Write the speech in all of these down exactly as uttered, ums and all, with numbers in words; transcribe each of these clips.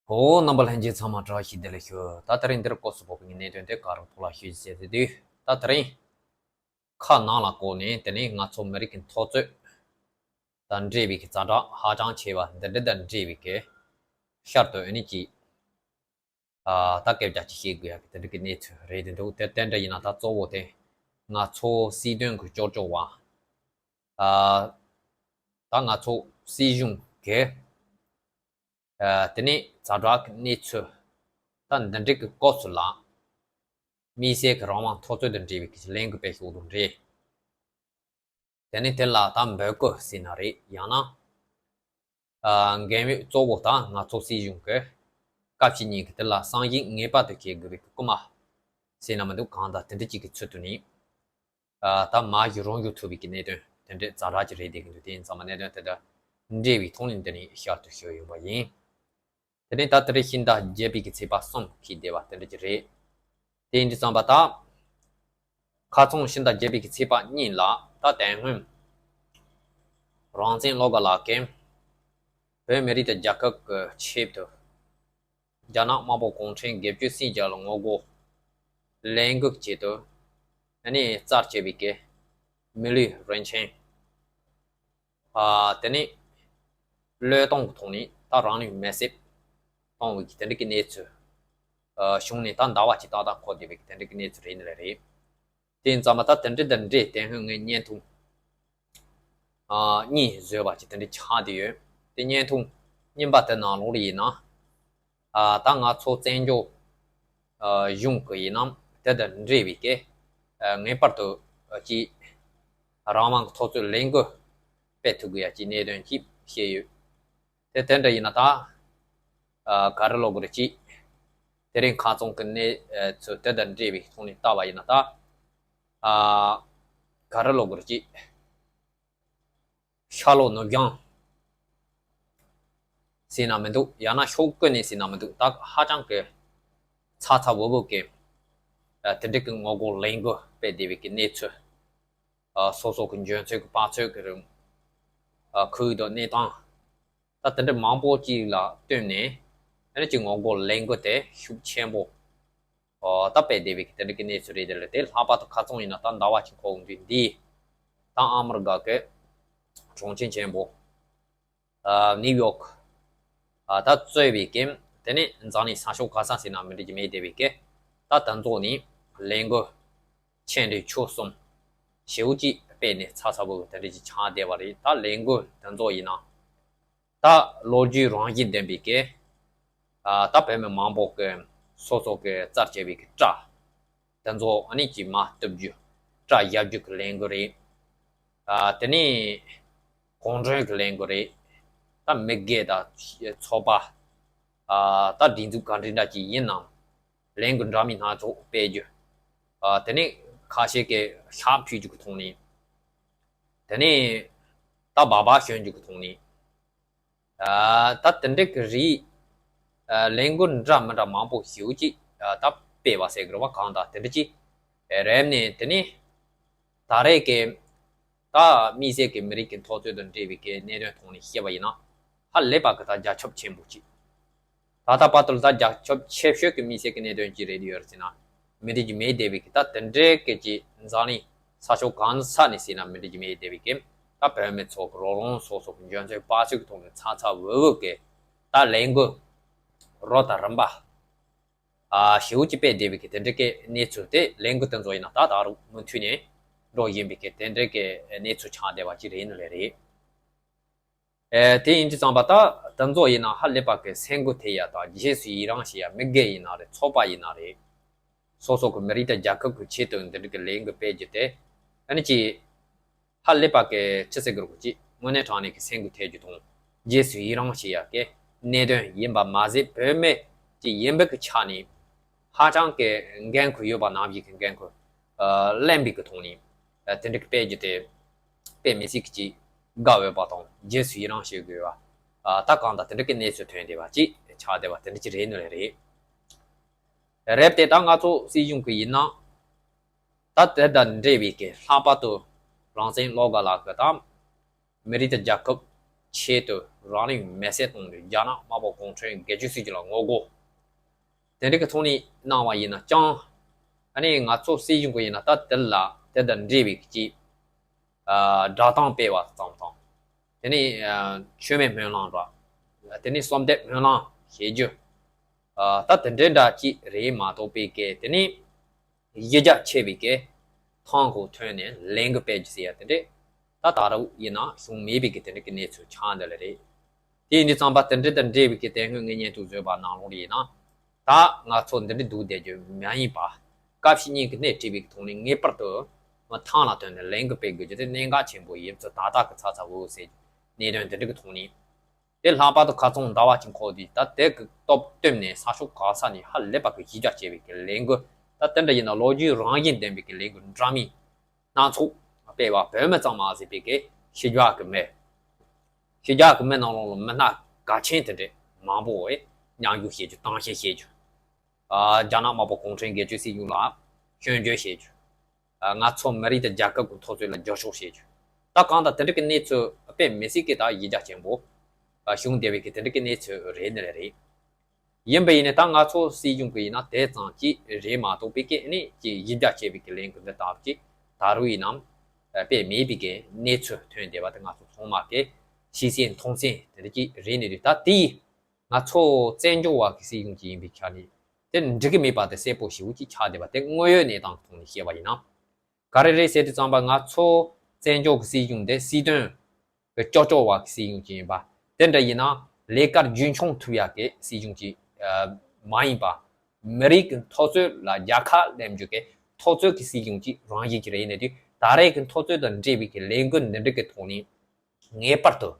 ཧོ། རྣམ་པ་ལྷན་རྒྱས་ཚང་མ་བཀྲ་ཤིས་བདེ་ལེགས་ཞུ། ད་དེ་རིང་འདིར་སྐོར་སུ་བབས་པའི་གནད་དོན་དེ་ག་རུ་ཐོག་ལ་ཞུ་ཟེར་དུས། ད་དེ་རིང་ཁ་ནང་ལ་བསྐོར་ནས་དེ་ནས་ང་ཚོ་མི་རིགས་ཀྱི་འཐབ་རྩོད་དང་འབྲེལ་བའི་གི་ཛ་དྲག་ཧ་ཅང་ཆེ་བ་འདི་འདྲ་དང་འབྲེལ་བའི་གི་ཤར་དུ་ཨ་ནི་ཅིག་ཨ་ད་སྐད་ཆ་ཅིག་བཤད་དགོས་ཡ་གི་དེ་འདྲ་གི་གནས་ཚུལ་རེད་དེ་འདུག་དེ་དེ་འདྲ་ཡིན་ན་ད་གཙོ་བོ་དེ་ང་ཚོ་སྲིད་དོན་གི་སྐྱོར་སྐྱོར་བ། ཨ་ད་ང་ཚོ་སྲིད་གཞུང་གི་ཨ་དེ་ནས་ཛ་དྲག་གི་གནས་ཚུལ་ད་འདི་འདྲ་གི་སྐོར་ཚུལ་ལ། དམིགས་བསལ་གྱི་རང་དབང་འཐབ་རྩོད་དང་འབྲེལ་བའི་གི་ལས་འགུལ་སྤེལ་ཤོག་དང་འབྲེལ། དེ་ནས་དེ་ལ་ད་འབོད་སྐུལ་ཟེར་ན་རེད། ཡང་ན་ཨ་འགན་ཡོད་གཙོ་བོ་ད་ང་ཚོ་སྲིད་གཞུང་གི་སྐབས་ཕྱི་གཉིས་ཀྱི་དེ་ལ་བསམ་གཞིག་ངེས་པར་དུ་བྱེད་དགོས་པའི་གི་སྐུལ་མ་ཟེར་ན་མི་འདུག་གང་ལྟར་དེ་འདྲ་ཅིག་གི་ཚུལ་དུ་ནི། ཨ་ད་མ་གཞི་རང་ཤུགས་ཐུབ་པའི་གི་གནད་དོན་དེ་འདྲ་ཛ་དྲག་ཅིག་རེད་བསྡད་ཀྱི་འདུག་དེ་ཡིན་ཙང་མ་གནད་དོན་དེ་དང་འབྲེལ་བའི་ཐོག་ནས་འདི་ནས་བཤད་དུ་ཞུས་ཡོད་པ་ཡིན། དེ་ནས་ད་དེ་རིང་ཕྱི་ཟླ་བརྒྱད་པའི་གི་ཚེས་པ་གསུམ་འཁེལ་བསྡད་པ་དེ་འདྲ་ཅིག་རེད། དེ་ཡིན་དུས་ཙམ་པ་ད། ཁ་རྩང་ཕྱི་ཟླ་བརྒྱད་པའི་གི་ཚེས་པ་གཉིས་ལ་ད་དེ་སྔོན་རང་བཙན་བློ་དགའ་ལགས་ཀྱིས་བོད་མི་རིགས་དང་རྒྱལ་ཁབ་ཀྱི་ཆེད་དུ་རྒྱ་ནག་དམར་པོ་གུང་ཁྲན་སྒེར་གཅོད་སྲིད་བྱུས་ལ་ངོ་རྒོལ་ལས་འགུལ་ཆེད་དུ་ཨ་ནི་རྩར་བཅད་པའི་གི་མི་ལུས་རིན་ཆེན། ཨ་དེ་ནས་བློས་གཏོང་གི་ཐོག་ནས་ད་རང་ལུས་མེར་སྲེག་བཏང་བའི་གི་དེ་འདྲ་གི་གནས་ཚུལ། ཨ་བྱུང་ནས་ད་ཟླ་བ་གཅིག་ཏག་ཏག་འཁོར་བསྡད་པའི་གི་དེ་འདྲ་གི་གནས་ཚུལ་རེད་ནི་རེད། དེ་ཡིན་ཙང་མ་ད་དེ་འདྲ་དང་འབྲེལ་དེ་སྔོན་ངས་བརྙན་ཐུང་ཨ་གཉིས་བཟོས་པ་ཅིག་དེ་འདྲ་ཆགས་བསྡད་ཡོད། དེ་བརྙན་ཐུང་རྙིང་པ་དེ་ནང་ལོགས་ལ་ཡིན་ན། ཨ་ད་ང་ཚོ་བཙན་བྱོལ་ཨ་གཞུང་གི་ཡིན་ནམ་དེ་དང་འབྲེལ་བའི་གི་ཨ་ངེས་པར་དུ་ཨ་ཅིག་རང་དབང་གི་འཐབ་རྩོད་ལས་འགུལ་སྤེལ་ཐུབ་དགོས་ཡ་ཅིག་གནད་དོན་ཅིག་བཤད་ཡོད། དེ་དེ་འདྲ་ཡིན་ན་ད་ཨ་ག་རེ་ལབ་དགོས་རེད་ཅིག་དེ་རིང་ཁ་རྩང་གི་གནས་ཚུལ་དེ་དང་འབྲེལ་བའི་ཐོག་ནས་བལྟས་པ་ཡིན་ན་ད་ཨ་ག་རེ་ལབ་དགོས་རེད་ཅིག་ཤར་ལྷོ་ནུབ་བྱང་ཟེར་ན་མི་འདུག་ཡང་ན་ཕྱོགས་ཀུན་ནས་ཟེར་ན་མི་འདུག་ད་ཧ་ཅང་གི་ཚ་ཚ་འུར་འུར་གི་ཨ་དེ་འདྲ་གི་ངོ་རྒོལ་ལས་འགུལ་སྤེལ་བསྡད་པའི་གི་གནས་ཚུལ། ཨ་སོ་སོ་གི་འཇོན་ཚོད་ཀྱི་དཔའ་ཚོད་ཀྱི་རིང་ཨ་ཁུལ་དང་གནས་སྟངས། ད་དེ་འདྲ་མང་པོ་ཅིག་ལ་བསྟུན་ནས་ཨ་ནི་ཅིག་ངོ་རྒོལ་ལས་འགུལ་དེ་ཤུགས་ཆེན་པོ་ཨ་ད་སྤེལ་བསྡད་པའི་གི་དེ་འདྲ་གི་གནས་ཚུལ་རེད། དེ་ལ་དེ་ལྷག་པར་དུ་ཁ་རྩང་ཡིན་ན་ད་ཟླ་བ་གཅིག་འཁོར་འོང་དུས་འདི་ད་ཨ་མི་རི་ཀ་གི་གྲོང་ཁྱེར་ཆེན་པོ་ཨ་ནིའུ་ཡོག་ཨ་ད་གཙོས་པའི་གི་དེ་ནས་འཛམ་གླིང་ས་ཕྱོགས་ག་ས་ཟེར་ན་མི་འདྲ་གི་མེད་བསྡད་པའི་གི་ད་དེ་ཚོ་ནས་ལས་འགུལ་ཆེ་འབྲིང་ཆུང་གསུམ་ཞེ་པོ་ཅིག་སྤེལ་ནས་ཚ་ཚ་འུར་འུར་དེ་འདྲ་ཅིག་ཆགས་བསྡད་པ་རེད། ད་ལས་འགུལ་དེ་ཚོ་ཡིན་ན་ད་ལོ་རྒྱུས་རང་བཞིན་ལྡན་པའི་གི་ཨ་ད་བོད་མི་མང་པོ་གི་སོ་སོ་གི་རྩར་བཅད་པའི་གི་སྐྲ་དེ་ཚོ་ཨ་ནི་ཅིག་མར་གཏུབ་རྒྱུ་སྐྲ་བཞར་རྒྱུ་གི་ལས་འགུལ་རེད། ཨ་དེ་ནས་གུང་ཁྲན་གི་ལས་འགུལ་རེད། ད་མི་སྒེར་དང་ཚོགས་པ་ཨ་ད་སྒྲིག་འཛུགས་ག་འདྲ་འདྲ་ཅིག་ཡིན་ནའང་ལས་འགུལ་འདྲ་མིན་སྣ་ཚོགས་སྤེལ་རྒྱུ། ཨ་དེ་ནས་ཁ་ཤས་ཀྱིས་ཤག་ཕུད་རྒྱུ་གི་ཐོག་ནས། དེ་ནས་ད་སྦག་སྦག་ཞོན་རྒྱུ་གི་ཐོག་ནས། ཨ་ད་དེ་འདྲ་གི་རིགས་ཨ་ལས་འགུལ་འདྲ་མི་འདྲ་མང་པོ་ཞེ་པོ་ཅིག་ཨ་ད་སྤེལ་བ་ཟེར་དགོས་རེད་པ། གང་ལྟར་དེ་འདྲ་ཅིག་རེད། ནས་དེ་ནས་ད་རེས་ཀྱི་ད་དམིགས་བསལ་གྱི་མི་རིགས་ཀྱི་འཐབ་རྩོད་དང་འབྲེལ་བའི་གི་གནད་དོན་ཐོག་ནས་བཤད་པ་ཡིན་ན་ཧ་ལས་པ་གི་ད་རྒྱ་ཁྱབ་ཆེན་པོ་ཅིག་ད་ལྟ་བར་དུ་ལ་ད་རྒྱ་ཁྱབ་ཆེ་ཤོས་ཀྱི་དམིགས་བསལ་གྱི་གནད་དོན་ཅི་རེད་ཡོད་རེད་ཟེར་ན། མི་རིགས་ཀྱི་མེས་སྡེ་བའི་གི་ད་དེ་འདྲའི་གི་ཅི་འཛམ་གླིང་ས་ཕྱོགས་གང་ས་ནས་ཟེར་ན་མི་རིགས་ཀྱི་མེས་སྡེ་བའི་གི་ད་བོད་མི་ཚོ་གི་རོགས་རམ་སོ་སོ་གི་འཇོན་ཚོད་དཔའ་ཚོད་ཀྱི་ཐོག་ནས་ཚ་ཚ་འུར་འུར་གི་ད་ལས་འགུལ་རོ་ད་རིམ་པ་ཨ་ཞེ་པོ་ཅིག་སྤེལ་བསྡད་པའི་གི་དེ་འདྲའི་གི་གནས་ཚུལ་དེ་ལས་འགུལ་དེ་ཚོ་ཡིན་ན་ད་ད་རུང་མུ་མཐུད་ནས་འགྲོ་བཞིན་པའི་གི་དེ་འདྲའི་གི་གནས་ཚུལ་ཆགས་བསྡད་པ་ཅིག་རེད་ནི་ལས་རེད། ཨེ་དེ་ཡིན་དུས་ཙམ་པ་ད་དེ་ཚོ་ཡིན་ན་ཧ་ལས་པ་གི་སེམས་འགུལ་ཐེབས་ཡ་དང་རྗེས་སུ་ཡི་རང་བྱེད་ཡ་མི་སྒེར་ཡིན་ན་རེད། ཚོགས་པ་ཡིན་ན་རེད། སོ་སོ་གི་མི་རིགས་དང་རྒྱལ་ཁབ་ཀྱི་ཆེད་དུ་འདི་འདྲ་གི་ལས་འགུལ་སྤེལ་རྒྱུ་དེ་ཨ་ནི་ཅི་ཧ་ལས་པ་གི་ཅི་ཟེར་དགོས་རེད་ཅི་དངོས་གནས་དྲང་གནས་ཀྱི་སེམས་འགུལ་ཐེབས་རྒྱུ་དང་རྗེས་སུ་ཡི་རང་བྱེད་ཡ་གི་གནད་དོན་ཡིན་པ་མ་ཟད་བོད་མི་ཅིག་ཡིན་པའི་གི་ཆ་ནས་ཧ་ཅང་གི་འགན་ཁུར་ཡོད་པ་ནང་བཞིན་གྱི་འགན་ཁུར་ཨ་ལེན་པའི་གི་ཐོག་ནས་ཨ་དེ་འདྲ་གི་སྤེལ་རྒྱུ་དེ་དཔེ་མི་སྲིད་ཀྱི་ཅིག་དགའ་འོས་པ་དང་རྗེས་སུ་ཡི་རང་བྱེད་དགོས་པ། ཨ་ད་གང་ལྟར་དེ་འདྲ་གི་གནས་ཚུལ་ཐོན་བསྡད་པ་ཅིག་ཆགས་བསྡད་པ་དེ་འདྲ་ཅིག་རེད་ནི་རེད། རེད་དེ་ད་ང་ཚོ་སྲིད་གཞུང་གི་ཡིན་ན་ད་དེ་དང་འབྲེལ་བའི་གི་ལྷག་པར་དུ་རང་བཙན་བློ་དགའ་ལགས་ཀྱི་དང་མི་རིགས་དང་རྒྱལ་ཁབ་ ཆེད་དུ་རང་ལུས་མེར་སྲེག་བཏང་ནས་རྒྱ་ནག་དམར་པོ་གུང་ཁྲན་སྒེར་གཅོད་སྲིད་བྱུས་ལ་ངོ་རྒོལ་དེ་འདྲ་གི་ཐོག་ནས་གནང་བ་ཡིན་ན་ཀྱང་། ཨ་ནི་ང་ཚོ་སྲིད་གཞུང་གི་ཡིན་ན་ད་དེ་ལ་དེ་དང་འབྲེལ་བའི་ཀྱི་བསྒྲགས་གཏམ་སྤེལ་བ་ཙམ་དང་། དེ་ནས་མཆོད་མེ་སྨོན་ལམ་ར། དེ་ནས་གསོལ་འདེབས་སྨོན་ལམ་བྱེད་རྒྱུ། ད་དེ་འདྲའི་འདྲ་ཅིག་རེད་མ་གཏོགས་པའི་སྐད་དེ་ནས། གཞི་རྒྱ་ཆེ་བའི་སྐད། ཐང་གོ་ཐོན་ནས་ལས་འགུལ་སྤེལ་རྒྱུ་ཟེར་ཡ་དེ་འདྲས། ད་ད་རུང་ཡིན་ན་བྱུང་མེད་པའི་གི་དེ་འདྲ་གི་གནས་ཚུལ་ཆགས་འདི་ལ་རེད། དེ་ཡིན་དུས་ཙམ་པ་དེ་འདྲ་དང་འབྲེལ་བའི་གི་དེ་སྔོན་ངས་སྙན་ཐོ་བཟོས་པ་ནང་ལོགས་ལ་ཡིན་ན། ད་ང་ཚོ་འདི་འདྲ་འདུག་བསྡད་རྒྱུ་མ་ཡིན་པ། སྐབས་ཤིག་གཉིས་ཀྱི་སྣེ་ཁྲིད་པའི་གི་ཐོག་ནས་ངེས་པར་དུ་མི་ཐང་ལ་ཐོན་ནས་ལས་འགུལ་སྤེལ་དགོས་རྒྱུ་དེ་གནད་འགག་ཆེན་པོ་ཡིན་ཚུལ་ད་ལྟ་གི་ཚ་ཚ་འུ་འུ་ཟེར་གནད་དོན་དེ་འདྲ་གི་ཐོག་ནས། དེ་ལྷག་པར་དུ་ཁ་ཚང་ཟླ་བ་གཅིག་འཁོར་དུས་ད་དེ་གི་སྟོབས་བསྟུན་ནས་ས་ཕྱོགས་གང་ས་ནས་ཧ་ལས་པ་གི་གཞི་རྒྱ་ཆེ་བའི་གི་ལས་འགུལ། ད་དེ་འདྲ་ཡིན་ན་ལོ་རྒྱུས་རང་བཞིན་ལྡན་པའི་གི་ལས་འགུལ་འདྲ་མིན་སྣ་ཚོགས་སྤེལ་བ། བོད་མི་ཙམ་མ་ཟད་པའི་གི་ཕྱི་རྒྱལ་གི་མི། ཕྱི་རྒྱལ་གི་མི་ནང་ལོགས་ལ་མི་སྣ་གལ་ཆེན་དེ་འདྲ་མང་པོ་བས་མཉམ་ཞུགས་བྱེད་རྒྱུ། གཏམ་བཤད་བྱེད་རྒྱུ། རྒྱ་ནག་དམར་པོ་གུང་ཁྲན་སྒེར་གཅོད་སྲིད་གཞུང་ལ་སྐྱོན་བརྗོད་བྱེད་རྒྱུ། ང་ཚོ་མི་རིགས་དང་རྒྱལ་ཁབ་ཀྱི་འཐབ་རྩོད་ལ་རྒྱབ་སྐྱོར་བྱེད་རྒྱུ། ད་གང་ལྟར་དེ་འདྲ་གི་གནས་ཚུལ་དཔེ་མི་སྲིད་ཀྱི་ད་གཞི་རྒྱ་ཆེན་པོ་བྱུང་བསྡད་པའི་གི་དེ་འདྲ་གི་གནས་ཚུལ་རེད་ནི་རེད། ཡིན་པ་ཡིན་ནའི་ད་ང་ཚོ་སྲིད་གཞུང་གི་ཡིན་ན་དེ་ཙམ་ཅིག་རེད་མ་གཏོགས་པའི་གི་ནི་ཅིག་གཞི་རྒྱ་ཆེ་བའི་གི་ལས་འགུལ་འདི་ལྟ་བུ་ཅིག་ད་རུང་ཡིན་ནམ་དཔེ་མེད་པའི་གི་གནས་ཚུལ་ཐོན་བསྡད་པ་དེ་ང་ཚོ་ཚང་མ་གི་ཤེས་གསལ་མཐོང་གསལ་དེ་འདྲ་ཅིག་རེད་ནི་རེད། ད་དེ་ཡིས་ང་ཚོ་བཙན་བྱོལ་བ་གི་སྲིད་གཞུང་ཅིག་ཡིན་པའི་ཆ་ནས་དེ་འགྲིག་གི་མེད་པ་དེ་གསལ་པོ་ཞེ་པོ་ཅིག་ཆགས་བསྡད་པ་དེ་དངོས་ཡོད་གནས་སྟངས་ཀྱི་ཐོག་ནས་བཤད་པ་ཡིན་ན། ག་རེ་རེད་ཟེར་དུས་ཙམ་པ་ང་ཚོ་བཙན་བྱོལ་གྱི་སྲིད་གཞུང་དེ་སྲིད་དོན་གྱི་ལྕོགས་ལྕོགས་བ་གི་སྲིད་གཞུང་ཅིག་ཡིན་པ། དེ་འདྲ་ཡིན་ན་ལས་ཀར་རྒྱུན་འཁྱོངས་ཐུབ་ཡག་གི་སྲིད་གཞུང་ཅིག་མ་ཡིན་པ། མི་རིགས་ཀྱི་འཐབ་རྩོད་ལ་རྒྱལ་ཁ་ལེན་རྒྱུ་གི་འཐབ་རྩོད་ཀྱི་སྲིད་གཞུང་ཅིག་རང་བཞིན་ཅིག་རེད་ནས་དུས་ད་རེས་ཀྱི་འཐབ་རྩོད་དང་འབྲེལ་བའི་གི་ལས་འགུལ་འདི་འདྲ་གི་ཐོག་ནས་ངེས་པར་དུ།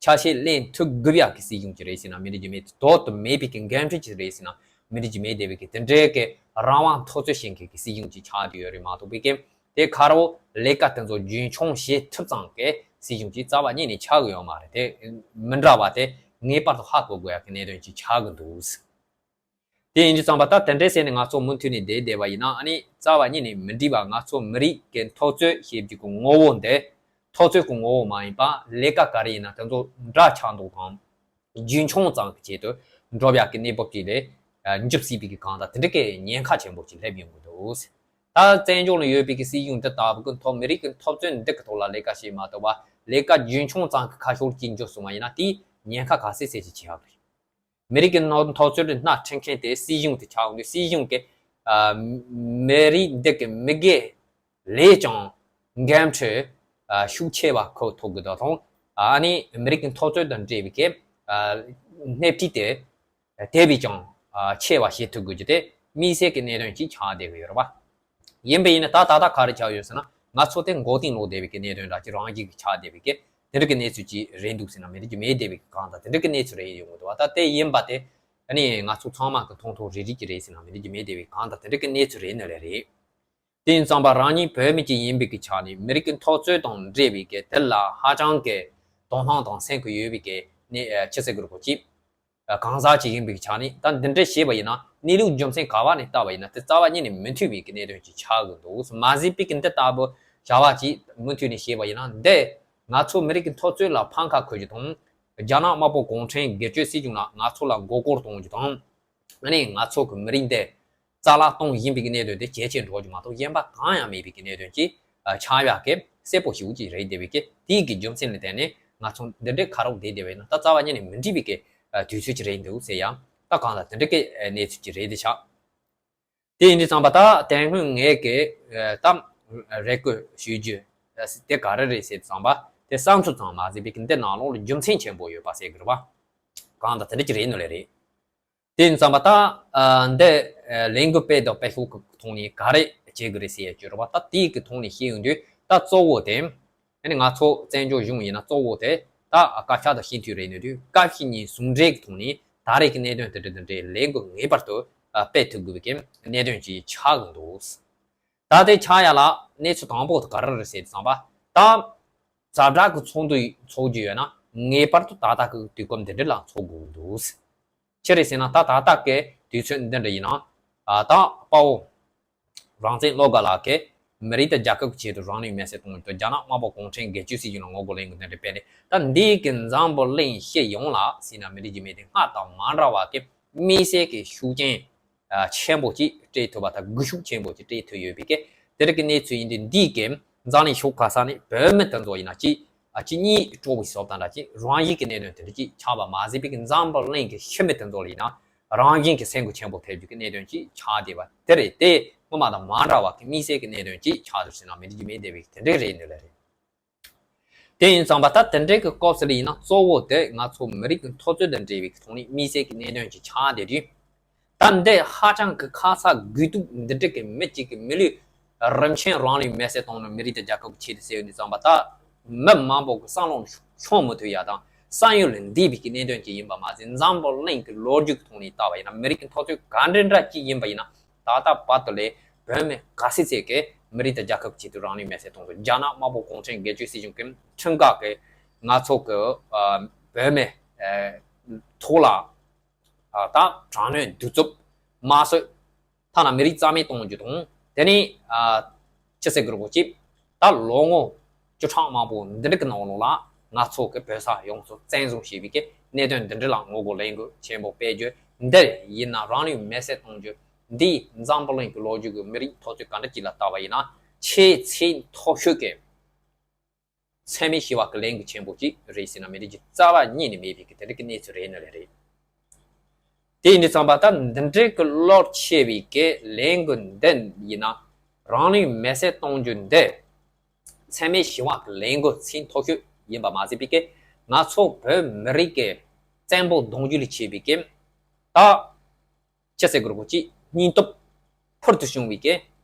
ཆ་ཤས་ལེན་ཐུབ་དགོས་ཡག་གི་སྲིད་གཞུང་ཅིག་རེད་ཟེར་ན་མི་འགྲིག་རྒྱུ་མེད། ལྡོག་ཏུ་མེད་པའི་གི་འགན་འཁྲི་ཅིག་རེད་ཟེར་ན་མི་འགྲིག་རྒྱུ་མེད། དེ་བས་གི་དེ་འདྲའི་གི་རང་དབང་འཐབ་རྩོད་བྱེད་མཁན་གི་སྲིད་གཞུང་ཅིག་ཆགས་བསྡད་ཡོད་རེད་མ་གཏོགས་པའི་གི། དེ་ཁ་རོ་ལས་ཀ་དེ་ཚོ་རྒྱུན་འཁྱོངས་བྱེད་ཐུབ་ཙང་གི་སྲིད་གཞུང་ཅིག་རྩ་བ་ཉིད་ནས་ཆགས་གི་ཡོད་མ་རེད། དེ་མི་འདྲ་བ་དེ་ངེས་པར་དུ་ཧ་གོ་དགོས་ཡག་གི་གནད་དོན་ཅིག་ཆགས་གི་འདུག། དེ་ཡིན་དུས་ཙམ་པ་ད་དེ་འདྲའི་ཟེར་ནས་ང་ཚོ་མུ་མཐུད་ནས་བསྡད་བསྡད་པ་ཡིན་ན་ཨ་ནི་རྩ་བ་ཉིད་ནས་མི་འགྲིག་པ། ང་ཚོ་མི་རིགས་ཀྱི་འཐབ་རྩོད་ཞེས་པའི་གི་ངོ་བོ་འདི་འཐབ་རྩོད་ཀྱི་ངོ་བོ་མ་ཡིན་པ་ལས་ཀ་ག་རེ་ཡིན་ན་དེ་ཚོ་འདྲ་ཆགས་འདུག་གམ། རྒྱུན་འཁྱོངས་ཙམ་གྱི་ཆེད་དུ་འགྲོ་ཡག་གི་གནས་བབ་ཅིག་ལས་འཇུག་སྲིད་པའི་གི་གང་ལྟར་དེ་འདྲ་གི་ཉེན་ཁ་ཆེན་པོ་ཅིག་སླེབས་ཡོང་གི་འདུག། ད་བཙན་བྱོལ་ལ་ཡོད་པའི་གི་སྲིད་གཞུང་འདི་ལྟ་བུ་གི་ཐོག་མི་རིགས་ཀྱི་འཐབ་རྩོད་འདི་གི་ཐོག་ལ་ལས་ཀ་བྱེད་མ་ཐུབ་པ། ལས་ཀ་རྒྱུན་འཁྱོངས་ཙམ་གྱི་ཁ་ཕྱོགས་ཀྱིས་འཇུག་སོང་བ་ཡིན་ན་དེའི་ཉེན་ཁ་ག་ཚད་ཚད་ཅིག་ཆེ་བ་རེད། མི་རིགས་ཀྱི་ནོར་འཐབ་རྩོད་ཀྱི་སྣ་ཁྲིད་མཁན་དེ་སྲིད་གཞུང་དེ་ཆགས་འོང་དུས་སྲིད་གཞུང་གི་ཨ་མི་རིགས་འདི་གི་མི་སྒེར་ལས་ཀྱང་འགན་འཁྲི་ཨ་ཤུགས་ཆེ་བ་འཁུར་ཐུབ་དགོས་དོ་དང་། ཨ་ནི་མི་རིགས་ཀྱི་འཐབ་རྩོད་དང་འབྲེལ་བའི་གི་ཨ་སྣེ་ཁྲིད་དེ་དེ་བས་ཀྱང་ཨ་ཆེ་བ་བྱེད་ཐུབ་དགོས་རྒྱུ་དེ་དམིགས་བསལ་གྱི་གནད་དོན་ཅིག་ཆགས་བསྡད་ཀྱི་ཡོད་རེད་པ། ཡིན་པ་ཡིན་ན་ད་ད་ལྟ་ག་རེ་ཆགས་ཡོད་ཟེར་ན་ང་ཚོ་དེ་མགོ་རྟིང་སློག་བསྡད་པའི་གི་གནད་དོན་འདྲ་ཅིག་རང་བཞིན་གྱིས་ཆགས་བསྡད་པའི་གི་དེ་འདྲ་གི་གནས་ཚུལ་ཅིག་རེད་འདུག་ཟེར་ན་མི་འགྲིག་རྒྱུ་མེད་བསྡད་པའི་གི་གང་ལྟར་དེ་འདྲ་གི་གནས་ཚུལ་རེད་ཡོང་གི་འདུག་བ། ད་དེ་ཡིན་པ་དེ་ཨ་ནི་ང་ཚོ་ཚང་མ་གི་མཐོང་ཐོས་རེ་རེ་ཅིག་རེད་ཟེར་ན་མི་འགྲིག་རྒྱུ་མེད་བསྡད་པའི་གི་གང་ལྟར་དེ་འདྲ་གི་གནས་ཚུལ་རེད་ནི་ལས་རེད། དེ་ཡིན་ཙང་པ་རང་ཉིད་བོད་མི་ཅིག་ཡིན་པའི་གི་ཆ་ནས་མི་རིགས་ཀྱི་འཐབ་རྩོད་དང་འབྲེལ་བའི་གི་དེ་ལ་ཧ་ཅང་གི་དོ་སྣང་དང་སེམས་ཁུར་ཡོད་པའི་གི་གནས་ཅི་ཟེར་དགོས་རེད་གོ་ཅིག་གང་ཟག་ཅིག་ཡིན་པའི་ཆ་ནས་ད་འདི་འདྲ་བྱས་པ་ཡིན་ན་གནས་ལུགས་རྒྱུ་མཚན་ག་བ་ནས་བལྟས་པ་ཡིན་ན་དེ་རྩ་བ་ཉིད་ནས་མི་མཐུན་པའི་གི་གནད་དོན་ཅིག་ཆགས་ཀྱི་འདུག། མ་གཞི་པའི་གི་འདི་ལྟ་བུ་བྱ་བ་ཅིག་མུ་མཐུད་ནས་བྱས་པ་ཡིན་ན་འདི་ང་ཚོ་མི་རིགས་ཀྱི་འཐབ་རྩོད་ལ་ཕམ་ཁ་འཁོར་རྒྱུ་དང་། རྒྱ་ནག་དམར་པོ་གུང་ཁྲན་སྒེར་གཅོད་སྲིད་གཞུང་ལ་ང་ཚོ་ལ་མགོ་སྐོར་གཏོང་རྒྱུ་དང་། ཨ་ནི་ང་ཚོ་གི་མི་རིགས་འདི་རྩ་བརླག་གཏོང་བཞིན་པའི་གནད་དོན་དེ་ཇེ་ཆེར་འགྲོ་རྒྱུ་མ་གཏོགས་གཞན་པ་གང་ཡང་མེད་པའི་གནད་དོན་ཅིག་ཆགས་ཡག་གི་གསལ་པོ་ཞེ་པོ་ཅིག་རེད་བསྡད་པའི་གི་དེའི་གི་རྒྱུ་མཚན་ལ་བརྟེན་ནས་ང་ཚོ་འདི་འདྲའི་ཁ་རོག་བསྡད་བསྡད་པ་ཡིན་ན་ད་རྩ་བ་ཉིད་ནས་མི་འགྲིག་པའི་གི་དུས་ཚོད་ཅིག་རེད་འདུག་ཟེར་ཡང་ད་གང་ལ་དེ་འདྲ་གི་གནས་ཚུལ་ཅིག་རེད་དེ་ཆགས། དེ་ཡིན་དུས་ཙམ་པ་ད་དེ་སྔོན་ངས་གི་ད་རེ་སྐུལ་ཞུ་རྒྱུ་དེ་ག་རེ་རེད་ཟེར་དུས་ཙམ་པ་དེ་བསམ་ཚུལ་ཙམ་མ་ཟད་པའི་གི་འདི་ནང་ལོགས་ལ་རྒྱུ་མཚན་ཆེན་པོ་ཡོད་པ་ཟེར་གི་རེད་པ། གང་ལྟར་དེ་འདྲ་ཅིག་རེད་ནོ་ལེ་རེད། དེ་ཡིན་ཙམ་པ་ད་ཨ་འདི་ཨ་ལས་འགུལ་སྤེལ་དང་སྤེལ་ཤོག་གི་ཐོག་ནས་ག་རེ་བྱེད་དགོས་རེད་ཟེར་ཡ་བཅོས་རོགས་པ། ད་དེའི་གི་ཐོག་ནས་བཤད་ཡོང་དུས་ད་གཙོ་བོ་དེ་ཨ་ནི་ང་ཚོ་བཙན་བྱོལ་གཞུང་ཡིན་ན་གཙོ་བོ་དེ་ད་བཀའ་ཤག་དང་སྤྱི་འཐུས་རེད་ནོ་དུས་བཀའ་སྤྱི་གཉིས་ཟུང་འབྲེལ་གི་ཐོག་ནས་ད་རེས་ཀྱི་གནད་དོན་དེ་འདྲ་དེ་འདྲའི་ལས་འགུལ་ངེས་པར་དུ་ཨ་སྤེལ་ཐུབ་དགོས་པའི་གི་གནད་དོན་ཅིག་ཆགས་ཀྱི་འདུག། ད་དེ་ཆགས་ཡ་ལ་གནས་ཚུལ་དང་པོ་དེ་ག་རེ་རེད་ཟེར་དུས་ཙམ་པ་ད་ཛ་དྲག་གི་ཚོགས་འདུ་ཚོགས་རྒྱུ་ཡོད་ན་ངེས་པར་དུ་ད་ལྟ་གི་དུས་སྐབས་འདི་འདྲ་ལ་ཚོགས་དགོས་ཀྱི་འདུག། ཅི་རེད་ཟེར་ན་ད་ད་ལྟ་གི་དུས་ཚོད་འདི་འདྲ་ཡིན་ན་ཨ་ད་དཔའ་བོ་རང་བཙན་བློ་དགའ་ལགས་ཀྱིས་ མི་རིགས་དང་རྒྱལ་ཁབ་ཀྱི་ཆེད་དུ་རང་ལུས་མེར་སྲེག་གཏོང་རྒྱུ་དང་རྒྱ་ནག་དམར་པོ་གུང་ཁྲན་སྒེར་གཅོད་སྲིད་གཞུང་ལ་ངོ་རྒོལ་ལས་འགུལ་དེ་འདྲ་སྤེལ་ནས། ད་འདི་གི་འཛམ་བུ་གླིང་སྤྱི་ཡོངས་ལ་ཟེར་ན་མི་རིགས་ཀྱི་མི་སྡེ་སྔར་དང་མ་འདྲ་བ་གི་དམིགས་བསལ་གྱི་ཤུགས་རྐྱེན་ཆེན་པོ་ཅིག་སྤྲད་ཐུབ་པ་དང་། སྒུལ་ཤུགས་ཆེན་པོ་ཅིག་སྤྲད་ཐུབ་ཡོད་པའི་གི་དེ་རིགས་ཀྱི་གནས་ཚུལ་ཡིན་དུས། འདི་གི་འཛམ་གླིང་ཕྱོགས་ག་ས་ནས་བོད་མི་དེ་ཚོ་ཡིན་ན་གཅིག་གཅིག་གཉིས་སྤྲོ་བའི་བཟོ་ལྟ་འདྲ་ཅིག་རང་བཞིན་གྱི་གནད་དོན་དེ་འདྲ་ཅིག་ཆགས་པ་མ་ཟད་པའི་གི་འཛམ་བུ་གླིང་གི་ཕྱི་མི་དེ་ཚོ་ལ་ཡིན་ན་རང་བཞིན་གྱི་སེམས་འགུལ་ཆེན་པོ་ཐེབས་རྒྱུ་གི་གནད་དོན་ཅིག་ཆགས་བསྡད་པ་དེ་རེད། དེ་སྔོན་མ་དང་མ་འདྲ་བ་གི་དམིགས་བསལ་གྱི་གནད་དོན་ཅིག་ཆགས་འདུག་ཟེར་ན་མི་འགྲིག་རྒྱུ་མེད་བསྡད་པའི་དེ་འདྲ་རེད་འདུག་ལ་རེད། དེ་ཡིན་ཙང་པ་ད་དེ་འདྲའི་གི་སྐབས་སུ་ལ་ཡིན་ན་གཙོ་བོ་དེ་ང་ཚོ་མི་རིགས་ཀྱི་འཐབ་རྩོད་དང་འབྲེལ་བའི་ཐོག་ནས་དམིགས་བསལ་གྱི་གནད་དོན་ཅིག་ཆགས་བསྡད་དུས། ད་འདི་ཧ་ཅང་གི་ཁ་ཚ་དགོས་གཏུགས། འདི་འདྲ་གི་མི་གཅིག་གི་མི་ལུས་རིན་ཆེན་རང་ལུས་མེར་སྲེག་གཏོང་ནས་མི་རིགས་དང་རྒྱལ་ཁབ་ཀྱི་ཆེད་དུ་ཟེར་ཡོང་དུས་ཙམ་པ། ད་མི་མང་པོ་གི་བསམ་བློ་ཤོང་མི་ཐུབ་ཡ་དང་། བསམ་ཡུལ་ལས་འདས་པའི་གི་གནད་དོན་ཅིག་ཡིན་པ་མ་ཟད། འཛམ་བུ་གླིང་གི་ལོ་རྒྱུས་ཀྱི་ཐོག་ནས་བལྟས་པ་ཡིན་ན་མི་རིགས་ཀྱི་འཐབ་རྩོད་ག་འདྲ་འདྲ་ཅིག་ཡིན་པ་ཡིན་ན། ད་ལྟ་བར་དུ་ལས་བོད་མི་ག་ཚད་ཚད་ཀྱིས་མི་རིགས་དང་རྒྱལ་ཁབ་ཆེད་དུ་རང་ལུས་མེར་སྲེག་གཏོང་དགོས། རྒྱ་ནག་དམར་པོ་གུང་ཁྲན་སྒེར་གཅོད་སྲིད་གཞུང་གི་ཁྲིམས་འགལ་གྱི་ང་ཚོ་གི་ཨ་བོད་མི་ཨ་ཐོག་ལ་ཨ་ད་དྲག་གནོན་གདུག་རྩུབ་དམར་གསོད། ཐ་ན་མི་རིགས་རྩ་མེད་གཏོང་རྒྱུ་དང་། དེ་ནས་ཨ་ཅི་ཟེར་དགོས་རེད་གོ་ཅིག་ད་ལོ་ངོ་བཅུ་ཕྲག་མང་པོ་འདི་འདྲ་གི་ནང་ལོགས་ལ་ང་ཚོ་གི་བོད་ས་ཡོངས་སུ་བཙན་བཟུང་བྱས་པའི་གི་གནད་དོན་འདི་འདྲ་ལ་ངོ་རྒོལ་ལས་འགུལ་ཆེན་པོ་སྤེལ་རྒྱུ་འདི་ཡིན་ན། རང་ལུས་མེར་སྲེག་གཏོང་རྒྱུ་འདིས་འཛམ་བུ་གླིང་གི་ལོ་རྒྱུས་ཀྱི་མི་རིགས་འཐབ་རྩོད་ག་འདྲ་ཅིག་ལ་བལྟས་པ་ཡིན་ན་ཆེས་ཚད་མཐོ་ཤོས་ཀྱི་འཚེ་མེད་ཞི་བ་གི་ལས་འགུལ་ཆེན་པོ་ཅིག་རེད་ཟེར་ན་མི་འགྲིག་རྒྱུ་རྩ་བ་ཉིད་ནས་མེད་པའི་གི་དེ་འདྲ་གི་གནས་ཚུལ་རེད་ནི་ལས་རེད། དེ་ཡིན་དུས་ཙམ་པ་ད་འདི་འདྲའི་གི་རླབས་ཆེ་བའི་གི་ལས་འགུལ་འདི་ཡིན་ན། རང་ལུས་མེར་སྲེག་གཏོང་རྒྱུ་འདི་འཚེ་མེད་ཞི་བ་གི་ལས་འགུལ་ཚད་མཐོ་ཤོས་ཡིན་པ་མ་ཟད་པའི་གི་ང་ཚོ་བོད་མི་རིགས་ཀྱི་བཙན་པོ་གདུང་རྒྱུད་ལས་མཆེད་པའི་གི་ད་ཅི་ཟེར་དགོས་རེད་གོ་ཅིག་སྙིང་སྟོབས་ཕུལ་དུ་བྱུང་བའི་གི་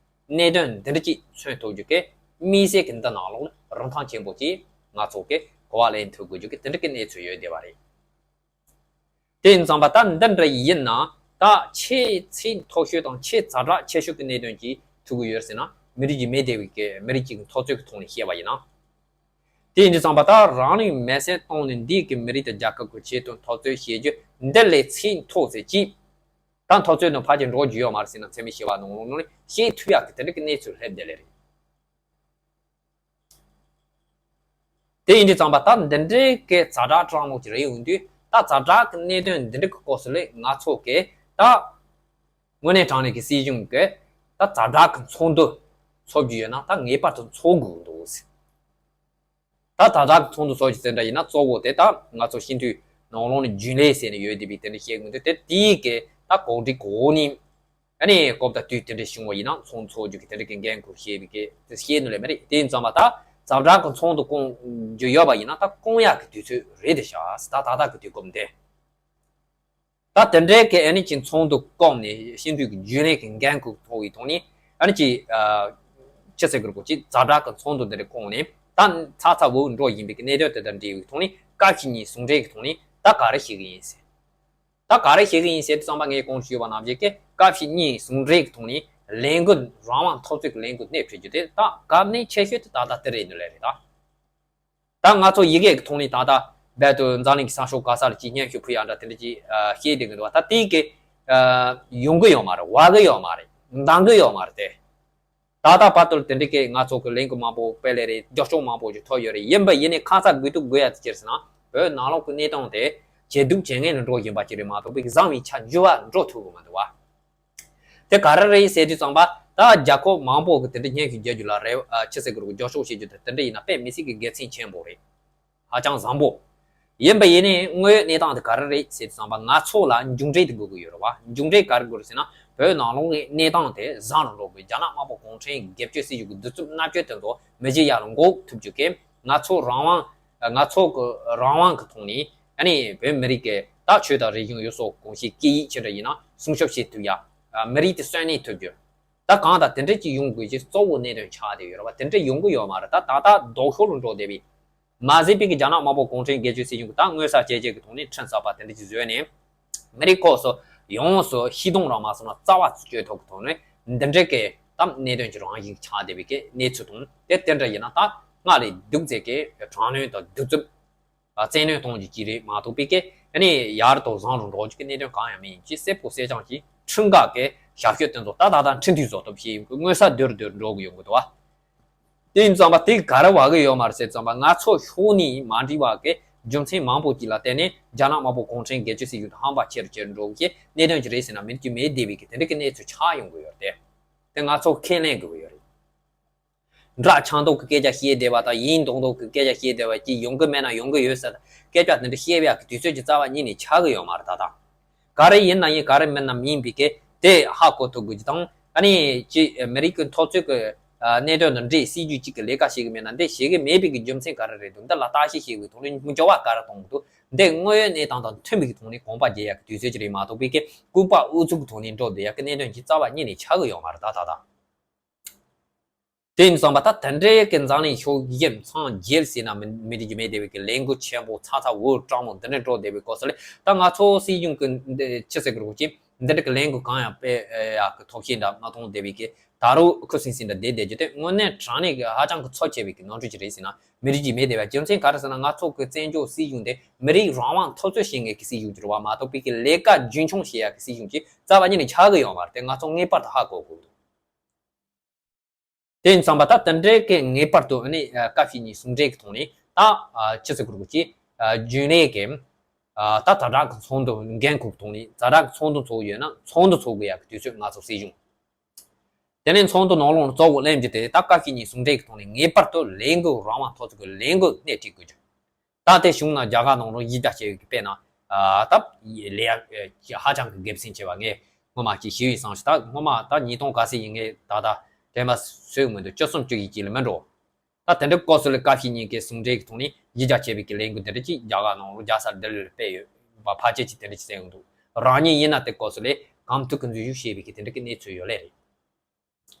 གནད་དོན་འདི་འདྲ་ཅིག་མཚོན་ཐུབ་རྒྱུ་གི་དམིགས་བསལ་གི་འདི་ནང་ལོགས་ལ་རིན་ཐང་ཆེན་པོ་ཅིག་ང་ཚོ་གི་གོ་བ་ལེན་ཐུབ་དགོས་རྒྱུ་གི་དེ་འདྲ་གི་གནས་ཚུལ་ཡོད་བསྡད་པ་རེད། དེ་ཡིན་ཙང་པ་ད་འདི་འདྲ་ཡིན་ན་ད་ཆེས་ཚད་མཐོ་ཤོས་དང་ཆེས་ཛ་དྲག་ཆེ་ཤོས་ཀྱི་གནད་དོན་ཅིག་ཐུག་གི་ཡོད་ཟེར་ན་མི་རིགས་ཀྱི་མེད་བསྡད་པའི་གི་མི་རིགས་ཀྱི་འཐབ་རྩོད་ཀྱི་ཐོག་ནས་བཤད་པ་ཡིན་ན། དེ་ཡིན་དུས་ཙམ་པ་ད་རང་ལུས་མེར་སྲེག་བཏང་ནས་འདི་གི་མི་རིགས་དང་རྒྱལ་ཁབ་ཀྱི་ཆེད་དུ་འཐབ་རྩོད་བྱེད་རྒྱུ་འདི་ལས་ཚད་མཐོ་ཟེར་ཅིག་ད་འཐབ་རྩོད་ནང་ཕལ་ཆེར་འགྲོ་རྒྱུ་ཡོད་མ་རེད་ཟེར་ན་འཚེ་མེད་ཞི་བ་ནང་ལོགས་ནས་བཤད་ཐུབ་ཡག་གི་དེ་འདྲ་གི་གནས་ཚུལ་སླེབས་བསྡད་ལེ་རེད། དེ་ཡིན་དུས་ཙམ་པ་ད་འདི་འདྲའི་གི་ཛ་དྲག་སྤྲང་མོ་ཅིག་རེད་ཡོང་དུས། ད་ཛ་དྲག་གི་གནད་དོན་འདི་འདྲ་གི་སྐོར་སུ་ལས་ང་ཚོ་གི་ད་དངོས་གནས་དྲང་གནས་ཀྱི་སྲིད་གཞུང་གི་ད་ཛ་དྲག་གི་ཚོགས་འདུ་ཚོགས་རྒྱུ་ཡོད་ན་ད་ངེས་པར་དུ་ཚོགས་དགོས་འདུག་ཟེར། ད་ཛ་དྲག་གི་ཚོགས་འདུ་ཚོགས་རྒྱུ་དེ་འདྲ་ཡིན་ན་གཙོ་བོ་དེ་ད་ང་ཚོ་སྤྱི་འཐུས་ནང་ལོགས་ནས་རྒྱུན་ལས་ཟེར་ནས་ཡོད་བསྡད་པའི་དེ་འདྲ་བཤད་གི་མི་འདུག་དེ་དེའི་གི་ད་གོ་སྒྲིག་གོ་ནི། ཨ་ནི་སྐབས་དང་དུས་དེ་འདྲ་བྱུང་བ་ཡིན་ན་ཚོགས་འདུ་ཚོགས་རྒྱུ་གི་དེ་འདྲ་གི་འགན་ཁུར་བཞེས་པའི་གི་དེ་བཤད་ནི་ལས་མ་རེད། དེ་ཡིན་ཙང་མ་ད་ཛ་དྲག་གི་ཚོགས་འདུ་བསྐོང་རྒྱུ་ཡོད་པ་ཡིན་ན་ད་བསྐོང་ཡག་གི་དུས་ཚོད་རེད་དེ་ཤག་ད་ད་ལྟ་གི་དུས་སྐབས་འདི། ད་དེ་འདྲའི་གི་ཨ་ནི་ཅིག་ཚོགས་འདུ་བསྐོངས་ནས་སྤྱི་འཐུས་ཀྱི་རྒྱུན་ལས་ཀྱི་འགན་ཁུར་ཐོབ་པའི་ཐོག་ནས། ཨ་ནི་ཅིག་ཨ་ཅི་ཟེར་དགོས་རེད་གོ་ཅིག་ཛ་དྲག་གི་ཚོགས་འདུ་འདི་འདྲ་བསྐོངས་ནས་ད་ཚ་ཚ་འུར་འུར་འགྲོ་བཞིན་པའི་གི་གནད་དོན་དེ་དང་འབྲེལ་བའི་ཐོག་ནས་སྐབས་ཕྱེད་གཉིས་ཟུང་འབྲེལ་གྱི་ཐོག་ནས་ད་ག་རེ་བྱེད་གི་ཡིན་ཟེར། ད་ག་རེ་བྱེད་གི་ཡིན་ཟེར་དུས་ཙམ་པ་ངས་གོང་དུ་ཞུས་པ་ནང་བཞིན་གི་སྐབས་ཕྱེད་གཉིས་ཟུང་འབྲེལ་གྱི་ཐོག་ནས་ལས་འགུལ་རང་དབང་འཐབ་རྩོད་ཀྱི་ལས་འགུལ་སྣེ་ཁྲིད་རྒྱུ་དེ་ད་གལ་གནད་ཆེ་ཤོས་དེ་ད་ལྟ་དེ་རེད་འདུག་ལེ་རེད་ད། ད་ང་ཚོ་ཡི་གེ་གི་ཐོག་ནས་ད་ལྟ་རྦད་དེ་འཛམ་གླིང་གི་ས་ཕྱོགས་ག་ས་ལ་ཅིག་སྙན་ཞུ་ཕུལ་ཡག་འདྲ་དེ་འདྲ་ཅིག་ཨ་བཤད་བསྡད་ཀྱི་འདུག་བ། ད་དེ་གི་ཨ་ཡོང་གི་ཡོད་མ་རེད། བབས་ཀྱི་ཡོད་མ་རེད། འདང་གི་ཡོད་མ་རེད་དེ། ད་ལྟ་བར་དུ་དེ་འདྲ་གི་ང་ཚོ་གི་ལས་འགུལ་མང་པོ་སྤེལ་ལེ་རེད། རྒྱབ་སྐྱོར་མང་པོ་ཞིག་ཐོབ་ཡོད་རེད། ཡིན་པ་ཡིན་ནའི་ཁ་ཚ་དགོས་གཏུགས་དགོས་ཡག་དེ་ཅི་རེད་ཟེར་ན་བོད་ནང་ལོགས་ཀྱི་གནས་སྟངས་དེ་ཇེ་སྡུག་ཇེ་ངན་ལ་འགྲོ་བཞིན་པ་ཅིག་རེད་མ་གཏོགས་པའི་བཟང་བའི་ཆ་འགྱུར་བ་འགྲོ་ཐུབ་ཀྱི་མི་འདུག་བ། དེ་ག་རེ་རེད་ཟེར་དུས་ཙམ་པ་ད་རྒྱལ་ཁབ་མང་པོ་གི་དེ་འདྲ་སྙན་ཞུ་རྒྱག་རྒྱུ་ལ་རེ་བ་ཨ་ཅི་ཟེར་དགོས་རེད། རྒྱབ་སྐྱོར་བྱེད་རྒྱུ་དེ་དེ་འདྲ་ཡིན་ན་དཔེ་མི་སྲིད་ཀྱི་དགེ་མཚན་ཆེན་པོ་རེད། ཧ་ཅང་བཟང་པོ། ཡིན་པ་ཡིན་ནའི་དངོས་ཡོད་གནས་སྟངས་དེ་ག་རེ་རེད་ཟེར་དུས་ཙམ་པ་ང་ཚོ་ལ་མཇུག་འབྲས་དེ་དགོས་ཀྱི་ཡོད་རེད་བ། མཇུག་འབྲས་ག་རེ་དགོས་རེད་ཟེར་ན་བོད་ནང་ལོགས་ཀྱི་གནས་སྟངས་དེ་བཟང་རུ་འགྲོ་དགོས། རྒྱ་ནག་དམར་པོ་གུང་ཁྲན་སྒེར་གཅོད་སྲིད་གཞུང་གི་གདུག་རྩུབ་མནར་གཅོད་དེ་ཚོ་མི་བྱེད་ཡག་ལ་འགོག་ཐུབ་རྒྱུ་གི་ང་ཚོ་རང་དབང་། ང་ཚོ་གི་རང་དབང་གི་ཐོག་ནས་ཨ་ནི་བོད་མི་རིགས་ཀྱི་ད་ཆོས་དང་རིག་གཞུང་ཡུལ་སྲོལ་གོམས་གཤིས་སྐད་ཡིག་ཅི་འདྲ་ཡིན་ན་སྲུང་སྐྱོབ་བྱེད་ཐུབ་ཡ། མི་རིགས་དེ་གསོན་གནས་ཐུབ་རྒྱུ། ད་གང་ལྟར་དེ་འདྲ་ཅིག་ཡོང་དགོས་ཀྱི་གཙོ་བོ་གནད་དོན་ཆགས་བསྡད་ཡོད་རེད་བ། དེ་འདྲ་ཡོང་གི་ཡོད་མ་རེད། ད་ད་ལྟ་ལྡོག་ཕྱོགས་ལ་འགྲོ་བསྡད་པའི། མ་ཟད་པའི་གི་རྒྱ་ནག་དམར་པོ་གུང་ཁྲན་སྒེར་གཅོད་སྲིད་གཞུང་གི་ད་མངོན་གསལ་ཇེ་ཆེ་གི་ཐོག་ནས་ཁྲིམས་གསར་པ་དེ་འདྲ་ཅིག་བཟོས་ནས། མི་རིགས་ཁག་སོགས་ཡོངས་སུ་ཤི་སྡོང་རང་མ་སོང་ན་རྩ་བ་གཅོད་ཐབས་ཀྱི་ཐོག་ནས་འདི་འདྲའི་གི་ད་གནད་དོན་གྱི་རང་བཞིན་ཆགས་བསྡད་པའི་གི་གནས་ཚུལ་དང་། དེ་དེ་འདྲ་ཡིན་ན་ད་སྔར་ལས་སྡུག་ཙམ་གི་དྲག་གནོན་དང་གདུག་རྩུབ་བཙན་གནོན་གཏོང་རྒྱུ་ཅིག་རེད་མ་གཏོགས་པའི་གི་ཨ་ནི་ཡར་དང་བཟང་རུ་འགྲོ་རྒྱུ་གི་གནད་དོན་གང་ཡང་མེད་ཡིན་ཅེས་གསལ་པོ་གསལ་རྐྱང་གིས་ཁྲིམས་འགལ་གི་ཞབས་ཞུ་དེ་ཚོ་ད་ད་ད་ཁྲིམས་མཐུན་བཟོ་ཐབས་བྱེད་ཡོང་གི། མངོན་གསལ་དོད་དོད་འགྲོ་གི་ཡོང་གི་འདུག་བ། དེ་ཡིན་ཙང་པ་དེ་ག་རེ་བ་གི་ཡོད་མ་རེད་ཟེར་ཙང་པ། ང་ཚོ་ཕྱོགས་ནས་མ་འགྲིག་པ་གི་རྒྱུ་མཚན་མང་པོ་ཅིག་ལ་བརྟེན་ནས་རྒྱ་ནག་དམར་པོ་གུང་ཁྲན་སྒེར་གཅོད་སྲིད་གཞུང་དང་ཧམ་པ་ཆེ་རུ་ཆེ་རུ་འགྲོ་གི་གནད་དོན་ཅིག་རེད་ཟེར་ན་མི་རྒྱུ་མེད་བསྡད་པའི་གི་དེ་འདྲ་གི་གནས་ཚུལ་ཆགས་ཡོང་གི་ཡོད་རེད། དེ་ང་ཚོ་ཁས་ལེན་དགོས་ཀྱི་ཡོད་རེད། འདྲ་ཆགས་མདོག་གི་སྐད་ཆ་བཤད་བསྡད་པ་དང་ཡིན་མདོག་མདོག་གི་སྐད་ཆ་བཤད་བསྡད་པ་ཅིག་ཡོང་གི་མེད་ན་ཡོང་གི་ཡོད་ཟེར། སྐད་ཆ་འདི་འདྲ་བཤད་པའི་གི་དུས་ཚོད་ཀྱི་རྩ་བ་ཉིད་ནས་ཆགས་གི་ཡོད་མ་རེད་ད་ལྟ། ག་རེ་ཡིན་ན་ཡིན་ག་རེ་མིན་ན་མིན་པའི་གི་དེ་ཧ་གོ་ཐུབ་དགོས་ཀྱི་དང་། ཨ་ནི་ཅི་མི་རིགས་ཀྱི་འཐབ་རྩོད་ཀྱི་གནད་དོན་དང་འབྲེལ་སྲིད་ཇུས་གཅིག་གི་ལས་ཀ་བྱེད་ཀྱི་མེད་ན་འདི་བྱེད་ཀྱི་མེད་པའི་གི་རྒྱུ་མཚན་ག་རེ་རེད་འདུག་འདི་ལ་བརྟག་ཞིབ་བྱེད་དགོས་ཐོག་ནས་མི་འགྱུར་བ་ག་རེ་གཏོང་དགོས་འདུག་འདི་དངོས་ཡོད་གནས་སྟངས་དང་མཐུན་པའི་གི་ཐོག་ནས་གོམ་པ་རྒྱག་ཡག་གི་དུས་ཚོད་ཅིག་རེད་མ་གཏོགས་པའི་གི་ལྐུགས་པ་ཨུ་ཚུགས་ཀྱི་ཐོག་ནས་འགྲོ་བསྡད་ཡག་གི་གནད་དོན་གྱི་རྩ་བ་ཉིད་ནས་ཆགས་ཀྱི་ཡོད་མ་རེད་ད་ད་ལྟ། དེ་ཡིན་ཙང་པ་ད་དེ་འདྲའི་གི་འཛམ་གླིང་ཕྱོགས་བཞི་མཚམས་བརྒྱད་ཟེར་ན་མི་མི་འགྲིག་རྒྱུ་མེད་བསྡད་པའི་གི་ལས་འགུལ་ཆེན་པོ་ཚ་ཚ་འུར་སྤྲང་མོ་འདི་འདྲ་འགྲོ་བསྡད་པའི་སྐབས་སུ་ལས་ད་ང་ཚོ་སྲིད་གཞུང་གི་འདི་ཆི་ཟེར་དགོས་རེད་ཅེ་འདི་འདྲ་གི་ལས་འགུལ་གང་ཡང་སྤེལ་ཡག་གི་ཐབས་ཤེས་འདྲ་མ་གཏོང་བསྡད་པའི་གི་ད་རུང་ཁུ་སིམ་སིམ་འདྲ་བསྡད་བསྡད་རྒྱུ་དེ་དངོས་གནས་དྲང་གནས་གི་ཧ་ཅང་གི་ཚབས་ཆེ་བའི་གི་ནོར་འཁྲུལ་ཅིག་རེད་ཟེར་ན་མི་འགྲིག་རྒྱུ་མེད་བསྡད་པ། རྒྱུ་མཚན་ག་རེ་ཟེར་ན་ང་ཚོ་གི་བཙན་བྱོལ་སྲིད་གཞུང་དེ་མི་རིགས་རང་དབང་འཐབ་རྩོད་བྱེད་མཁན་གི་སྲིད་གཞུང་ཅིག་རེད་བ་མ་གཏོགས་པའི་གི་ལས་ཀ་རྒྱུན་འཁྱོངས་བྱེད་ཡག་གི་སྲིད་གཞུང་ཅིག་རྩ་བ་ཉིད་ནས་ཆགས་གི་ཡོད་མ་རེད། དེ་ང་ཚོ་ངེས་པར་དུ་ཧ་གོ་དགོས་འདུག་དེ་ཡིན་ཙང་པ་ད་དེ་འདྲའི་གི་ངེས་པར་དུ་ཨ་ནི་ཨ་བཀའ་བཤད་གཉིས་ཟུང་འབྲེལ་གྱི་ཐོག་ནས་ད་ཨ་ཅི་ཟེར་དགོས་རེད་ཅེ་ཨ་རྒྱུན་ལས་ཀྱི་ཨ་ད་ཛ་དྲག་གི་ཚོགས་འདུ་འགན་འཁུར་གྱི་ཐོག་ནས་ཛ་དྲག་གི་ཚོགས་འདུ་ཚོགས་ཡོད་ན་ཚོགས་འདུ་ཚོགས་དགོས་ཡག་གི་དུས་ཚོད་ང་ཚོ་སྲིད་གཞུང་དེ་ནས་ཚོགས་འདུ་ནང་ལོགས་ལ་གཙོ་བོ་གླེང་རྒྱུ་དེ་ད་བཀའ་བཤད་གཉིས་ཟུང་འབྲེལ་གྱི་ཐོག་ནས་ངེས་པར་དུ་ལས་འགུལ་རང་དབང་འཐབ་རྩོད་ཀྱི་ལས་འགུལ་སྣེ་ཁྲིད་དགོས་རྒྱུ། ད་ལྟའི་གཞུང་ནང་རྒྱ་གར་ནང་ལོགས་གཞི་རྒྱ་ཆེ་བའི་དཔེར་ན། ཨ་ད་ལས་ཡག་ཧ་ཅང་གི་དགེ་མཚན་ཆེ་བ་ངས་སྔོན་མ་ཅིག་ཞུས་ཡིན་བསམ་ཞིག་ད་སྔོན་མ་ད་ཉིས་སྟོང་ག་ཚོད་ཡིན་ངས་ད་ལྟ་དྲན་པ་གསོས་མི་འདུག་བཅུ་གསུམ་བཅུ་བཞི་ཅིག་ལ་མི་འགྲོ། ད་དེ་འདྲའི་སྐབས་སུ་ལ་བཀའ་བཤད་གཉིས་ཀའི་ཟུང་འབྲེལ་གྱི་ཐོག་ནས་གཞི་རྒྱ་ཆེ་བའི་གི་ལས་འགུལ་དེ་འདྲ་ཅིག་རྒྱ་གར་ནང་ལོགས་རྒྱལ་ས་ལྡི་ལི་ལ་སྤེལ་ཡོད་པ་ཕལ་ཆེར་ཅིག་དེ་འདྲ་ཅིག་གསན་ཡོང་འདུག་རང་ཉིད་ཡིན་ན་དེ་སྐབས་སུ་ལ་གང་ཐུབ་ཀྱི་འཛུལ་ཞུགས་བྱས་པའི་གི་དེ་འདྲ་གི་གནས་ཚུལ་ཡོད་ལེ་རེད།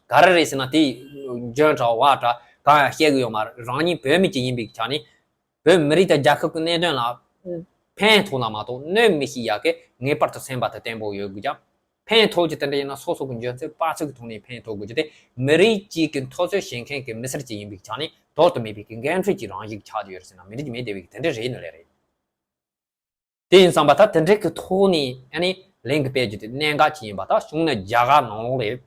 ག་རེ་རེད་ཟེར་ན་དེ་འཇོན་དྲགས་བ་དྲགས་གང་ཡང་བཤད་གི་ཡོད་མ་རེད། རང་ཉིད་བོད་མི་ཅིག་ཡིན་པའི་ཆ་ནས་བོད་མི་རིགས་དང་རྒྱལ་ཁབ་ཀྱི་གནད་དོན་ལ་ཕན་ཐོགས་ན་མ་གཏོགས་གནོད་མི་ཤེས་ཡག་གི་ངེས་པར་དུ་སེམས་པ་དེ་བརྟན་པོ་ཡོད་དགོས་ཀྱང་། ཕན་ཐོགས་ཀྱི་དེ་འདྲ་ཡིན་ན་སོ་སོ་གི་འཇོན་ཚད་དཔག་ཚོད་ཀྱི་ཐོག་ནས་ཕན་ཐོགས་དགོས་ཀྱི་དེ་མི་རིགས་གཅིག་གི་འཐབ་རྩོད་བྱེད་མཁན་གྱི་མི་སེར་ཅིག་ཡིན་པའི་ཆ་ནས་དོར་དུ་མེད་པའི་གི་འགན་འཁྲི་ཅིག་རང་ཞིག་ཆགས་ཀྱི་ཡོད་རེད་ཟེར་ན་མི་འགྲིག་གི་མེད་བསྡད་པའི་གི་དེ་འདྲ་རེད་ནི་ལས་རེད། དེ་ཡིན་བསམ་པ་ད་དེ་འདྲའི་གི་ཐོག་ནས་ཨ་ནི་ལན་གི་སྤེལ་རྒྱུ་དེ་གནད་འགག་ཅིག་ཡིན་པ་ད་གཞུང་ནས་རྒྱ་གར་ནང་ལོགས་ལ་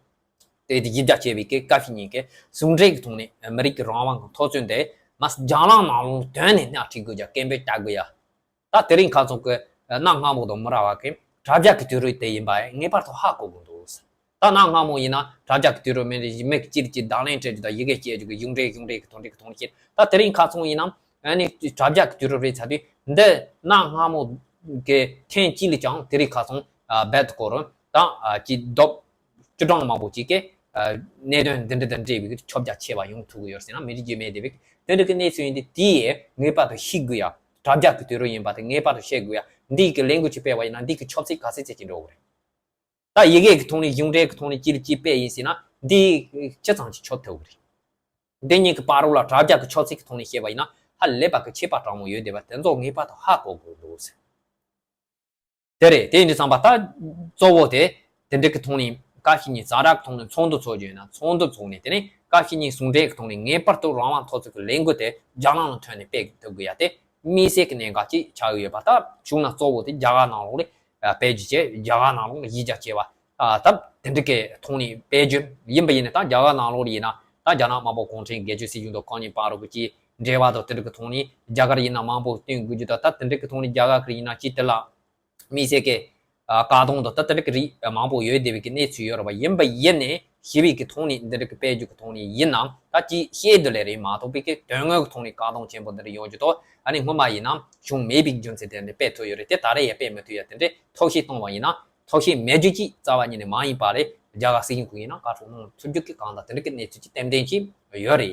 དེ་དེ་གཞི་རྒྱ་ཆེ་བའི་གི་བཀའ་བཤད་གཉིས་ཀའི་ཟུང་འབྲེལ་གི་ཐོག་ནས་མི་རིགས་ཀྱི་རང་དབང་གི་འཐབ་རྩོད་དེ་མ་རྒྱང་ལམ་ནང་ལོགས་དོན་ནས་སྣེ་ཁྲིད་དགོས་ཡ་སྐད་འབོད་བཏང་དགོས་ཡ། ད་དེ་རིང་ཁ་སང་གི་གནའ་སྔ་མོ་དང་མི་ར་བ་གི་དྲ་རྒྱ་གི་དུས་རབས་དེ་ཡིན་པ་ངེས་པར་དུ་ཧ་གོ་དགོས་འདུག་ད་གནའ་སྔ་མོ་ཡིན་ན་དྲ་རྒྱ་གི་དུས་རབས་མིན་རེད། མི་གཅིག་གིས་དང་ལེན་སྤྲད་རྒྱུ་དང་ཡི་གེ་སྐྱེལ་རྒྱུ་གི་གཞུང་འབྲེལ་གཞུང་འབྲེལ་གི་དོན་འབྲེལ་གི་དོན་འབྲེལ་བྱེད། ད་དེ་རིང་ཁ་སང་ཡིན་ན་ཨ་ནི་དྲ་རྒྱ་གི་དུས་རབས་རེད་ཚར་དུས་འདི་གནའ་སྔ་མོ་གི་ཐེངས་གཅིག་ལས་ཀྱང་དེ་རིང་ཁ་སང་རྦད་དེ་སྐོར་དང་ཅིག་རྡོབ་བཅུ་གྲངས་མང་པོ་ཅིག་གི་གནད་དོན་འདི་འདྲ་དང་འབྲེལ་བའི་ཁྱབ་རྒྱ་ཆེ་བ་ཡོང་ཐུབ་ཀྱི་ཡོད་ཟེར་ན་མི་རིགས་རྒྱུས་མེད་བསྡད་པའི་དེ་འདྲ་གི་གནས་ཚུལ་ཡིན་དུས་དེ་ངེས་པར་དུ་ཤེས་དགོས་ཡ། དྲ་རྒྱ་གི་དུས་རབས་ཡིན་པ་དེ་ངེས་པར་དུ་ཤེས་དགོས་ཡ། འདི་གི་ལས་འགུལ་ཅིག་སྤེལ་བ་ཡིན་ན་འདི་གི་ཆབ་སྲིད་ག་ཚད་ཚད་ཅིག་འགྲོ་གི་རེད། ད་ཡི་གེ་གི་ཐོག་ནས་གཞུང་འབྲེལ་གི་ཐོག་ནས་གཅིག་ལ་གཅིག་སྤེལ་ཡིན་ཟེར་ན་འདི་ཅི་ཙམ་ཅིག་ཁྱབ་ཐུབ་ཀྱི་རེད། འདི་གཉིས་ཀྱི་བར་རོ་ལ་དྲ་རྒྱ་གི་ཆབ་སྲིད་ཀྱི་ཐོག་ནས་བཤད་པ་ཡིན་ན་ཧ་ལས་པ་གི་ཁྱད་པར་གྲང་མོ་ཡོད་བསྡད་པ་དེ་ཚོ་ངེས་པར་དུ་ཧ་གོ་དགོས་འདུག་ཟེར། དེ་རེད། དེ་ཡིན་དུས་ཙམ་པ་ད་གཙོ་བོ་དེ་དེ་འདྲ་གི་ཐོག་ནས་བཀའ་བཤད་གཉིས་ཛ་དྲག་གི་ཐོག་ནས་ཚོགས་འདུ་ཚོགས་རྒྱུ་ཡིན་ན་ཚོགས་འདུ་ཚོགས་ནས་དེ་ནས་བཀའ་བཤད་གཉིས་ཟུང་འབྲེལ་གི་ཐོག་ནས་ངེས་པར་དུ་རང་དབང་འཐབ་རྩོད་ཀྱི་ལས་འགུལ་དེ་རྒྱང་ལམ་ལ་ཐོན་ནས་སྤེལ་ཐུབ་དགོས་ཡ་དེ་དམིགས་བསལ་གྱི་གནད་འགག་ཅིག་ཆགས་ཀྱི་ཡོད་པ། ད་གཞུང་ན་གཙོ་བོ་དེ་རྒྱ་གར་ནང་ལོགས་ལ་སྤེལ་རྒྱུ་བྱས་རྒྱ་གར་ནང་ལོགས་ལ་གཞི་རྒྱ་ཆེ་བ་ད་དེ་འདྲ་གི་ཐོག་ནས་སྤེལ་རྒྱུ་ཡིན་པ་ཡིན་ན། ད་རྒྱ་གར་ནང་ལོགས་ལ་ཡིན་ན་ད་རྒྱ་ནག་དམར་པོ་གུང་ཁྲན་སྒེར་གཅོད་སྲིད་གཞུང་དང་གང་ཉིད་བར་དུ་གི་ཅིག་འབྲེལ་བ་དང་དེ་འདྲ་གི་ཐོག་ནས་རྒྱ་གར་ཡིན་ན་མང་པོ་བསྟུན་དགོས་རྒྱུ་དང་ད་དེ་འདྲ་གི་ཐོག་ནས་རྒྱ་གར་གི་ཡིན་ན་ཅིག་དེ་ལ། དམིགས་བསལ་གྱི་བཀག་སྡོམ་དང་ད་ལྟ་གི་རིགས་མང་པོ་ཡོད་བསྡད་པའི་གི་གནས་ཚུལ་ཡོད་རེད་པ། ཡིན་པ་ཡིན་ནས་ཞི་བའི་གི་ཐོག་ནས་འདི་འདྲ་གི་སྤེལ་རྒྱུ་གི་ཐོག་ནས་ཡིན་ནའང་ད་ཅིག་བཤད་རྒྱུ་ལས་རེད་མ་གཏོགས་པའི་གི་དོན་དངོས་གི་ཐོག་ནས་བཀག་སྡོམ་ཆེན་པོ་འདི་འདྲ་ཡོང་རྒྱུ་དང་ཨ་ནི་སྔོན་མ་ཡིན་ནའང་བྱུང་མེད་པའི་རྒྱུ་མཚན་དེ་འདྲ་སྤེལ་ཐུབ་ཡོད་རེད་དེ་ད་རེས་ཡང་སྤེལ་མི་ཐུབ་ཡ་དེ་འདྲའི་ཐབས་ཤེས་བཏང་བ་ཡིན་ན་ཐབས་ཤེས་མེད་རྒྱུ་ཅིག་རྩ་བ་ཉིད་ནས་མ་ཡིན་པ་རེད། རྒྱ་གར་སྲིད་གཞུང་གི་ཡིན་ན་བཀའ་ཁྲོལ་གནང་ཐུབ་རྒྱུ་གི་གང་ལྟར་དེ་འདྲ་གི་གནས་ཚུལ་ཅིག་ཏན་ཏན་ཅིག་ཡོད་རེད།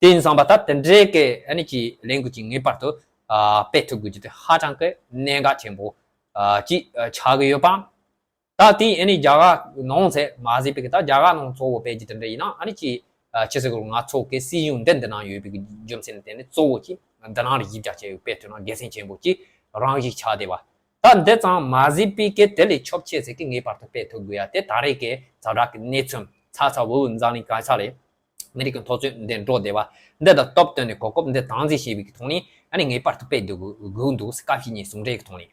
དེ་ཡིན་ཙང་པ་ད་དེ་འདྲའི་གི་ཨ་ནི་ཀྱི་ལས་འགུལ་ཅིག་ངེས་པར་དུ་ཨ་སྤེལ་ཐུབ་དགོས་རྒྱུ་དེ་ཧ་ཅང་གི་གནད་འགག་ཆེན་པོ་ཨ་ཅིག་ཨ་ཆགས་ཀྱི་ཡོད་པ། ད་དེ་ཨ་ནི་རྒྱ་གར་ནང་ཚེ་མ་ཟད་པའི་གི་ད་རྒྱ་གར་ནང་གཙོ་བོ་སྤེལ་རྒྱུ་དེ་འདྲ་ཡིན་ན་ཨ་ནི་ཀྱི་ཨ་ཆི་ཟེར་དགོས་ང་ཚོ་གི་སྲིད་གཞུང་འདི་འདི་ནང་ཡོད་པའི་གི་རྒྱུ་མཚན་དེ་ནི་གཙོ་བོ་ཅིག་འདི་ནང་ལ་གཞི་རྒྱ་བྱས་ཡོད་སྤེལ་ཐུབ་ན་དགེ་མཚན་ཆེན་པོ་ཅིག་རང་ཞིག་ཆགས་བསྡད་པ། ད་འདི་ཙམ་མ་ཟད་པའི་གི་དེ་ལས་ཁྱབ་ཆེ་ཟེར་གི་ངེས་པར་དུ་སྤེལ་ཐུབ་དགོས་ཡ་དེ་ད་རེས་ཀྱི་ཛ་དྲག་གི་གནས་ཚུལ་ཚ་ཚ་འུར་འུར་འཛམ་གླིང་ག་ས་ལས་མི་རིགས་ཀྱི་འཐབ་རྩོད་འདི་འགྲོ་བསྡད་པ་འདི་དང་སྟབས་བསྟུན་ནས་གོ་སྐབས་འདི་དམ་འཛིན་བྱེད་པའི་གི་ཐོག་ནས་ཨ་ནི་ངེས་པར་དུ་སྤེལ་དགོས་དགོས་འདུག་ཟེར་བཀའ་བཤད་གཉིས་ཟུང་འབྲེལ་གི་ཐོག་ནས་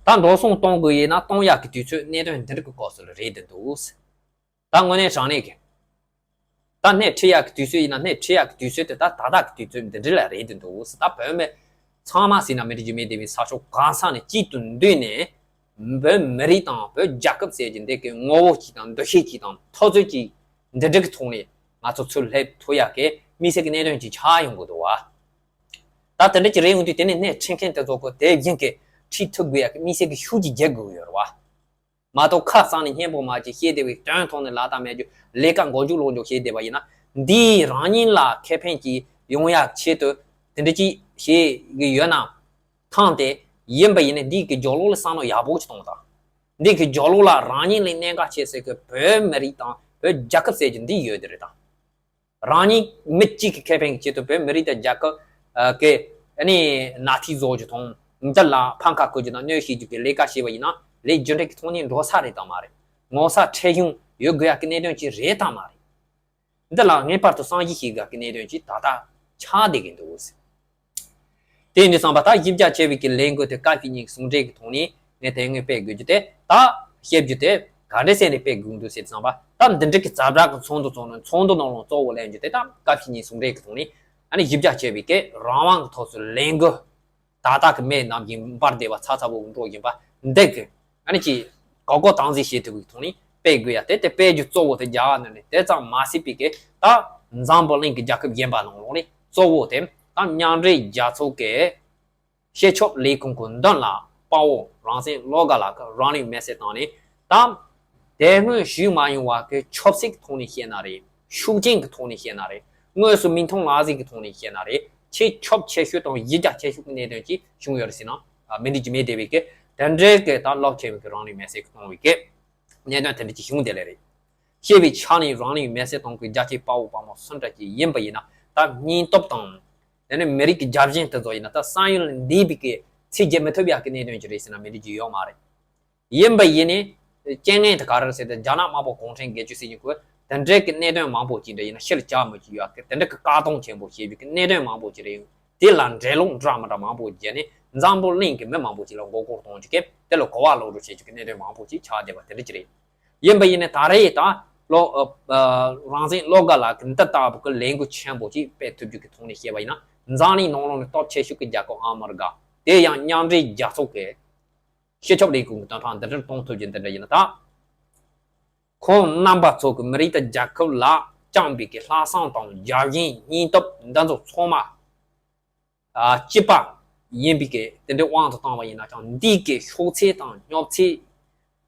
ད་འགྲོ་སོང་གཏོང་དགོས་ཡིན་ན་གཏོང་ཡག་གི་དུས་ཚོད་གནད་དོན་འདི་འདྲ་གི་སྐབས་སུ་ལ་རེད་བསྡད་འདུག་ཟེར། ད་དངོས་གནས་དྲང་གནས་ཀྱི་ ད་སྣེ་ཁྲིད་ཡག་གི་དུས་ཚོད་ཡིན་ན་སྣེ་ཁྲིད་ཡག་གི་དུས་ཚོད་དེ་ད་ད་ལྟ་གི་དུས་ཚོད་འདི་འདྲ་ལ་རེད་དུ་འདུག་ཟེར། ད་བོད་མི་ཚང་མ་ཟེར་ན་མི་འགྲིག་རྒྱུ་མེད། དེ་བས་ས་ཕྱོགས་གང་ས་ནས་གཅིག་ཏུ་འདུས་ནས་བོད་མི་རིགས་དང་བོད་རྒྱལ་ཁབ་ཟེར་གྱི་འདི་གི་ངོ་བོ་གཅིག་དང་འདུ་ཤེས་གཅིག་དང་འཐབ་རྩོད་གཅིག་འདི་འདྲ་གི་ཐོག་ནས་ང་ཚོ་ཚུར་སླེབས་ཐུབ་ཡག་གི་དམིགས་བསལ་གྱི་གནད་དོན་གཅིག་ཆགས་ཡོང་གི་འདུག་བ། ད་དེ་འདྲ་ཅིག་རེད་ཡོང་དུས་དེ་ནས་སྣེ་ཁྲིད་མཁན་དེ་ཚོ་གི་དེ་བཞིན་གྱི་ཁྲིད་ཐུབ་དགོས་ཡག་གི་དམིགས་བསལ་གྱི་ཤུགས་ཀྱིས་རྒྱག་དགོས་ཡོད་རེད་བ། མ་གཏོགས་ཁ་གསང་ནས་སྙན་པོ་མ་ཅིག་བཤད་བསྡད་པའི་དོན་ཐོག་ནས་ལག་བསྟར་མེད་རྒྱུ། ལས་ཀ་མགོ་མཇུག་ལོག་འཇོག་བྱས་བསྡད་པ་ཡིན་ན། འདིས་རང་ཉིད་ལ་ཁེ་ཕན་ཅིག་ཡོང་ཡག་ཆེད་དུ་དེ་འདྲ་ཅིག་བྱེད་ཀྱི་ཡོད་ན་ཐང་སྟེ། ཡིན་པ་ཡིན་ན་འདི་གི་རྒྱབ་ལོགས་ལ་བསམ་བློ་ཡག་པོ་ཅིག་གཏོང་དང་། འདི་གི་རྒྱབ་ལོགས་ལ་རང་ཉིད་ལ་གནད་འགག་ཆེ་ཟེར་གི་བོད་མི་རིགས་དང་བོད་རྒྱལ་ཁབ་ཟེར་གྱི་འདི་ཡོད་དེ་རེད་དང་། རང་ཉིད་མི་གཅིག་གི་ཁེ་ཕན་གྱི་ཆེད་དུ་བོད་མི་རིགས་དང་རྒྱལ་ཁབ་ཨ་གི་ཨ་ནི་ནག་ཐིག་བཟོ་རྒྱུ་དང་། འདི་ལ་ཕམ་ཁ་བསྐུར་རྒྱུ་དང་གནོད་བྱེད་རྒྱུ་གི་ལས་ཀ་བྱས་པ་ཡིན་ན་ལས་རྒྱུ་འབྲས་ཀྱི་ཐོག་ནས་འགྲོ་ས་རེད་དམ་མ་རེད། ངོ་ཚ་ཁྲེལ་གཞུང་ཡོད་དགོས་ཡག་གི་གནད་དོན་ཅིག་རེད་དམ་མ་རེད། འདི་ལ་ངེས་པར་དུ་བསམ་གཞིག་བྱེད་དགོས་ཀྱི་གནད་དོན་ཅིག་ད་ལྟ་ཆགས་བསྡད་ཀྱི་འདུག། དེ་ཡིན་དུས་ཙམ་པ་ད་གཞི་རྒྱ་ཆེ་བའི་གི་ལས་འགུལ་དེ་བཀའ་བཞིན་ཉིན་ཟུང་འབྲེལ་གྱི་ཐོག་ནས་ངས་དེ་སྔོན་སྤེལ་དགོས་རྒྱུ་དེ་ད་བཤད་རྒྱུ་དེ་ག་འདྲ་ཟེར་ནས་སྤེལ་དགོས་འདུག་ཟེར་དུས་ཙམ་པ། ད་འདི་འདྲ་གི་ཛ་དྲག་གི་ཚོགས་འདུ་ཚོགས་ནས་ཚོགས་འདུ་ནང་ལ་གཙོ་བོ་ལེན་རྒྱུ་དེ་ད་བཀའ་བཞིན་ཉིན་ཟུང་འབྲེལ་གྱི་ཐོག་ནས་ཨ་ནི་གཞི་རྒྱ་ཆེ་བའི་གི་རང་དབང་གི་ཐོག་སུ་ལས་འགུལ་ཏག་ཏག་གི་མེ་ནམ་རྒྱུན་འབར་བསྡད་པ་ཚ་ཚ་བོ་འགྲོ་བཞིན་པ་འདི་གི་ཨ་ནི་ཅིག་གོ་གོ་དང་ཟིག་བྱེད་ཐུབ་པའི་ཐོག་ནས་སྤེལ་དགོས་ཡ་དེ། དེ་སྤེལ་རྒྱུ་གཙོ་བོ་དེ་རྒྱ་གར་ནང་ནས་དེ་ཙམ་མ་ཟད་པའི་གི་ད་འཛམ་བུ་གླིང་གི་རྒྱལ་ཁབ་གཞན་པ་ནང་ལོགས་ནས་གཙོ་བོ་དེ་ད་མཉམ་འབྲེལ་རྒྱལ་ཚོགས་ཀྱི་སྤྱི་ཁྱབ་ལས་ཁུངས་ཀྱི་མདུན་ལ་དཔའ་བོ་རང་བཙན་བློ་དགའ་ལགས་ཀྱིས་རང་ལུས་མེར་སྲེག་བཏང་ནས། ད་དེ་སྔོན་ཞུས་མ་མྱོང་བ་གི་ཆབ་སྲིད་ཀྱི་ཐོག་ནས་བཤད་ན་རེད། ཤུགས་རྐྱེན་གྱི་ཐོག་ནས་བཤད་ན་རེད། དངོས་སུ་མིག་མཐོང་ལག་ཟིན་གྱི་ཐོག་ནས་བཤད་ན་རེད། ཆེས་ཁྱབ་ཆེ་ཤོས་དང་གཞི་རྒྱ་ཆེ་ཤོས་ཀྱི་གནད་དོན་ཅིག་བྱུང་ཡོད་རེད་ཟེར་ན་མི་འགྲིག་རྒྱུ་མེད། དེ་བས་ཀྱི་དེ་འདྲའི་གི་ད་རླབས་ཆེ་བའི་གི་རང་ལུས་མེར་སྲེག་གཏོང་བའི་གི་གནད་དོན་དེ་འདྲ་ཅིག་བྱུང་བསྡད་ལེ་རེད། ཞེས་པའི་ཆ་ནས་རང་ལུས་མེར་སྲེག་གཏོང་གི་རྒྱལ་གཅེས་དཔའ་བོ་དཔའ་མོ་སུ་འདྲ་ཅིག་ཡིན་པ་ཡིན་ན། ད་སྙིང་སྟོབས་དང་དེ་ནས་མི་རིགས་ཀྱི་རྒྱབ་ཆེན་དེ་ཚོ་ཡིན་ན་ད་བསམ་ཡུལ་འདས་པའི་གི་ཚིག་བརྗེད་མི་ཐུབ་ཡག་གི་གནད་དོན་ཅིག་རེད་ཟེར་ན་མི་འགྲིག་རྒྱུ་ཡོད་མ་རེད། ཡིན་པ་ཡིན་ནའི་རྐྱེན་ངན་དེ་ག་རེ་རེད་ཟེར་ཏེ་རྒྱ་ནག་དམར་པོ་གུང་ཁྲན་སྒེར་གཅོད་ཟེར་གྱི་ཁོ་དེ་འདྲའི་གི་གནད་དོན་མང་པོ་ཅིག་འདྲ་ཡིན་ན་ཕྱིར་བཅར་མི་བྱེད་ཡག་གི་དེ་འདྲའི་གི་བཀག་སྡོམ་ཆེན་པོ་བྱེད་པའི་གི་གནད་དོན་མང་པོ་ཅིག་རེད། དེ་ལ་འགྲེལ་ལུགས་འདྲ་མི་འདྲ་མང་པོ་བརྒྱབ་ནས་འཛམ་བུ་གླིང་གི་མི་མང་པོ་ཅིག་ལ་མགོ་སྐོར་གཏོང་རྒྱུ་གི་དེ་ལ་གོ་བ་ལོག་འགྲོ་བྱེད་རྒྱུ་གི་གནད་དོན་མང་པོ་ཅིག་ཆགས་བསྡད་པ་དེ་འདྲ་ཅིག་རེད། ཡིན་པ་ཡིན་ནའི་ད་རེས་ད་ལོ་ཨ་ཨ་རང་བཙན་བློ་དགའ་ལགས་ཀྱིས་འདི་ལྟ་བུ་གི་ལས་འགུལ་ཆེན་པོ་ཅིག་སྤེལ་ཐུབ་རྒྱུ་གི་ཐོག་ནས་བཤད་པ་ཡིན་ན། འཛམ་གླིང་ནང་ལོགས་ནས་སྟོབས་ཆེ་ཤོས་ཀྱི་རྒྱལ་ཁབ་ཨ་མི་རི་ཀ་དེ་ཡང་མཉམ་འབྲེལ་རྒྱལ་ཚོགས་ཀྱི་སྤྱི་ཁྱབ་ལས་ཁུངས་ཀྱི་དོན་ཕྲག་འདི་འདྲར་གཏོང་ཐུབ་རྒྱུ་འདི་འདྲ་ཡིན་ན། ད་ཁོང་རྣམ་པ་ཚོ་གི་མི་རིགས་དང་རྒྱལ་ཁབ་ལ་བཅངས་པའི་གི་ལྷག་བསམ་དང་རྒྱལ་ཞེན་སྙིང་སྟོབས་འདི་ཚོ་ཚང་མ་ཨ་གཅིག་པ་ཡིན་པའི་གི་དེ་འདྲའི་དབང་དུ་བཏང་བ་ཡིན་ན་ཀྱང་། འདི་གི་ཤོག་ཚད་དང་རྙོག་ཚད།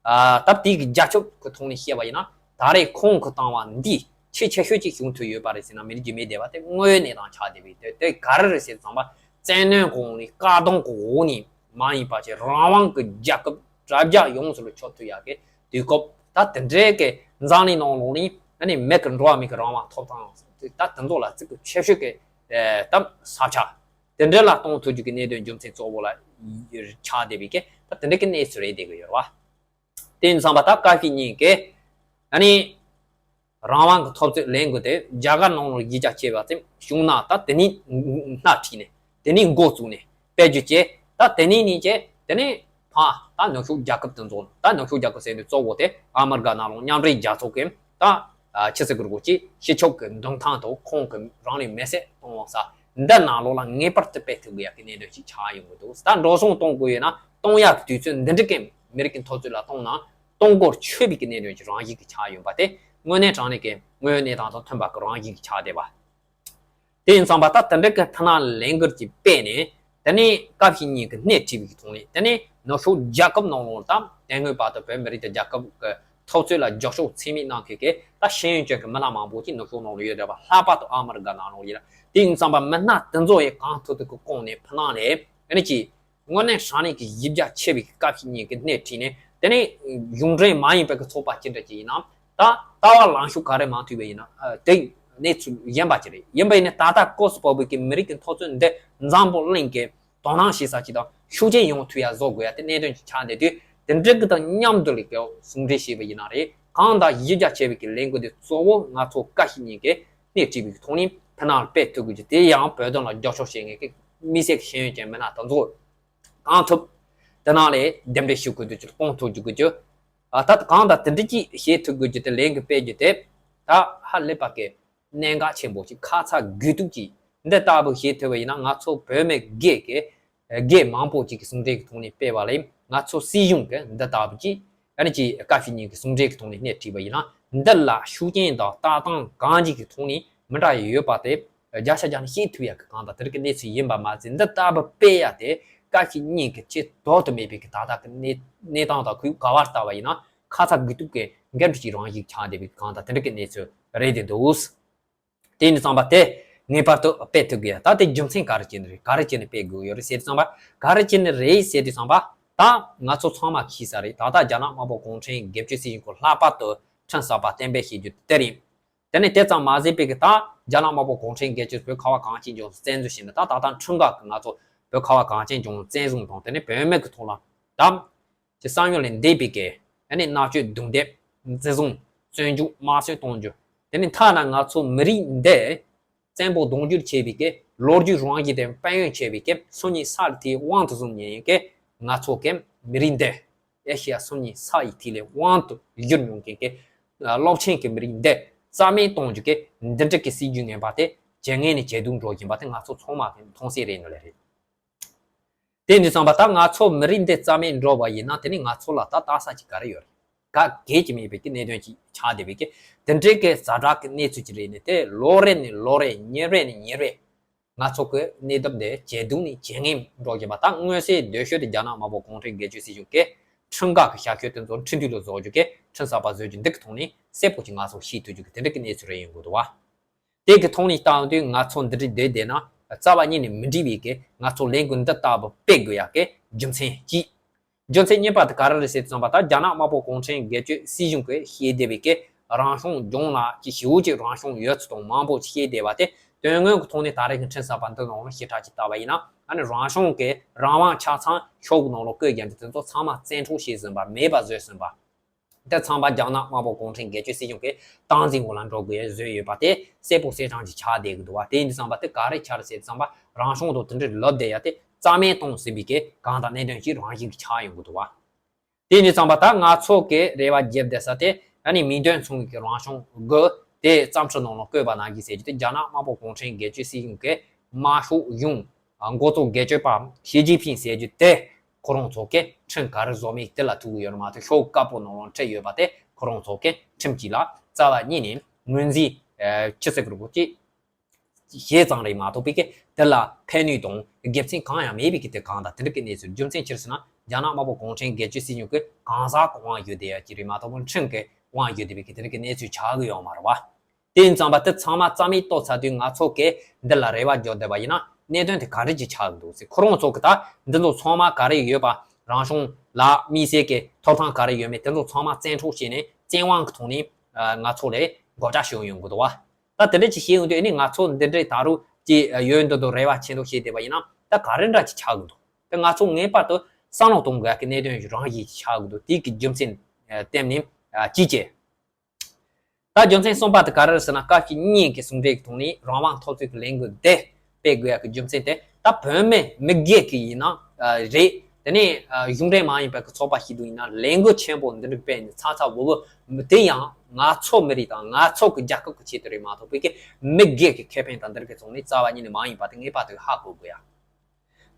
ཨ་སྟབས་བདེ་གི་རྒྱ་ཁྱབ་ཀྱི་ཐོག་ནས་བཤད་པ་ཡིན་ན། ད་རེས་ཁོང་གིས་བཏང་བ་འདི་ཆེས་ཆེ་ཤོས་ཅིག་བྱུང་ཐུབ་ཡོད་པ་རེད་ཟེར་ན་མི་འགྲིག་རྒྱུ་མེད་བསྡད་པ་དེ་དངོས་ཡོད་གནས་སྟངས་ཆགས་བསྡད་པའི་དེ་དེ་ག་རེ་རེད་ཟེར་ཙམ་པ། བཙན་གནོན་གོང་ནས་བཀག་སྡོམ་གྱི་འོག་ནས་མ་ཡིན་པ་བྱས་རང་དབང་གི་རྒྱལ་ཁབ་དྲ་རྒྱ་ཡོངས་སུ་ལ་ཁྱབ་ཐུབ་ཡག་གི་དུས་སྐབས། ད་དེ་འདྲའི་གི་འཛམ་གླིང་ནང་ལོགས་ནས་ཨ་ནི་མི་གི་འགྲོ་བ་མི་གི་རང་དབང་ཐོབ་ཐང་ད་དེ་ཚོ་ལ་ཚིག་གི་ཆེ་ཤོས་ཀྱི་ད་ས་ཆ་དེ་འདྲ་ལ་གཏོང་ཐུབ་རྒྱུ་གི་གནད་དོན་རྒྱུ་མཚན་གཙོ་བོ་ལ་ཆགས་བསྡད་པའི་གི་ད་དེ་འདྲ་གི་གནས་ཚུལ་རེད་བསྡད་གི་ཡོད་རེད་བ། དེ་ཡིན་ཙང་པ་ད་བཀའ་ཤག་གཉིས་ཀས་ཨ་ནི་རང་དབང་གི་འཐབ་རྩོད་ལས་འགུལ་དེ་རྒྱ་གར་ནང་ལ་གཞི་རྒྱ་ཆེ་བ་ཙམ་བྱུང་ན། ད་དེ་ནས་སྣེ་ཁྲིད་ནས་དེ་ནས་འགོ་བཙུགས་ནས་སྤེལ་རྒྱུ་བྱས། ད་དེ་ནས་ནས་བྱས་དེ་ནས་ཕར་ད་ནུབ་ཕྱོགས་རྒྱལ་ཁབ་དེ་ཚོ་ད་ནུབ་ཕྱོགས་རྒྱལ་ཁབ་ཟེར་དུས་གཙོ་བོ་དེ་ཨ་མི་རི་ཀ་ནང་ལ་མཉམ་འབྲེལ་རྒྱལ་ཚོགས་ཀྱི་ད་ཕྱི་སྲིད་ཀྱི་སྐོར་གྱི་སྤྱི་ཁྱབ་ཀྱི་མདུན་ཐང་དུ་ཁོང་གི་རང་ལུས་མེར་སྲེག་གཏོང་ས་འདི་ནང་ལོགས་ལ་ངེས་པར་དུ་སྤེལ་ཐུབ་དགོས་ཡག་གི་གནད་དོན་ཅིག་ཆགས་ཡོང་གི་འདུག། ད་འགྲོ་སོང་གཏོང་དགོས་ཡོད་ན་གཏོང་ཡག་གི་དུས་ཚོད་འདི་འདྲ་གི་མི་རིགས་ཀྱི་འཐབ་རྩོད་ལ་གཏོང་ན། གཏོང་སྒོ་ཆོད་པའི་གི་གནད་དོན་གྱི་རང་བཞིན་གྱི་ཆགས་ཡོད་པ་དེ་དངོས་གནས་དྲང་གནས་ཀྱི་དངོས་ཡོད་གནས་སྟངས་དང་མཐུན་པ་གི་རང་བཞིན་གྱི་ཆགས་བསྡད་པ། དེ་ཡིན་ཙང་པ་ད་དེ་འདྲ་གི་ཕི་ནང་ལས་འགུལ་གྱི་སྤེལ་ནས་དེ་ནས་བཀའ་ཤག་གཉིས་ཀྱི་སྣེ་ཁྲིད་པའི་གི་ཐོག་ནས་དེ་ནས་ནུབ་ཕྱོགས་རྒྱལ་ཁབ་ནང་ལོགས་དང་དེ་སྔོན་བར་དུ་བོད་མི་རིགས་དང་རྒྱལ་ཁབ་ཀྱི་འཐབ་རྩོད་ལ་རྒྱབ་སྐྱོར་ཚད་མེད་གནང་མཁན་གྱི་ད་ཤེས་ཡོན་ཅན་གྱི་མི་སྣ་མང་པོ་ཅིག་ནུབ་ཕྱོགས་ནང་ལ་ཡོད་རེད་པ། ལྷག་པར་དུ་ཨ་མི་རི་ཀ་ནང་ལོགས་ཡིན་ན། དེ་ཡིན་ཙང་པ་མི་སྣ་དེ་ཚོ་ཡི་གང་ཐུབ་ཐུབ་ཀྱི་བསྐོངས་ནས་ཕི་ནང་ལས་ཨ་ནི་ཅིག་དངོས་གནས་དྲང་གནས་ཀྱི་གཞི་རྒྱ་ཆེ་བའི་བཀའ་ཤག་གཉིས་ཀྱི་སྣེ་ཁྲིད་ནས་དེ་ནས་གཞུང་འབྲེལ་མ་ཡིན་པའི་གི་ཚོགས་པ་ཅི་འདྲ་ཅིག་ཡིན་ནའང་ད་ལྟ་བ་ལངས་ཕྱོགས་ག་རེ་མ་མཐུན་པ་ཡིན་ན་དེ་གནས་ཚུལ་གཞན་པ་ཅིག་རེད། ཡིན་པ་ཡིན་ན་ད་ལྟ་སྐབས་སུ་བབས་པའི་གི་མི་རིགས་ཀྱི་འཐབ་རྩོད་འདི་འཛམ་བུ་གླིང་གི་དོ་སྣང་བྱེད་ས་ཅིག་དང་ཤུགས་རྐྱེན་ཡོང་ཐུབ་ཡ་བཟོ་དགོས་ཡ་དེ་གནད་དོན་ཅིག་ཆགས་བསྡད་དུས། དེ་འདྲ་གི་དང་མཉམ་དུ་ལས་ཀའི་ཟུང་འབྲེལ་བྱས་པ་ཡིན་ན་རེད། གང་ལྟར་གཞི་རྒྱ་ཆེ་བའི་གི་ལས་འགུལ་འདི་གཙོ་བོ་ང་ཚོ་བཀའ་ཤག་གཉིས་ཀྱི་སྣེ་ཁྲིད་པའི་གི་ཐོག་ནས་ཕི་ནང་སྤེལ་ཐུབ་དགོས་རྒྱུ་དེ་ཡང་བོད་དོན་ལ་རྒྱབ་སྐྱོར་བྱེད་མཁན་གི་དམིགས་བསལ་གི་ཤེས་ཡོན་ཅན་མི་སྣ་དེ་ཚོ་གང་ཐུབ་དེ་ནང་ལས་རྡུང་རྡེག་ཞུ་དགོས་རྒྱུ་ཅིག་གཏོང་ཐུབ་རྒྱུ་དགོས་རྒྱུ། ཨ་ད་གང་ལྟར་དེ་འདྲ་ཅིག་བྱེད་ཐུབ་དགོས་རྒྱུ་དེ་ལས་འགུལ་སྤེལ་རྒྱུ་དེ་ད་ཧ་ལས་པ་གི་ གནད་འགག་ཆེན་པོ་ཅིག་ཁ་ཚ་དགོས་གཏུགས་ཅིག་འདི་ལྟ་བུ་བྱེད་ཐུབ་པ་ཡིན་ན། ང་ཚོ་བོད་མི་སྒེར་གྱི་སྒེར་མང་པོ་ཅིག་གི་ཟུང་འབྲེལ་གྱི་ཐོག་ནས་སྤེལ་བ་ལས། ང་ཚོ་སྲིད་གཞུང་གི་འདི་ལྟ་བུ་ཅིག་ཨ་ནི་ཅིག་སྐབས་ཤིག་གཉིས་ཀྱི་ཟུང་འབྲེལ་གྱི་ཐོག་ནས་སྣེ་ཁྲིད་པ་ཡིན་ན། འདི་ལ་ཤུགས་རྐྱེན་དང་ལྟ་སྟངས་གང་ཅིག་གི་ཐོག་ནས་མི་འདྲ་ཡི་ཡོད་པ་དེ་བརྒྱ་ཆ་བརྒྱ་ནས་ཤེས་ཐུབ་ཡག་གི་གང་དང་དེ་རིགས་ཀྱི་གནས་ཚུལ་ཡིན་པ་མ་ཟད། འདི་ལྟ་བུ་སྤེལ་ཡག་དེ་སྐབས་ཤིག་གཉིས་ཀྱི་ཆེས་ལྡོག་ཏུ་མེད་པའི་གི་ད་ལྟ་གི་གནས་གནས་སྟངས་དང་གོ་སྐབས་ལྟ་བ་ཡིན་ན། ཁ་ཚ་དགོས་གཏུགས་ཀྱི་འགན་འཁྲི་ཅིག་རང་བཞིན་ཆགས་བསྡད་པའི་གང་དང་དེ་འདྲ་གི་གནས་ཚུལ་རེད་དེ་འདུག་དེ་ནི་ཙམ་པ་དེ་ངེས་པར་དུ་སྤེལ་ཐུབ་དགོས། ད་དེ་རྒྱུ་མཚན་ག་རེ་བྱས་ནས་རེད། ག་རེ་བྱས་ནས་སྤེལ་དགོས་ཡོད་རེད་ཟེར་དུས་ཙམ་པ། ག་རེ་བྱས་ནས་རེད་ཟེར་དུས་ཙམ་པ། ད་ང་ཚོ་ཚང་མ་ཤེས་ས་རེད། ད་ལྟ་རྒྱ་ནག་དམར་པོ་གུང་ཁྲན་སྒེར་གཅོད་སྲིད་གཞུང་གིས་ལྷག་པར་དུ་ཁྲིམས་གསར་པ་གཏན་འབེབས་བྱེད་རྒྱུ་དེ་རེད། དེ་ནི་དེ་ཙམ་མ་ཟད་པའི་གི་ད་རྒྱ་ནག་དམར་པོ་གུང་ཁྲན་སྒེར་གཅོད་བོད་ཁ་བ་གངས་ཅན་ལྗོངས་སུ་བཙན་འཛུལ་བྱས་ནས། ད་ད་ལྟ་ཁྲིམས་འགལ་གྱི་ང་ཚོ་བོད་ཁ་བ་གངས་ཅན་ལྗོངས་བཙན་བཟུང་དང་། དེ་ནི་བོད་མི་གི་ཐོག་ལ་ད་ཀྱི་བསམ་ཡུལ་ལས་འདས་པའི་གི་ཨ་ནི་མནར་གཅོད་རྡུང་རྡེག་བཙན་བཟུང་བཙོན་འཇུག་དམར་གསོད་གཏོང་རྒྱུ། དེ་ནི་ཐ་ན་ང་ཚོ་མི་རིགས་འདི་བཙན་པོ་གདུང་རྒྱུད་ཆེ་བའི་གི་ལོ་རྒྱུས་རང་བཞིན་དེ་དཔལ་ཡོན་ཆེ་བའི་གི་སོ་གཉིས་ས་ལ་ཐིའི་དབང་དུ་བཟུང་ཉེན་ཡོད་གི། ང་ཚོ་གི་མི་རིགས་འདི་ཨེ་ཤེ་ཡ་སོ་གཉིས་ས་ཡི་ཐིག་ལེ་དབང་དུ་བསྒྱུར་མྱོང་མཁན་གི་རླབས་ཆེན་གི་མི་རིགས་འདི་རྩ་མེད་གཏོང་རྒྱུ་གི་འདི་འདྲ་གི་སྲིད་ཇུས་ངན་པ་དེ་ཇེ་ངན་ནས་ཇེ་སྡུག་འགྲོ་བཞིན་པ་དེ་ང་ཚོ་ཚང་མ་གི་མཐོང་གསལ་རེད་ནོ་ལེ་རེད། དེ་ནི་ཙམ་པ་ད་ང་ཚོ་མི་རིགས་འདི་རྩ་མེད་འགྲོ་བ་ཡིན་ན། དེ་ནི་ང་ཚོ་ལ་ད་ལྟ་ས་ཅིག་ག་རེ་ཡོད་རེད། ག་གེ་ཅིག་མེད་པའི་གི་གནད་དོན་ཅིག་ཆགས་བསྡད་པའི་གི་དེ་འདྲའི་གི་ཛ་དྲག་གི་གནས་ཚུལ་ཅིག་རེད་ནས། དེ་ལོ་རེ་ནས་ལོ་རེ་ཉིན་རེ་ནས་ཉིན་རེ་ང་ཚོ་གི་གནས་སྟངས་དེ་ཇེ་སྡུག་ནས་ཇེ་ངན་འགྲོ་བཞིན་པ། ད་མངོན་གསལ་དོད་ཤོས་དེ་རྒྱ་ནག་དམར་པོ་གུང་ཁྲན་སྒེར་གཅོད་སྲིད་གཞུང་གི་ཁྲིམས་འགལ་གི་བྱ་སྤྱོད་དེ་ཚོ་ཁྲིམས་མཐུན་ལ་བཟོ་རྒྱུ་གི་ཁྲིམས་གསར་པ་བཟོ་རྒྱུ་འདི་གི་ཐོག་ནས་གསལ་པོ་ཅིག་ང་ཚོ་ཤེས་ཐུབ་རྒྱུ་གི་དེ་འདྲ་གི་གནས་ཚུལ་རེ་ཡོང་གི་འདུག་བ། དེ་གི་ཐོག་ནས་བལྟ་ཡོང་དུས་ང་ཚོ་འདི་འདྲའི་བསྡད་བསྡད་ན་རྩ་བ་ཉིད་ནས་མི་འགྲིག་པའི་གི་ང་ཚོ་ལས་འགུལ་འདི་ལྟ་བུ་སྤེལ་དགོས་ཡག་གི་རྒྱུ་མཚན་གཅིག་རྒྱུ་མཚན་གཉིས་པ་དེ་ག་རེ་རེད་ཟེར་དུས་ཙམ་པ། ད་རྒྱ་ནག་དམར་པོ་གུང་ཁྲན་སྒེར་གཅོད་སྲིད་གཞུང་གིས་བཤད་བསྡད་པའི་གི་རང་སྐྱོང་ལྗོངས་ལ་ཅིག་ཞེ་པོ་ཅིག་རང་སྐྱོང་ཡོད་ཚུལ་དང་མང་པོ་ཅིག་བཤད་བསྡད་པ་དེ། དོན་དངོས་ཀྱི་ཐོག་ནས་ད་རེས་ཀྱི་ཁྲིམས་གསར་པ་འདི་ནང་ལ་ཞིབ་ཕྲ་ཅིག་བལྟ་བ་ཡིན་ན། ཨ་ནི་རང་སྐྱོང་གི་རང་དབང་ཆ་ཚང་ཤོག་གུ་ནང་ལ་བཀོད་རྒྱུ་འདི་དེ་ཚོ་ཚང་མ་བཙན་འཕྲོག་བྱས་ཟིན་པ། མེད་པ་བཟོས་ཟིན་པ། དེ་ཚང་མ་རྒྱ་ནག་དམར་པོ་གུང་ཁྲན་སྒེར་གཅོད་སྲིད་གཞུང་གིས་སྟངས་འཛིན་འོག་ལ་འགྲོ་དགོས་བཟོས་ཡོད་པ་དེ་གསལ་པོ་གསལ་རྐྱང་ཅིག་ཆགས་བསྡད་ཀྱི་འདུག་བ། དེ་ཡིན་དུས་ཙམ་པ་དེ་ག་རེ་ཆགས་རེད་ཟེར་དུས་ཙམ་པ། རང་སྐྱོང་དང་དེ་འདྲའི་ལབ་བསྡད་ཡ་དེ་རྩ་མེད་གཏོང་ཟིན་པའི་གི་གང་དང་གནད་དོན་ཅིག་རང་བཞིན་གྱི་ཆགས་ཡོང་གི་འདུག་བ། དེ་ཡིན་དུས་ཙམ་པ་ད་ང་ཚོ་གི་རེ་བ་རྒྱབ་བསྡད་ས་དེ། ཨ་ནི་མིང་དོན་མཚུངས་ཀྱི་རང་སྐྱོང་དགོས། དེ་བརྩམས་ཆོས་ནང་ལ་བཀོད་པ་ནང་བཞིན་ཟེར་རྒྱུ་དེ། རྒྱ་ནག་དམར་པོ་གུང་ཁྲན་སྒེར་གཅོད་སྲིད་གཞུང་གི་དམར་ཤོག་གཞུང་འགོ་གཙོ་སྒེར་གཅོད་པ་ཞི་ཅིན་ཕིང་ཟེར་རྒྱུ་དེ། ཁོ་རང་ཚོ་གི་ཁྲིམས་ག་རེ་བཟོ་མིན་དེ་ལ་ཐུག་གི་ཡོད་རེད་མ་གཏོགས། ཤོག་བུ་དཀར་པོ་ནང་ལ་བྲིས་ཡོད་པ་དེ། ཁོ་རང་ཚོ་གི་ཁྲིམས་ཀྱི་ལ་རྩ་བ་ཉིད་ནས་ངོས་འཛིན་ཅི་ཟེར་གི་རེད་གོ་ཅི། བྱས་ཙང་རེད་མ་གཏོགས་པའི་གི་དེ་ལ་ཕན་ནུས་དང་དགེ་མཚན་གང་ཡང་མེད་པའི་གི་དེ་གང་དང་དེ་འདྲ་གི་གནས་ཚུལ། རྒྱུ་མཚན་ཅི་རེད་ཟེར་ན། རྒྱ་ནག་དམར་པོ་གུང་ཁྲན་སྒེར་གཅོད་སྲིད་གཞུང་གི་གང་ཟག་གི་དབང་ཡོད་བསྡད་ཡ་ཅིག་རེད་མ་གཏོགས། ཁྲིམས་ཀྱི་དབང་ཡོད་བསྡད་པའི་གི་དེ་འདྲ་གི་གནས་ཚུལ་ཆགས་གི་ཡོད་མ་རེད་བ། དེ་ཡིན་ཙང་པ་དེ་ཚང་མ་རྩ་མེད་གཏོང་ཚར་དུས། ང་ཚོ་གི་འདི་ལ་རེ་བ་རྒྱག་བསྡད་པ་ཡིན་ན་གནད་དོན་དེ་ག་རེ་ཅིག་ཆགས་གི་འདུག་ཟེར། ཁོ་རང་ཚོ་གི་ད་འདི་ཚོ་ཚང་མ་ག་རེ་ཡོད་པ། རང་སྐྱོང་ལ་དམིགས་བསལ་གི་ཐོབ་ཐང་ག་རེ་ཡོད་མེད་དེ་ཚོ་ཚང་མ་བཙན་འཕྲོག་བྱས་ནས་བཙན་དབང་གི་ཐོག་ནས་ང་ཚོ་ལ་འགོ་ཁྲིད་བྱས་ཡོང་གི་འདུག་བ། ད་དེ་འདྲ་ཅིག་བྱས་ཡོང་དུས། ཨ་ནི་ང་ཚོ་འདི་འདྲའི་ད་རུང་ཅིག་ཡོད་འདི་འདུག་རེ་བ་ཆེ་འདུག་བྱས་བསྡད་པ་ཡིན་ན། ད་ག་རེ་འདྲ་ཅིག་ཆགས་གི་འདུག་དེ་ང་ཚོ་ངེས་པར་དུ་བསམ་བློ་གཏོང་དགོས་ཀྱི་གནད་དོན་རང་བཞིན་ཅིག་ཆགས་གི་འདུག་དེའི་གི་རྒྱུ་མཚན་བསྟན་ནས་ཅིག་བྱས། ད་རྒྱུ་མཚན་གསུམ་པ་དེ་ག་རེ་རེད་ཟེར་ན། སྐབས་ཤིག་གཉིས་ཀྱི་ཟུང་འབྲེལ་གྱི་ཐོག་ནས་རང་དབང་འཐབ་རྩོད་ཀྱི་ལས་འགུལ་དེ་སྤེལ་དགོས་ཡག་གི་རྒྱུ་མཚན་དེ། ད་བོད་མི་མི་སྒེར་གྱི་ཡིན་ན་རེད། དེ་ནས་གཞུང་འབྲེལ་མ་ཡིན་པའི་གི་ཚོགས་པ་ཞིག་ཏུ་ཡིན་ན། ལས་འགུལ་ཆེན་པོ་འདི་འདྲ་སྤེལ་ནས་ཚ་ཚ་འུར་འུར། དེ་ཡང་ང་ཚོ་མི་རིགས་དང་ང་ཚོ་གི་རྒྱལ་ཁབ་ཀྱི་ཆེད་དུ་རེད་མ་གཏོགས་པའི་གི་མི་སྒེར་གྱི་ཁེ་ཕན་དང་འདི་རིགས་ཀྱི་ཐོག་ནས་རྩ་བ་ཉིད་ནས་མ་ཡིན་པ་དེ་ངེས་པར་དུ་ཧ་གོ་དགོས་ཡ།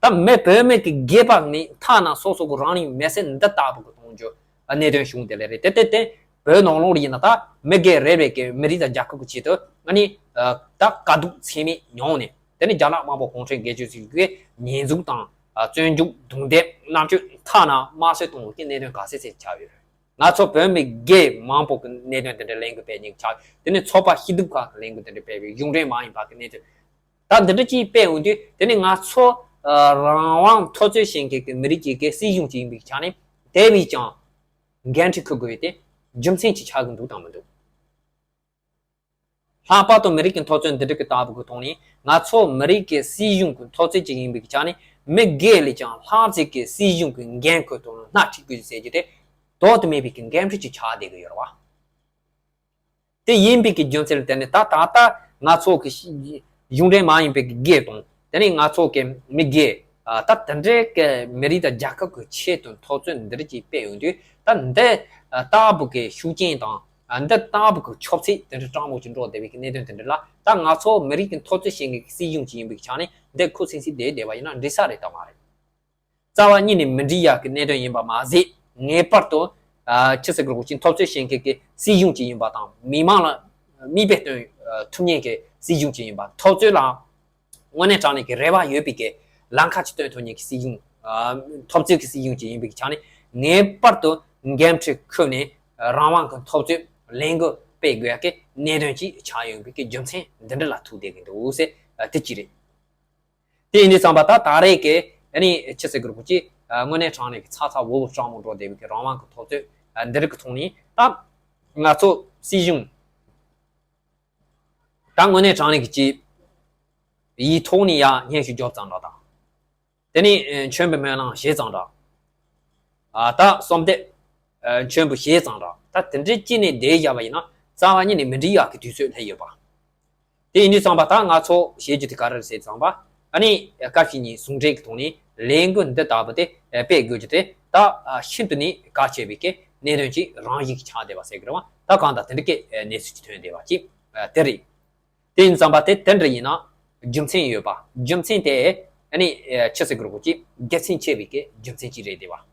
ད་མི་བོད་མི་གི་སྒེར་པ་ནི་ཐ་ན་སོ་སོ་གི་རང་ཉིད་མེ་སྲེག་འདི་ལྟ་བུ་གི་གཏོང་རྒྱུ་གནད་དོན་བྱུང་དེ་ལས་རེད། དེ་དེ་དེ་བོད་ནང་ལོགས་ལ་ཡིན་ན་ད་མི་སྒེར་རེ་རེ་གི་མི་རིགས་དང་རྒྱལ་ཁབ་ཀྱི་ཆེད་དུ། ཨ་ནི་ད་དཀའ་སྡུག་ཚད་མེད་མྱོང་ནས། དེ་ནི་རྒྱ་ནག་དམར་པོ་གུང་ཁྲན་སྒེར་གཅོད་ཅིག་གིས་ཉེས་འཛུགས་དང་བཙོན་འཇུག་རྡུང་རྡེག་མནར་གཅོད་ཐ་ན་དམར་གསོད་གཏོང་བའི་གནད་དོན་ག་ཚད་ཚད་ཆགས་ཡོད་རེད། ང་ཚོ་བོད་མི་སྒེར་མང་པོ་གི་གནད་དོན་དེ་འདྲའི་ལས་འགུལ་སྤེལ་མཁན་ཆགས། དེ་ནི་ཚོགས་པ་སྐྱིད་སྡུག་ཁག་གི་ལས་འགུལ་དེ་འདྲ་སྤེལ་བའི་གཞུང་འབྲེལ་མ་ཡིན་པ་གི་གནད་དོན། ད་འདི་འདྲ་ཅིག་སྤེལ་ཡོང་དུས། དེ་ནི་ང་ཚོ་རང་དབང་འཐབ་རྩོད་བྱེད་མཁན་གྱི་མི་རིགས་ཅིག་གི་སྲིད་གཞུང་ཅིག་ཡིན་པའི་ཆ་ནས་དེ་བས་ཀྱང་འགན་འཁྲི་འཁུར་དགོས་ཏེ་རྒྱུ་མཚན་ཅིག་ཆགས་ཀྱི་འདུག་དང་མི་འདུག་ལྷག་པར་དུ་མི་རིགས་ཀྱི་འཐབ་རྩོད་འདི་འདྲ་གི་ལྟ་བུ་གི་ཐོག་ནས། ང་ཚོ་མི་རིགས་ཀྱི་སྲིད་གཞུང་གི་འཐབ་རྩོད་ཅིག་ཡིན་པའི་ཆ་ནས་མི་སྒེར་ལས་ཀྱང་ལྷག་ཅིག་གི་སྲིད་གཞུང་གི་འགན་ཁུར་དང་སྣེ་ཁྲིད་དགོས་ཟེར་རྒྱུ་དེ་ལྡོག་ཏུ་མེད་པའི་གི་འགན་འཁྲི་ཅིག་ཆགས་བསྡད་ཀྱི་ཡོད་རེད་བ། དེ་ཡིན་པའི་གི་རྒྱུ་མཚན་ལ་བརྟེན་ནས། ད་ད་ལྟ་ང་ཚོ་གི་གཞུང་འབྲེལ་མ་ཡིན་པའི་གི་སྒེར་དང་། དེ་ནས་ང་ཚོ་གི་མི་སྒེར། ད་དེ་འདྲའི་གི་མི་རིགས་དང་རྒྱལ་ཁབ་ཀྱི་ཆེད་དུ་འཐབ་རྩོད་འདི་འདྲ་ཅིག་སྤེལ་ཡོང་དུས། ད་འདི་ལྟ་བུ་གི་ཤུགས་རྐྱེན་དང་ འདི་ལྟ་བུ་གི་ཆབ་སྲིད་དེ་འདྲ་སྤྲང་པོ་ཅིག་འགྲོ་བསྡད་པའི་གི་གནད་དོན་དེ་འདྲ་ལ་ད་ང་ཚོ་མི་རིགས་ཀྱི་འཐབ་རྩོད་བྱེད་མཁན་གྱི་སྲིད་གཞུང་ཅིག་ཡིན་པའི་ཆ་ནས་འདི་ཁུ་སིམ་སིམ་བསྡད་བསྡད་པ་ཡིན་ན་འགྲིག་ས་རེད་དམ་མ་རེད། རྩ་བ་ཉིད་ནས་མི་འགྲིག་ཡག་གི་གནད་དོན་ཡིན་པ་མ་ཟད། ངེས་པར་དུ་ཨ་ཆི་ཟེར་དགོས་རེད། འཐབ་རྩོད་བྱེད་མཁན་གྱི་སྲིད་གཞུང་ཅིག་ཡིན་པ་དང་། མི་མང་ལ་མིག་དཔེ་སྟོན་ཐུབ་མཁན་གྱི་སྲིད་གཞུང་ཅིག་ཡིན་པ། འཐབ་རྩོད་ལ་དངོས་གནས་དྲང་གནས་ཀྱི་རེ་བ་ཡོད་པའི་གི་ལམ་ཁ་ཅིག་སྟོན་ཐུབ་མཁན་གྱི་སྲིད་གཞུང་། ཨ་འཐབ་རྩོད་ཀྱི་སྲིད་གཞུང་ཅིག་ཡིན་པའི་ཆ་ནས་ངེས་པར་དུ་འགན་འཁྲི་འཁུར་ནས་རང་དབང་གི་འཐབ་རྩོད་ལས་འགུལ་སྤེལ་དགོས་ཡག་གི་གནད་དོན་ཅིག་ཆགས་ཡོང་བའི་གི་རྒྱུ་མཚན་འདི་འདྲ་ལ་ཐུག་བསྡད་ཀྱི་འདུག་ཟེར་དེ་གཅིག་རེད། དེ་ཡིན་དུས་ཙམ་པ་ད་ད་རེས་ཀྱི་ཨ་ནི་ཆི་ཟེར་དགོས་རེད། ཁོ་ཅིག་དངོས་གནས་དྲང་གནས་ཀྱི་ཚ་ཚ་འུར་འུར་སྤྲང་པོ་འགྲོ་བསྡད་པའི་གི་རང་དབང་གི་འཐབ་རྩོད་འདི་རིགས་ཀྱི་ཐོག་ནས་ད་ང་ཚོ་སྲིད་གཞུང་ད་དངོས་གནས་དྲང་གནས་ཀྱི་ཅིག་ཡིག་ཐོག་ནས་ཡ་སྙན་ཞུ་རྒྱོབ་ཙམ་འདྲ་དང་། དེ་ནས་མཆོད་འབུལ་སྨོན་ལམ་བཞེས་ཙམ་འདྲ། ཨ་ད་གསོལ་འདེབས་མཆོད་འབུལ་བཞེས་ཙམ་འདྲ། ད་དེ་འདྲའི་ཅིག་ནས་བསྡད་བཞག་པ་ཡིན་ན་རྩ་བ་ཉིད་ནས་མི་འགྲིག་ཡག་གི་དུས་ཚོད་སླེབས་ཡོད་པ། དེ་ཡིན་དུས་ཙམ་པ་ད་ང་ཚོ་བྱེད་རྒྱུ་དེ་ག་རེ་རེད་ཟེར་ཙམ་པ། ཨ་ནི་སྐབས་ཤིག་ཉིན་ཟུང་འབྲེལ་གྱི་ཐོག་ནས་ལས་འགུལ་འདི་ལྟ་བུ་དེ་སྤེལ་དགོས་རྒྱུ་དེ་ད་ཤིན་ཏུ་ནས་གལ་ཆེ་བའི་གི་གནད་དོན་ཅིག་རང་བཞིན་གྱིས་ཆགས་བསྡད་པ་ཟེར་གི་རེད་བ། ད་གང་ལྟར་དེ་འདྲ་གི་གནས་ཚུལ་ཅིག་ཐོན་བསྡད་པ་ཅིག་དེ་རེད། དེ་ཡིན་ཙམ་པ་དེ་དེ་འདྲ་ཡིན་ན་རྒྱུ་མཚན་ཡོད་པ། རྒྱུ་མཚན་དེ་ཨ་ནི་ཆི་ཟེར་དགོས་རེད། ཁོ་ཅིག་དགེ་མཚན་ཆེ་བའི་གི་རྒྱུ་མཚན་ཅིག་རེད་བསྡད་པ།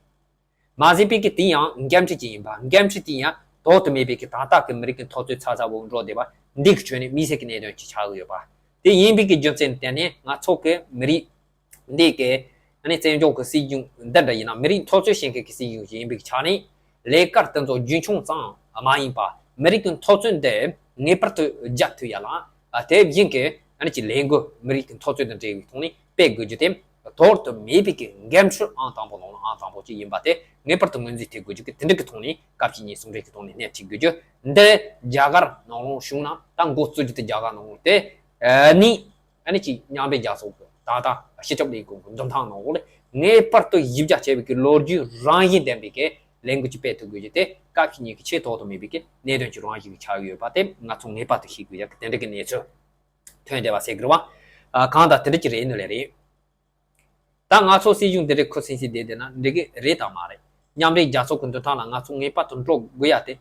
མ་ཟད་པའི་གི་དེ་ཡང་འགན་འཁྲི་ཅིག་ཡིན་པ། འགན་འཁྲི་དེ་ཡང་དོར་དུ་མེད་པའི་གི་ད་ལྟ་གི་མི་རིགས་ཀྱི་འཐབ་རྩོད་ཚ་ཚ་བོ་འགྲོ་བསྡད་པ་འདི་གི་ཁྲོད་ནས་དམིགས་བསལ་གྱི་གནད་དོན་ཅིག་ཆགས་ཀྱི་ཡོད་པ། དེ་ཡིན་པའི་གི་རྒྱུ་མཚན་དེ་ནི་ང་ཚོ་གི་མི་རིགས་འདི་གི་ཨ་ནི་བཙན་བྱོལ་གྱི་སྲིད་གཞུང་འདི་འདྲ་ཡིན་ན་མི་རིགས་འཐབ་རྩོད་བྱེད་མཁན་གྱི་སྲིད་གཞུང་ཞིག་ཡིན་པའི་ཆ་ནས་ལས་ཀ་དེ་ཚོ་རྒྱུན་འཁྱོངས་ཙམ་མ་ཡིན་པ་མི་རིགས་ཀྱི་འཐབ་རྩོད་འདི་ངེས་པར་དུ་རྒྱག་ཐུབ་ཡ་ལ་དེ་བཞིན་གྱི་ཨ་ནི་ཀྱི་ལས་འགུལ་མི་རིགས་ཀྱི་འཐབ་རྩོད་དང་འབྲེལ་བའི་ཐོག་ནས་སྤེལ་དགོས་རྒྱུ་དེ་དོར་དུ་མེད་པའི་གི་འགན་འཁྲི་ཨང་དང་པོ་ནང་ལ་ཨང་དང་པོ་ཅིག་ཡིན་པ་དེ་ངེས་པར་དུ་ངོས་འཛིན་ཐེབས་དགོས་རྒྱུ་གི་དེ་འདྲ་གི་ཐོག་ནས་སྐབས་ཤིག་ཉིན་ཟུང་འབྲེལ་གྱི་ཐོག་ནས་སྣེ་ཁྲིད་དགོས་རྒྱུ་འདི་རྒྱ་གར་ནང་ལོགས་བྱུང་ན་ད་འགོ་བཙུགས་རྒྱུ་དེ་རྒྱ་གར་ནང་ལོགས་དེ་ནི། ཨ་ནི་ཅིག་མཉམ་འབྲེལ་རྒྱལ་ཚོགས་ཀྱི་ད་ལྟ་སྤྱི་ཁྱབ་ལས་ཁུངས་ཀྱི་མདུན་ཐང་ནང་ལོགས་ལ་ངེས་པར་དུ་གཞི་རྒྱ་ཆེ་བའི་གི་ལོ་རྒྱུས་རང་བཞིན་ལྡན་པའི་གི་ལས་འགུལ་ཅིག་སྤེལ་ཐུབ་དགོས་རྒྱུ་དེ་སྐབས་ཤིག་ཉིན་གྱི་ཆེས་དོག་ཏུ་མེད་པའི་གི་གནད་དོན་ཅིག་རང་བཞིན་གྱི་ཆགས་ཡོད་པ་དེ་ང་ཚོ་ངེས་པར་དུ་ཤེས་དགོས་ཡ་གི་དེ་འདྲ་གི་གནས་ཚུལ་ཐོན་བསྡད་པ་ཟེར་གི་རེད་བ། གང་ལྟར་དེ་འདྲ་ཅིག་རེད་ནི་ལས་རེད། ད་ང་ཚོ་སྲིད་གཞུང་འདི་འདྲའི་ཁུ་སིམ་སིམ་བསྡད་བསྡད་ན་འགྲིག་གི་རེད་དམ་མ་རེད། མཉམ་འབྲེལ་རྒྱལ་ཚོགས་ཀྱི་མདུན་ཐང་ལ་ང་ཚོ་ངེས་པར་དུ་འགྲོ་དགོས་ཡ་དེ།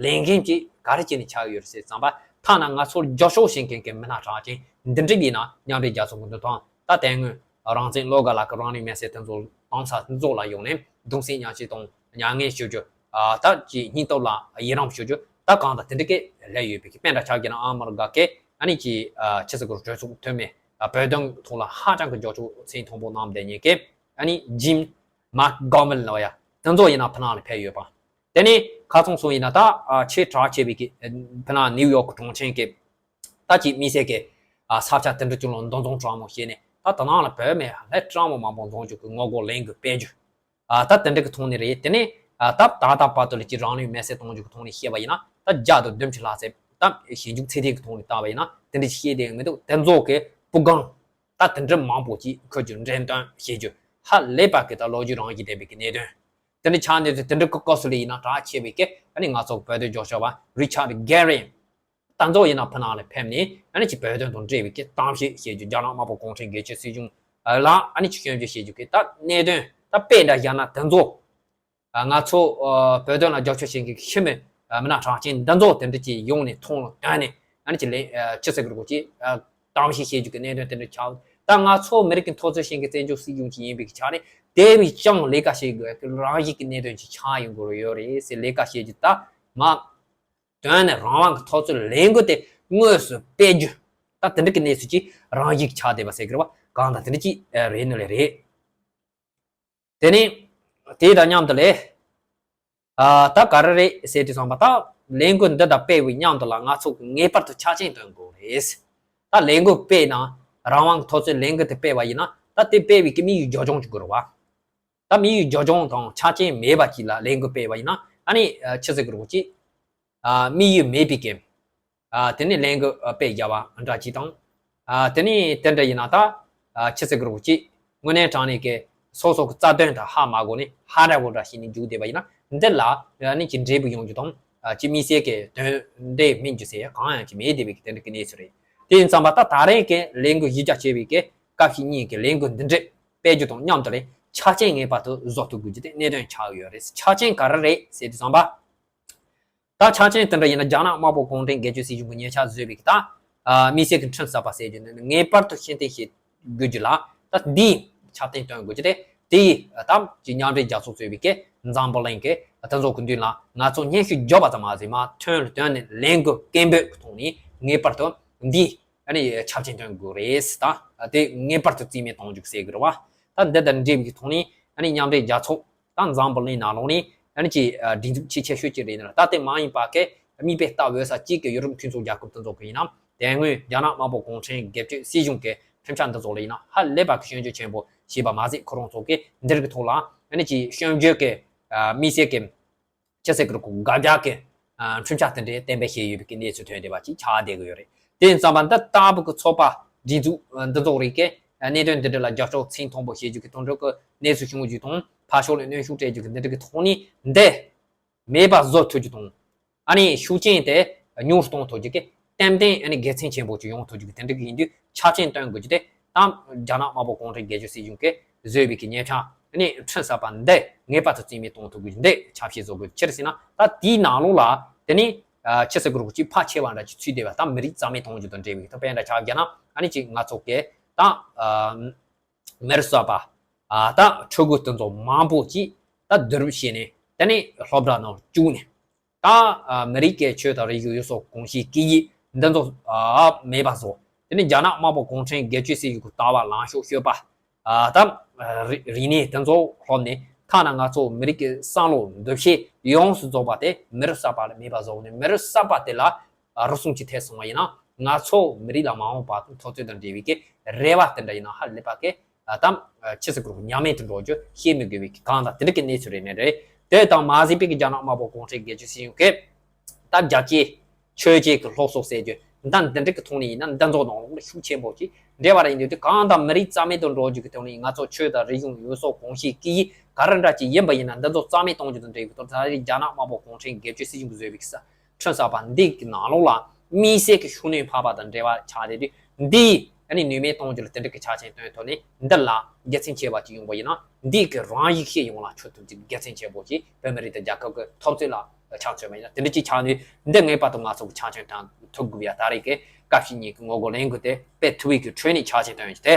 ལས་འགན་ཅིག་ག་རེ་བྱས་ནས་ཆགས་ཡོད་རེད་ཟེར་ཙམ་པ། ཐ་ན་ང་ཚོར་རྒྱབ་སྐྱོར་བྱེད་མཁན་གྱི་མི་སྣ་གྲགས་ཅན་འདི་འདྲ་ཡིན་ན་མཉམ་འབྲེལ་རྒྱལ་ཚོགས་ཀྱི་མདུན་ཐང་ད་དེ་སྔོན་རང་བཙན་བློ་དགའ་ལགས་ཀྱི་རང་ལུས་མེར་སྲེག་དེ་ཚོ་བཏང་ས་དེ་ཚོ་ལ་ཡོང་ནས་གདུང་སེམས་མཉམ་སྐྱེད་དང་མྱ་ངན་ཞུ་རྒྱུ། ད་ཀྱི་སྙིང་སྟོབས་ལ་ཡི་རངས་ཞུ་རྒྱུ་ད་གང་ལྟར་དེ་འདྲ་གི་སླེབས་ཡོད་པའི་གི་དཔེ་འདྲ་ཆགས་ཀྱི་ན་ཨ་མར་དགའ་གི་ཨ་ནི་ཀྱི་ཆི་ཟེར་དགོས་རེད། གྲོས་ཚོགས་འཐུས་མི་བོད་དོན་ཐོག་ལ་ཧ་ཅང་གི་རྒྱབ་སྐྱོར་མཚན་མཐོན་པོ་གནང་བསྡད་མཁན་གྱི་ཨ་ནི་ཇིམ་མག་གྷོ་མན་ལོ་ཡ་དེ་ཚོ་ཡིན་ན་ཕ་ནང་ལ་ཕེབས་ཡོད་པ། དེ་ནས་ཁ་ཚང་སོང་ཡིན་ན་ད་ཆེས་གྲགས་ཆེ་བའི་གི་ཕ་ནང་ནིའུ་ཡོག་གི་གྲོང་ཁྱེར་གི་ད་ཀྱི་དམིགས་བསལ་གི་ས་ཆ་དེ་འདྲ་ཅུང་ལ་འདུ་འཛོམས་གྲང་མོ་བྱས་ནས་ད་ད་ནང་ལ་བོད་མི་ལྷ་གྲངས་མང་པོ་འཛོམས་རྒྱུ་གི་ངོ་རྒོལ་ལས་འགུལ་སྤེལ་རྒྱུ། ད་དེ་འདྲ་གི་ཐོག་ནས་རེད། དེ་ནས་ད་ད་ལྟ་བར་དུ་ལ་ཀྱི་རང་ལུས་མེར་སྲེག་གཏོང་རྒྱུ་གི་ཐོག་ནས་བཤད་པ་ཡིན་ན་ད་བརྒྱ་དང་བདུན་ཅུ་ལྷག་ཙམ་ད་ཞིབ་འཇུག་ཚད་ལྡན་གི་ཐོག་ནས་བལྟས་པ་ཡིན་ན་དེ་འདྲ་ཞིག་བཤད་བསྡད་ཡོད་མི་འདུག་དེ་ཚོ་གི་སྤུ་གང་ད་དེ་འདྲ་མང་པོ་ཅིག་ཁོ་ཚོས་འགྲེམས་སྟོན་བྱེད་རྒྱུ་ཧ་ལས་པ་གི་ད་ལོ་རྒྱུས་རང་བཞིན་ལྡན་པའི་གི་གནད་དོན། དེ་འདྲ་ཆགས་ནས་དེ་འདྲ་གི་སྐབས་སུ་ལ་ཡིན་ན་གྲགས་ཆེ་བའི་གི་ཨ་ནི་ང་ཚོ་བོད་དོན་རྒྱབ་སྐྱོར་བ་རི་ཆར་གྷེ་རི་ད་ཚོ་ཡིན་ན་ཕ་ནང་ལ་ཕེབས་ནས་ཨ་ནི་ཅིག་བོད་དོན་དང་འབྲེལ་བའི་གི་གཏམ་བཤད་བྱེད་རྒྱུ། རྒྱ་ནག་དམར་པོ་གུང་ཁྲན་སྒེར་གཅོད་སྲིད་གཞུང་ལ་ཨ་ནི་ཅིག་སྐྱོན་བརྗོད་བྱེད་རྒྱུ་གི་ད་གནད་དོན་ད་དཔེ་འདྲ་བཞག་ན་དེ་ཚོ་ང་ཚོ་བོད་དོན་ལ་རྒྱབ་སྐྱོར་བྱེད་མཁན་གྱི་ཕྱི་མི་མི་སྣ་གྲགས་ཅན་འདི་ཚོ་དེ་འདྲ་ཅིག་ཡོང་ནས་མཐོང་ལ་བཏོན་ནས་ཨ་ནི་ཅིག་ལས་ཅི་ཟེར་དགོས་རེད། ཅིག་གཏམ་བཤད་བྱེད་རྒྱུ་གི་གནད་དོན་དེ་འདྲ་ཆགས། ད་ང་ཚོ་མི་རིགས་ཀྱི་འཐབ་རྩོད་བྱེད་མཁན་བཙན་བྱོལ་སྲིད་གཞུང་ཅིག་ཡིན་པའི་ཆ་ནས་དེ་བས་ཀྱང་ལས་ཀ་བྱེད་དགོས་ཀྱི་རང་བཞིན་གྱི་གནད་དོན་ཅིག་ཆགས་ཡོང་དགོས་ཡོད་རེད་ཟེར་ལས་ཀ་བྱེད་རྒྱུ་ད་མ། དོན་ནི་རང་དབང་གི་འཐབ་རྩོད་ལས་འགུལ་དེ་དངོས་སུ་སྤེལ་རྒྱུ། ད་དེ་འདྲ་གི་གནས་ཚུལ་ཅིག་རང་བཞིན་གྱི་ཆགས་བསྡད་པ་ཟེར་གི་རེད་བ། གང་ལྟར་དེ་འདྲ་ཅིག་རེད་ནི་ལས་རེད། དེ་ནས་དེ་དང་མཉམ་དུ་ལས། ད་ག་རེ་རེད་ཟེར་དུས་ཙམ་པ་ད་ལས་འགུལ་འདི་དང་སྤེལ་བའི་མཉམ་དུ་ལ་ང་ཚོ་གི་ངེས་པར་དུ་ཆ་རྐྱེན་འདོན་དགོས་རེད། ད་ལས་འགུལ་སྤེལ་ན་རང་དབང་གི་འཐབ་རྩོད་ལས་འགུལ་དེ་སྤེལ་བ་ཡིན་ན་ད་དེ་སྤེལ་བའི་གི་དམིགས་ཡུལ་རྒྱབ་ལྗོངས་ཅིག་དགོས་རེད་བ། ད་དམིགས་ཡུལ་རྒྱབ་ལྗོངས་དང་ཆ་རྐྱེན་མེད་པ་ཅིག་ལ་ལས་འགུལ་སྤེལ་བ་ཡིན་ན་ཨ་ནི་ཆི་ཟེར་དགོས་རེད་ཅིག་དམིགས་ཡུལ་མེད་པའི་གི་དེ་ནས་ལས་འགུལ་སྤེལ་རྒྱག་པ་འདྲ་ཅིག་དང་། དེ་ནས་དེ་འདྲ་ཡིན་ན་ད་ཆི་ཟེར་དགོས་རེད་ཅིག་དངོས་གནས་དྲང་གནས་ཀྱི་སོ་སོ་གི་རྩ་དོན་དང་ཧ་མ་གོ་ནས་ཧ་ར་གོ་འདྲ་བྱས་ནས་འཇུག་བསྡད་པ་ཡིན་ན་འདི་ལ་ཨ་ནི་ཅིག་འབྲས་བུ་ཡོང་རྒྱུ་དང་ཅིག་དམིགས་བསལ་གྱི་དོན་འབྲས་སྨིན་རྒྱུ་ཟེར་གང་ཡང་ཅིག་མེད་བསྡད་པའི་གི་དེ་འདྲ་གི་གནས་ཚུལ་རེད། དེ་ཡིན་ཙང་པ་ད་ད་རེས་ཀྱི་ལས་འགུལ་གཞི་རྒྱ་ཆེ་བའི་གི་སྐབས་ཤིག་ཉིན་གྱི་ལས་འགུལ་འདི་འདྲ་སྤེལ་རྒྱུ་དང་མཉམ་དུ་རེད་ཆ་རྐྱེན་ངེས་པར་དུ་བཟོ་ཐུབ་དགོས་རྒྱུ་དེ་གནད་དོན་ཆགས་ཡོད་རེད། ཆ་རྐྱེན་ག་རེ་རེད་ཟེར་དུས་ཙམ་པ། ད་ ད་ཆ་རྐྱེན་དེ་འདྲ་ཡིན་ན་རྒྱ་ནག་དམར་པོ་གུང་ཁྲན་སྒེར་གཅོད་སྲིད་གཞུང་གི་ཉེ་ཆར་བཟོས་པའི་ད་དམིགས་བསལ་གྱི་འཕྲིན་གསར་པ་ཟེར་རྒྱུ་ནི་ངེས་པར་དུ་ཤེས་ལྡན་བྱེད་དགོས་རྒྱུ་ལ། ད་འདིའི་ཆ་རྐྱེན་སྟོན་དགོས་རྒྱུ་དེ་དེའི་ད་ཀྱི་མཉམ་འབྲེལ་རྒྱལ་ཚོགས་གཙོས་པའི་གི་འཛམ་བུ་གླིང་གི་དེ་ཚོ་གི་མདུན་ལ་ང་ཚོ་སྙན་ཞུ་བརྒྱབ་པ་ཙམ་མ་ཟད་མར་ཐོན་ཐོན་ནས་ལས་འགུལ་སྐད་འབོད་ཀྱི་ཐོག་ནས་ངེས་པར་དུ་འདིའི་ཨ་ནི་ཆ་རྐྱེན་སྟོན་དགོས་རེད། ད་དེ་ངེས་པར་དུ་རྩིས་མེད་གཏོང་རྒྱུ་ཟེར་གི་རེད་བ། ད་འདི་དང་འབྲེལ་བའི་ཐོག་ནས་ཨ་ནི་མཉམ་འབྲེལ་རྒྱལ་ཚོགས་ད་འཛམ་བུ་གླིང་ནང་ལོགས་ནས་ཨ་ནི་ཀྱི་སྒྲིག་འཛུགས་ཆེས་ཆེ་ཤོས་ཀྱི་རེད་ན། ད་དེ་མ་ཡིན་པ་གི་མིག་དཔེ་ལྟ་འོས་ས་གཅིག་གི་ཡོ་རོབ་མཐུན་ཚོགས་རྒྱལ་ཁབ་དེ་ཚོ་གི་ཡིན་ན་དེ་སྔོན་རྒྱ་ནག་དམར་པོ་གུང་ཁྲན་སྒེར་གཅོད་སྲིད་གཞུང་གི་ཁྲིམས་འཆར་འདི་ཚོ་ལ་ཡིན་ན་ཧ་ལས་པ་གི་སྐྱོན་བརྗོད་ཆེན་པོ་བྱས་པ་མ་ཟད། ཁོ་རང་ཚོ་གི་འདིར་གི་ཐོག་ལ་ཨ་ནི་ཀྱི་སྐྱོན་བརྗོད་གི་དམིགས་བསལ་གི་ཅི་ཟེར་གི་རེད་གོ། དགག་རྒྱག་གི་ཁྲིམས་འཆར་དེ་འདྲའི་གཏན་འབེབས་བྱས་ཡོད་པའི་གནས་ཚུལ་ཐོན་བསྡད་པ་ཅིག་ཆགས་བསྡད་ཀྱི་ཡོད་རེད། དེ་ཡིན་ཙང་པ་འདི་ལྟ་བུ་གི་ཚོགས་པ་སྒྲིག་འཛུགས་འདི་ཚོ་རིགས་ཀྱི་གནད་དོན་འདི་འདྲ་ལ་རྒྱབ་སྐྱོར་ཚད་མཐོན་པོ་བྱེད་རྒྱུ་གི་དོན་འགྲོ་གི་གནས་ཚུལ་བྱུང་རྒྱུ་དང་། ཕར་ཕྱོགས་ལ་གནོན་ཤུགས་སྤྲད་རྒྱུ་གི་འདི་འདྲ་གི་ཐོག་ནས་འདི་མེད་པ་བཟོ་ཐུབ་རྒྱུ་དང་། ཨ་ནི་ཤུགས་རྐྱེན་དེ་ཉུང་རུ་གཏོང་ཐུབ་རྒྱུ་གི་ཏན་ཏན་ཨ་ནི་དགེ་མཚན་ཆེན་པོ་ཅིག་ཡོང་ཐུབ་རྒྱུ་གི་དེ་འདྲ་གི་ཡིན་དུས་ཆ་རྐྱེན་སྟོན་དགོས་རྒྱུ་དེ་ད་རྒྱ་ནག་དམར་པོ་གུང་ཁྲན་སྒེར་གཅོད་སྲིད་གཞུང་གིས་བཟོས་པའི་གི་ཉེ་ཆར་ཨ་ནི་འཕྲིན་གསར་པ་འདི་ངེས་པར་དུ་རྩིས་མེད་གཏོང་ཐུབ་དགོས་རྒྱུ་འདི་ཆ་ཤས་བཟོ་དགོས། ཅི་རེད་ཟེར་ན་ད་དེའི་ནང་ལོགས་ལ་དེ་ནི་ཆི་ཟེར་དགོས་རེད་གོ། ཅིག་ཕར་ཆེ་བ་འདྲ་ཅིག་ཚུད་བསྡད་པ་ད་མི་རིགས་རྩ་མེད་གཏོང་རྒྱུ་དང་འབྲེལ་བའི་ཐོག་དཔེ་འདྲ་ཆགས་བརྒྱབ་ན་ཨ་ནི་ཅིག་ང་ཚོ་གི་ད་མི་རིགས་གསར་པ་ད་ཕྲུ་གུ་དེ་ཚོ་མང་པོ་ཅིག་ད་བསྡུ་རུབ་བྱས་ནས་དེ་ནི་སློབ་གྲྭ་ནང་བཅུག་ནས། ད་ཨ་མི་རིགས་ཀྱི་ཆོས་དང་རིག་གཞུང་ཡུལ་སྲོལ་གོམས་གཤིས་སྐད་ཡིག་འདི་ཚོ་ཨ་མེད་པ་བཟོ། དེ་ནས་རྒྱ་ནག་དམར་པོ་གུང་ཁྲན་སྒེར་གཅོད་སྲིད་གཞུང་གི་ལྟ་བ་ལངས་ཕྱོགས་སྤྱོད་པ། ཨ་ད་རིག་རིག་གནས་དེ་ཚོ་སློབ་ནས་ཐ་ན་ང་ཚོ་མི་རིགས་ཀྱི་བསམ་བློ་འདུ་ཤེས་ཡོངས་སུ་རྫོགས་པ་དེ་མི་རིགས་གསར་པ་ལ་མེད་པ་བཟོ་ནས། མི་རིགས་གསར་པ་དེ་ལ་ཨ་རུལ་སུངས་ཀྱིས་ཐེབས་སོང་བ་ཡིན་ན་ང་ཚོ་མི་རིགས་ལ་མ་འོངས་པ་དང་འཐབ་རྩོད་དང་འབྲེལ་བའི་གི་རེ་བ་དེ་འདྲ་ཡིན་ན་ཧ་ལས་པ་གི་ཨ་དམ། ཨ་ཆི་ཟེར་དགོས་རེད། ཉམས་མེད་དུ་འགྲོ་རྒྱུ་བཤད་མི་དགོས་པའི་གང་དང་དེ་འདྲ་གི་གནས་ཚུལ་རེད་ནི་རེད། དེ་དང་མ་ཟད་པའི་གི་རྒྱ་ནག་དམར་པོ་གུང་ཁྲན་སྒེར་གཅོད་སྲིད་གཞུང་གིས་ད་རྒྱལ་གཅེས་ཆོས་གཅེས་ཀྱི་སློབ་གསོ་ཟེར་རྒྱུ་ད་འདི་འདྲ་གི་ཐོག་ནས་ཡིན་ན་འདི་ཚོ་ནང་ལོགས་ལ་ཤུགས་ཆེན་པོ་ཅིག་འབྲེལ་བ་ར་ཡིན་དུས་དེ་གང་དང་མི་རིགས་རྩ་མེད་དུ་འགྲོ་རྒྱུ་གི་ཐོག་ནས་ང་ཚོ་ཆོས་དང་རིག་གཞུང་ཡུལ་སྲོལ་གོམས་གཤིས་སྐད་ཡིག་ག་རེ་འདྲ་ཅིག་ཡིན་པ་ཡིན་ན་འདི་ཚོ་རྩ་མེད་གཏོང་རྒྱུ་དང་འབྲེལ་བའི་ཐོག་ད་རེས་རྒྱ་ནག་དམར་པོ་གུང་ཁྲན་སྒེར་གཅོད་སྲིད་གཞུང་གིས་བཟོས་པའི་གི་ས། ཁྲིམས་གསར་པ་འདི་གི་ནང་ལོགས་ལ་དམིགས་བསལ་གྱི་ཤུགས་སྣོན་འཕར་བ་དང་འབྲེལ་བ་ཆགས་བསྡད་དུས། འདི་ཨ་ནི་ནུས་མེད་གཏོང་རྒྱུ་ལ་དེ་འདྲ་གི་ཆ་རྐྱེན་བཏོན་ཐོག་ནས་འདི་ལ་དགེ་མཚན་ཆེ་བ་ཅིག་ཡོང་བ་ཡིན་ན་འདི་གི་རང་ཡིག་ཤེས་ཡོང་ལ་ཆོད་ཐུབ་ཀྱི་དགེ་མཚན་ཆེ་པོ་ཅིག་བོད་མི་རིགས་དང་རྒྱལ་ཁབ་ཀྱི་འཐབ་རྩོད་ལ་ཆ་མཚོན་པ་ཡིན་ན་དེ་འདྲ་ཅིག་ཆགས་ནས་འདི་ངེས་པར་དུ་ང་ཚོ་གི་ཆ་རྐྱེན་དང་ཐུག་དགོས་ཡ། ད་རེས་ཀྱི་སྐབས་ཤིག་ཉིད་ཀྱི་ངོ་རྒོལ་ལས་འགུལ་དེ་སྤེལ་ཐུབ་པའི་གི་ཁྲོད་ནས་ཆ་རྐྱེན་བཏོན་ཡོད་དེ།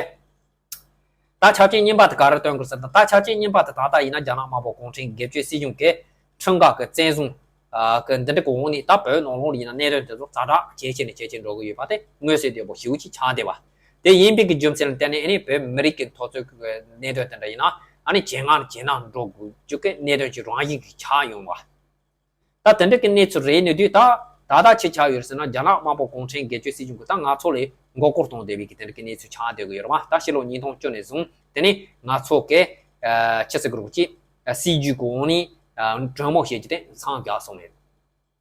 ད་ཆ་རྐྱེན་གཉིས་པ་དེ་ག་རེ་སྟོན་དགོས་ཟེར་ན། ད་ཆ་རྐྱེན་གཉིས་པ་དེ་ད་ལྟ་ཡིན་ན་རྒྱ་ནག་དམར་པོ་གུང་ཁྲན་སྒེར་གཅོད་སྲིད་གཞུང་གི་ཁྲིམས་འགལ་གྱི་བཙན་བཟུང་གི་འདི་འདྲ་གི་འོག་ནས་ད་བོད་ནང་ལོགས་ལ་ཡིན་ན་གནད་དོན་དེ་ཚོ་ཛ་དྲག་ཇེ་ཆེ་ནས་ཇེ་ཆེ་འགྲོ་གི་ཡོད་པ་དེ་མངོན་གསལ་དོད་པོ་ཞེ་པོ་ཅིག་ཆགས་བསྡད་པ། དེ་ཡིན་པའི་གི་རྒྱུ་མཚན་ལ་བརྟེན་ནས་ཨ་ནི་བོད་མི་རིགས་ཀྱི་འཐབ་རྩོད་ཀྱི་གནད་དོན་དེ་འདྲ་ཡིན་ན་ཨ་ནི་ཇེ་ངར་ཇེ་ནར་འགྲོ་དགོས་རྒྱུ་གི་གནད་དོན་ཅིག་རང་བཞིན་གྱིས་ཆགས་ཡོང་བ། ད་དེ་འདྲ་གི་གནས་ཚུལ་རེད་ནི་དུས། ད་ད་ལྟ་ཅི་ཆགས་ཡོད་ཟེར་ན་རྒྱ་ནག་དམར་པོ་གུང་ཁྲན་སྒེར་གཅོད་སྲིད་གཞུང་གིས་ད་ང་ཚོ་ལ་མགོ་སྐོར་གཏོང་བསྡད་པའི་གི་དེ་འདྲ་གི་གནས་ཚུལ་ཆགས་བསྡད་ཀྱི་ཡོད་རེད་མ། ད་ཕྱི་ལོ་ཉིས་སྟོང་བཅུ་ནས་བཟུང་དེ་ནི་ང་ཚོ་གི་ཆི་ཟེར་དགོས་རེད་གོ། ཅིག་སྲིད་ཇུས་གི་འོག་ནས་གྲོས་མོལ་བྱེད་རྒྱུ་དེ་འཚང་རྒྱ་སོང་ནས།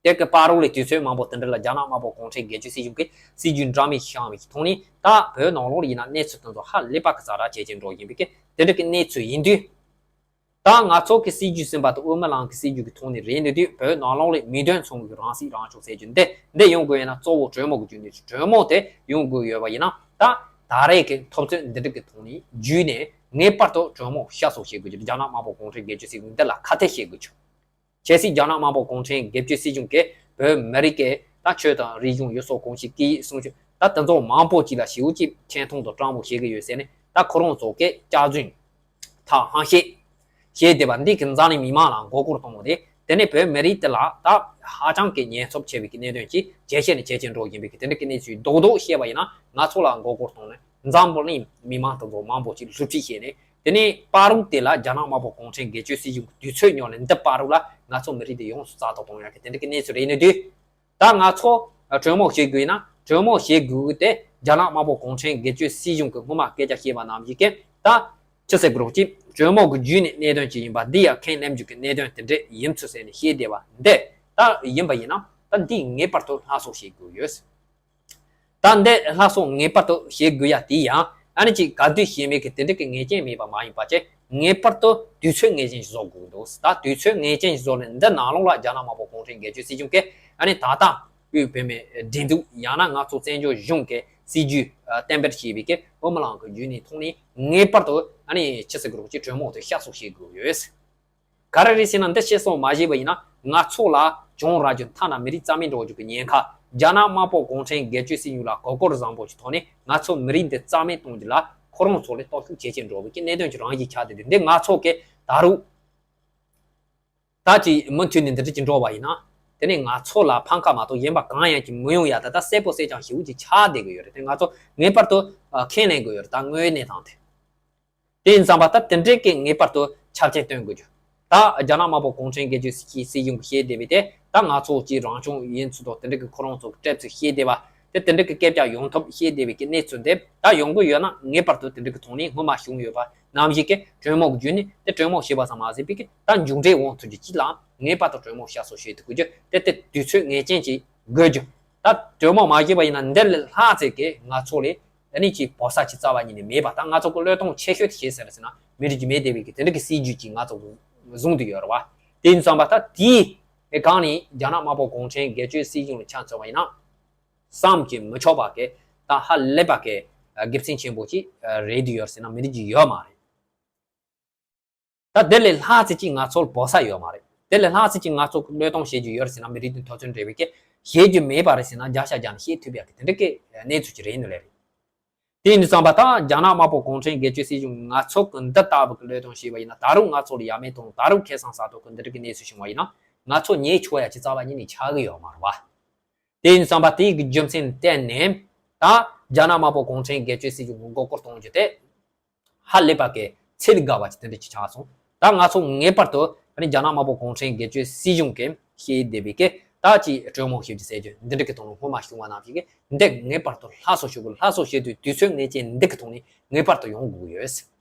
དེ་གི་བར་རོལ་ལ་དུས་ཚོད་མང་པོ་དེ་འདྲ་ལ་རྒྱ་ནག་དམར་པོ་གུང་ཁྲན་སྒེར་གཅོད་སྲིད་གཞུང་གིས་སྲིད་ཇུས་འདྲ་མིན་བཤམས་པའི་ཐོག་ནས་ད་བོད་ནང་ལོགས་ལ་ཡིན་ན་གནས་ཚུལ་དེ་ཚོ་ཧ་ལས་པ་གི་ཛ་དྲག་ཇེ་ཆེ་འགྲོ་བཞིན་པའི་གི་དེ་འདྲ་གི་གནས་ཚུལ་ཡིན་དུས། ད་ང་ཚོ་གི་སྲིད་ཇུས་ཟིན་པ་དང་དབུ་མའི་ལམ་གི་སྲིད་ཇུས་ཀྱི་ཐོག་ནས་རེད་ནི་དུས་བོད་ནང་ལོགས་ལ་མི་དོན་མཚུངས་ཀྱི་རང་སྲིད་རང་སྐྱོང་ཟེར་རྒྱུ་འདི་འདི་ཡོང་དགོས་ཡིན་ན་གཙོ་བོ་གྲོས་མོལ་གྱི་བརྒྱུད་ནས་གྲོས་མོལ་དེ་ཡོང་དགོས་ཡོད་པ་ཡིན་ན། ད་ད་རེས་ཀྱི་འཐབ་རྩོད་འདི་འདྲ་གི་ཐོག་ནས་བརྒྱུད་ནས་ངེས་པར་དུ་གྲོས་མོལ་བཤད་སོགས་བྱེད་དགོས་རྒྱུ། རྒྱ་ནག་དམར་པོ་གུང་ཁྲན་སྒེར་གཅོད་སྲིད་གཞུང་འདི་ལ་ཁ་གཏད་བྱེད་དགོས་རྒྱུ། གལ་སྲིད་རྒྱ་ནག་དམར་པོ་གུང་ཁྲན་སྒེར་གཅོད་སྲིད་གཞུང་གིས་བོད་མི་རིགས་ཀྱི་ད་ཆོས་དང་རིག་གཞུང་ཡུལ་སྲོལ་གོམས་གཤིས་སྐད་ཡིག་སྲུང་སྐྱོབ་ད་དེ་ཚོ་མང་པོ་ཅིག་ལ་ཞེ་པོ་ཅིག་ཆེ་མཐོང་དང་སྤྲང་པོ་བྱེད་ཀྱི་ཡོད་ཟེར་ནས་ད་ཁོ་རང་ཚོ་གིས་སྐྱག་རྫུན་ད་ཧང་བཤད་བྱས་བསྡད་པ་འདི་གི་འཛམ་གླིང་མི་མང་ལ་མགོ་སྐོར་གཏོང་བ་དེ། དེ་ནས་བོད་མི་རིགས་དེ་ལ་ད་ཧ་ཅང་གི་ཉེན་ཚབས་ཆེ་བའི་གི་གནད་དོན་ཅིག་ཇེ་ཆེ་ནས་ཇེ་ཆེ་འགྲོ་བཞིན་པའི་གི་དེ་འདྲ་གི་གནས་ཚུལ་རྡོག་རྡོག་བཤད་པ་ཡིན་ན་ང་ཚོ་ལ་མགོ་སྐོར་གཏོང་ནས་འཛམ་བུ་གླིང་མི་མང་དེ་ཚོ་མང་པོ་ཅིག་སླུ་ཁྲིད་བྱས་ནས། དེ་ནས་བར་རོལ་དེ་ལ་རྒྱ་ནག་དམར་པོ་གུང་ཁྲན་སྒེར་གཅོད་སྲིད་གཞུང་གི་དུས་ཚོད་ཉོ་ནས་འདི་བར་རོལ་ལ་ང་ཚོ་མི་རིགས་དེ་ཡོངས་སུ་རྩ་གཏོར་གཏོང་ཡག་གི་དེ་འདྲ་གི་གནས་ཚུལ་རེད་ནི་དུས། ད་ང་ཚོ་གྲོས་མོལ་བྱེད་དགོས་ན་གྲོས་མོལ་བྱེད་དགོས་དེ་རྒྱ་ནག་དམར་པོ་གུང་ཁྲན་སྒེར་གཅོད་སྲིད་གཞུང་གི་སྔོན་མ་སྐད་ཆ་བཤད་པ་ནང་བཞིན་གི་ད་ཅི་ཟེར་དགོས་རེད་གོ། ཅིག་གྲོས་མོལ་གྱི་བརྒྱུད་ནས་གནད་དོན་ཅིག་ཡིན་པ་འདི་ཡང་ཁས་ལེན་རྒྱུ་གི་གནད་དོན་དེ་འདྲ་ཡིན་ཚུལ་ཟེར་ནས་བཤད་བསྡད་པ་འདི་ད་ཡིན་པ་ཡིན་ན་ད་འདི་ངེས་པར་དུ་སླར་གསོ་བྱེད་དགོས་ཡོད། ད་འདི་སླར་གསོ་ངེས་པར་དུ་བྱེད་དགོས་ཡ་དེ་ཡང་ཨ་ནི་ཅིག་ག་དུས་བྱེད་མེད་ཀྱི་དེ་འདྲ་གི་ངེས་ཅན་མེད་པ་མ་ཡིན་པ་བྱས་ངེས་པར་དུ་དུས་ཚོད་ངེས་ཅན་ཞིག་བཟོ་དགོས་འདུག་ད་དུས་ཚོད་ངེས་ཅན་ཞིག་བཟོ་ནས་འདི་ནང་ལོགས་ལ་རྒྱ་ནག་དམར་པོ་གུང་ཁྲན་སྒེར་གཅོད་སྲིད་གཞུང་གིས་ཨ་ནི་ད་ལྟ་དབུས་བོད་མིའི་སྒྲིག་འཛུགས་ཡང་ན་ང་ཚོ་བཙན་བྱོལ་གཞུང་གི་སྲིད་ཇུས་གཏན་འབེབས་བྱས་པའི་གི་དབུ་མའི་ལམ་གྱི་བརྒྱུད་ནས་ཐོག་ནས་ངེས་པར་དུ་ཨ་ནི་ཅི་ཟེར་དགོས་རེད་གོ། ཅིག་གྲོས་མོལ་དེ་བཤད་སོགས་བྱེད་དགོས་ཡོད། ག་རེ་རེད་ཟེར་ན་འདི་བཤད་སོགས་མ་བྱས་པ་ཡིན་ན་ ང་ཚོ་ལ་གྱོང་རག་རྒྱུ། ཐ་ན་མི་རིགས་རྩ་མེད་འགྲོ་རྒྱུ་གི་ཉེན་ཁ། རྒྱ་ནག་དམར་པོ་གུང་ཁྲན་སྒེར་གཅོད་སྲིད་གཞུང་ལ་མགོ་སྐོར་བཟང་པོ་ཞིག་ཐོག་ནས་ང་ཚོ་མི་རིགས་འདི་རྩ་མེད་གཏོང་རྒྱུ་ལ་ཁོ་རང་ཚོ་ལས་སྟོབས་ཤུགས་ཇེ་ཆེར་འགྲོ་བའི་གི་གནད་དོན་གྱི་རང་བཞིན་ཆགས་བསྡད་དུས། འདི་ང་ཚོ་གི་ད་རུང་ད་ཅིག་མུ་མཐུད་ནས་འདི་འདྲ་ཅིག་འགྲོ་བ་ཡིན་ན། དེ་ནས་ང་ཚོ་ལ་ཕམ་ཁ་མ་གཏོགས་གཞན་པ་གང་ཡང་ཅིག་མི་ཡོང་ཡ། ད་ད་གསལ་པོ་གསལ་རྐྱང་ཞེ་པོ་ཅིག་ཆགས་བསྡད་ཀྱི་ཡོད་རེད། དེ་ང་ཚོ་ངེས་པར་དུ་ཨ་ཁས་ལེན་དགོས་ཡོད་རེད། ད་དངོས་ཡོད་གནས་སྟངས་དེ། དེ་ཡིན་ཙང་པ་ད་དེ་འདྲའི་གི་ངེས་པར་དུ་ཆ་རྐྱེན་བཏོན་དགོས་རྒྱུ། ད་རྒྱ་ནག་དམར་པོ་གུང་ཁྲན་སྒེར་གཅོད་སྲིད་སྲིད་གཞུང་གིས་བཤད་བསྡད་པའི་དེ། ད་ང་ཚོ་ཅིག་རང་སྐྱོང་ཡིན་ཚུལ་དང་། དེ་འདྲ་གི་ཁོ་རང་ཚོ་གི་གྲབས་ཚུལ་བཤད་བསྡད་པ་དེ། དེ་འདྲ་གི་སྐད་ཆ་ཡོང་ཐབས་བཤད་བསྡད་པའི་གི་གནས་ཚུལ་འདི་ད་ཡོང་གི་ཡོད་ན། ངེས་པར་དུ་དེ་འདྲ་གི་ཐོག་ནས་སྔོན་མ་བྱུང་ཡོད་པ་ནམ་ཞིག་གི་གྲོས་མོལ་གྱི་བརྒྱུད་ནས། དེ་གྲོས་མོལ་བྱས་པ་ཙམ་མ་ཟད་པའི་གི་ད་མཇུག་འབྲས་འོང་ཐུབ་རྒྱུ་ཅིག་ལ་ངེས་པར་དུ་གྲོས་མོལ་བྱ་སོ་བྱེད་ཐུབ་དགོས་རྒྱུ་དེ། དེ་དུས་ཚོད་ངེས་ཅན་ཅིག་དགོས་རྒྱུ། ད་གྲོས་མོལ་མ་བྱས་པ་ཡིན་ན། འདི་ལས་ལྷག་ཙམ་གི་ང་ཚོ་ལ་ཨ་ནི་ཅིག་བོད་ས་ཅིག་རྩ་བ་ཉིད་ནས་མེད་པ། ད་ང་ཚོ་གི་བློས་གཏོང་ཆེ་ཤོས་དེ་བྱས་ཟིན་ཟེར་ན་མི་རིགས་ཀྱི་མེད་བསྡད་པའི་གི་དེ་འདྲ་གི་སྲིད་ཇུས་ཅིག་ང་ཚོ་གི་བཟུང་དུ་ཡོད་རེད་བ། དེ་ཡིན་ཙང་པ་ད་དེའི་སྒང་ནས་རྒྱ་ནག་དམར་པོ་གུང་ཁྲན་སྒེར་གཅོད་སྲིད་གཞུང་ལ་ཆ་མཚོན་པ་ཡིན་ན། བསམ་གྱིས་མི་ཆོག་པ་གི་ད་ཧ་ལས་པ་གི་དགེ་མཚན་ཆེན་པོ་ཅིག་རེད་དུ་ཡོད་ཟེར་ན་མི་འགྲིག་རྒྱུ་ཡོད་མ་རེད། ད་དེ་ལས་ལྷག་ཙམ་ཅིག་ང་ཚོར་བོད་ས་ཡོད་མ་རེད། དེ་ལས་ལྷག་ཙམ་ཅིག་ང་ཚོ་གི་བློས་གཏོང་བྱེད་རྒྱུ་ཡོད་རེད་ཟེར་ན། མི་རིགས་མཐུན་ཚོགས་འབྲེལ་བའི་གི་བྱེད་རྒྱུ་མེད་པ་རེད་ཟེར་ན། བརྒྱ་ཆ་བརྒྱ་ནས་བཤད་ཐུབ་ཡག་གི་དེ་འདྲ་གི་གནས་ཚུལ་ཅིག་རེད་ནི་ལས་རེད། དེ་ཡིན་དུས་ཙམ་པ་ད་རྒྱ་ནག་དམར་པོ་གུང་ཁྲན་སྒེར་གཅོད་སྲིད་གཞུང་ང་ཚོ་གི་འདི་ལྟ་བུ་གི་བློས་གཏོང་བྱས་པ་ཡིན་ན། ད་རུང་ང་ཚོ་ལ་ཡ་མེད་དང་། ད་རུང་ཁེ་བཟང་ཟ་ཐོག་གི་འདི་འདྲ་གི་གནས་ཚུལ་བྱུང་བ་ཡིན་ན། ང་ཚོ་ཉེས་ཆོག་ཡ་ཅིག་རྩ་བ་ཉིད་ནས་ཆགས་གི་ཡོད་མ་རེད་བ། དེ་ཡིན་དུས་ཙམ་པ་དེའི་གི་རྒྱུ་མཚན་བརྟེན་ནས་ད་རྒྱ་ནག་དམར་པོ་གུང་ཁྲན་སྒེར་གཅོད་སྲིད་གཞུང་གི་མགོ་སྐོར་གཏོང་རྒྱུ་དེ་ཧ་ལས་པ་གི་ཚད་ལས་བརྒལ་བ་ཅིག་དེ་འདྲ་ཅིག་ཆགས་སོང་། ད་ང་ཚོ་ངེས་པར་དུ་ཨ་ནི་རྒྱ་ནག་དམར་པོ་གུང་ཁྲན་སྒེར་གཅོད་སྲིད་གཞུང་གིས་བཤད་བསྡད་པའི་གི་ད་ཅིག་གྲོས་མོལ་བྱེད་རྒྱུ་ཟེར་རྒྱུ་འདི་འདྲ་གི་ཐོག་ནས་སྔོན་མ་བྱུང་བ་ནང་བཞིན་གི་འདི་ངེས་པར་དུ་སླར་གསོ་བྱེད་དགོས། སླར་གསོ་བྱེད་དུས་དུས་ཚོད་ངེས་ཅན་འདི་གི་ཐོག་ནས་ངེས་པར་དུ་ཡོང་དགོས་ཀྱི་ཡོད།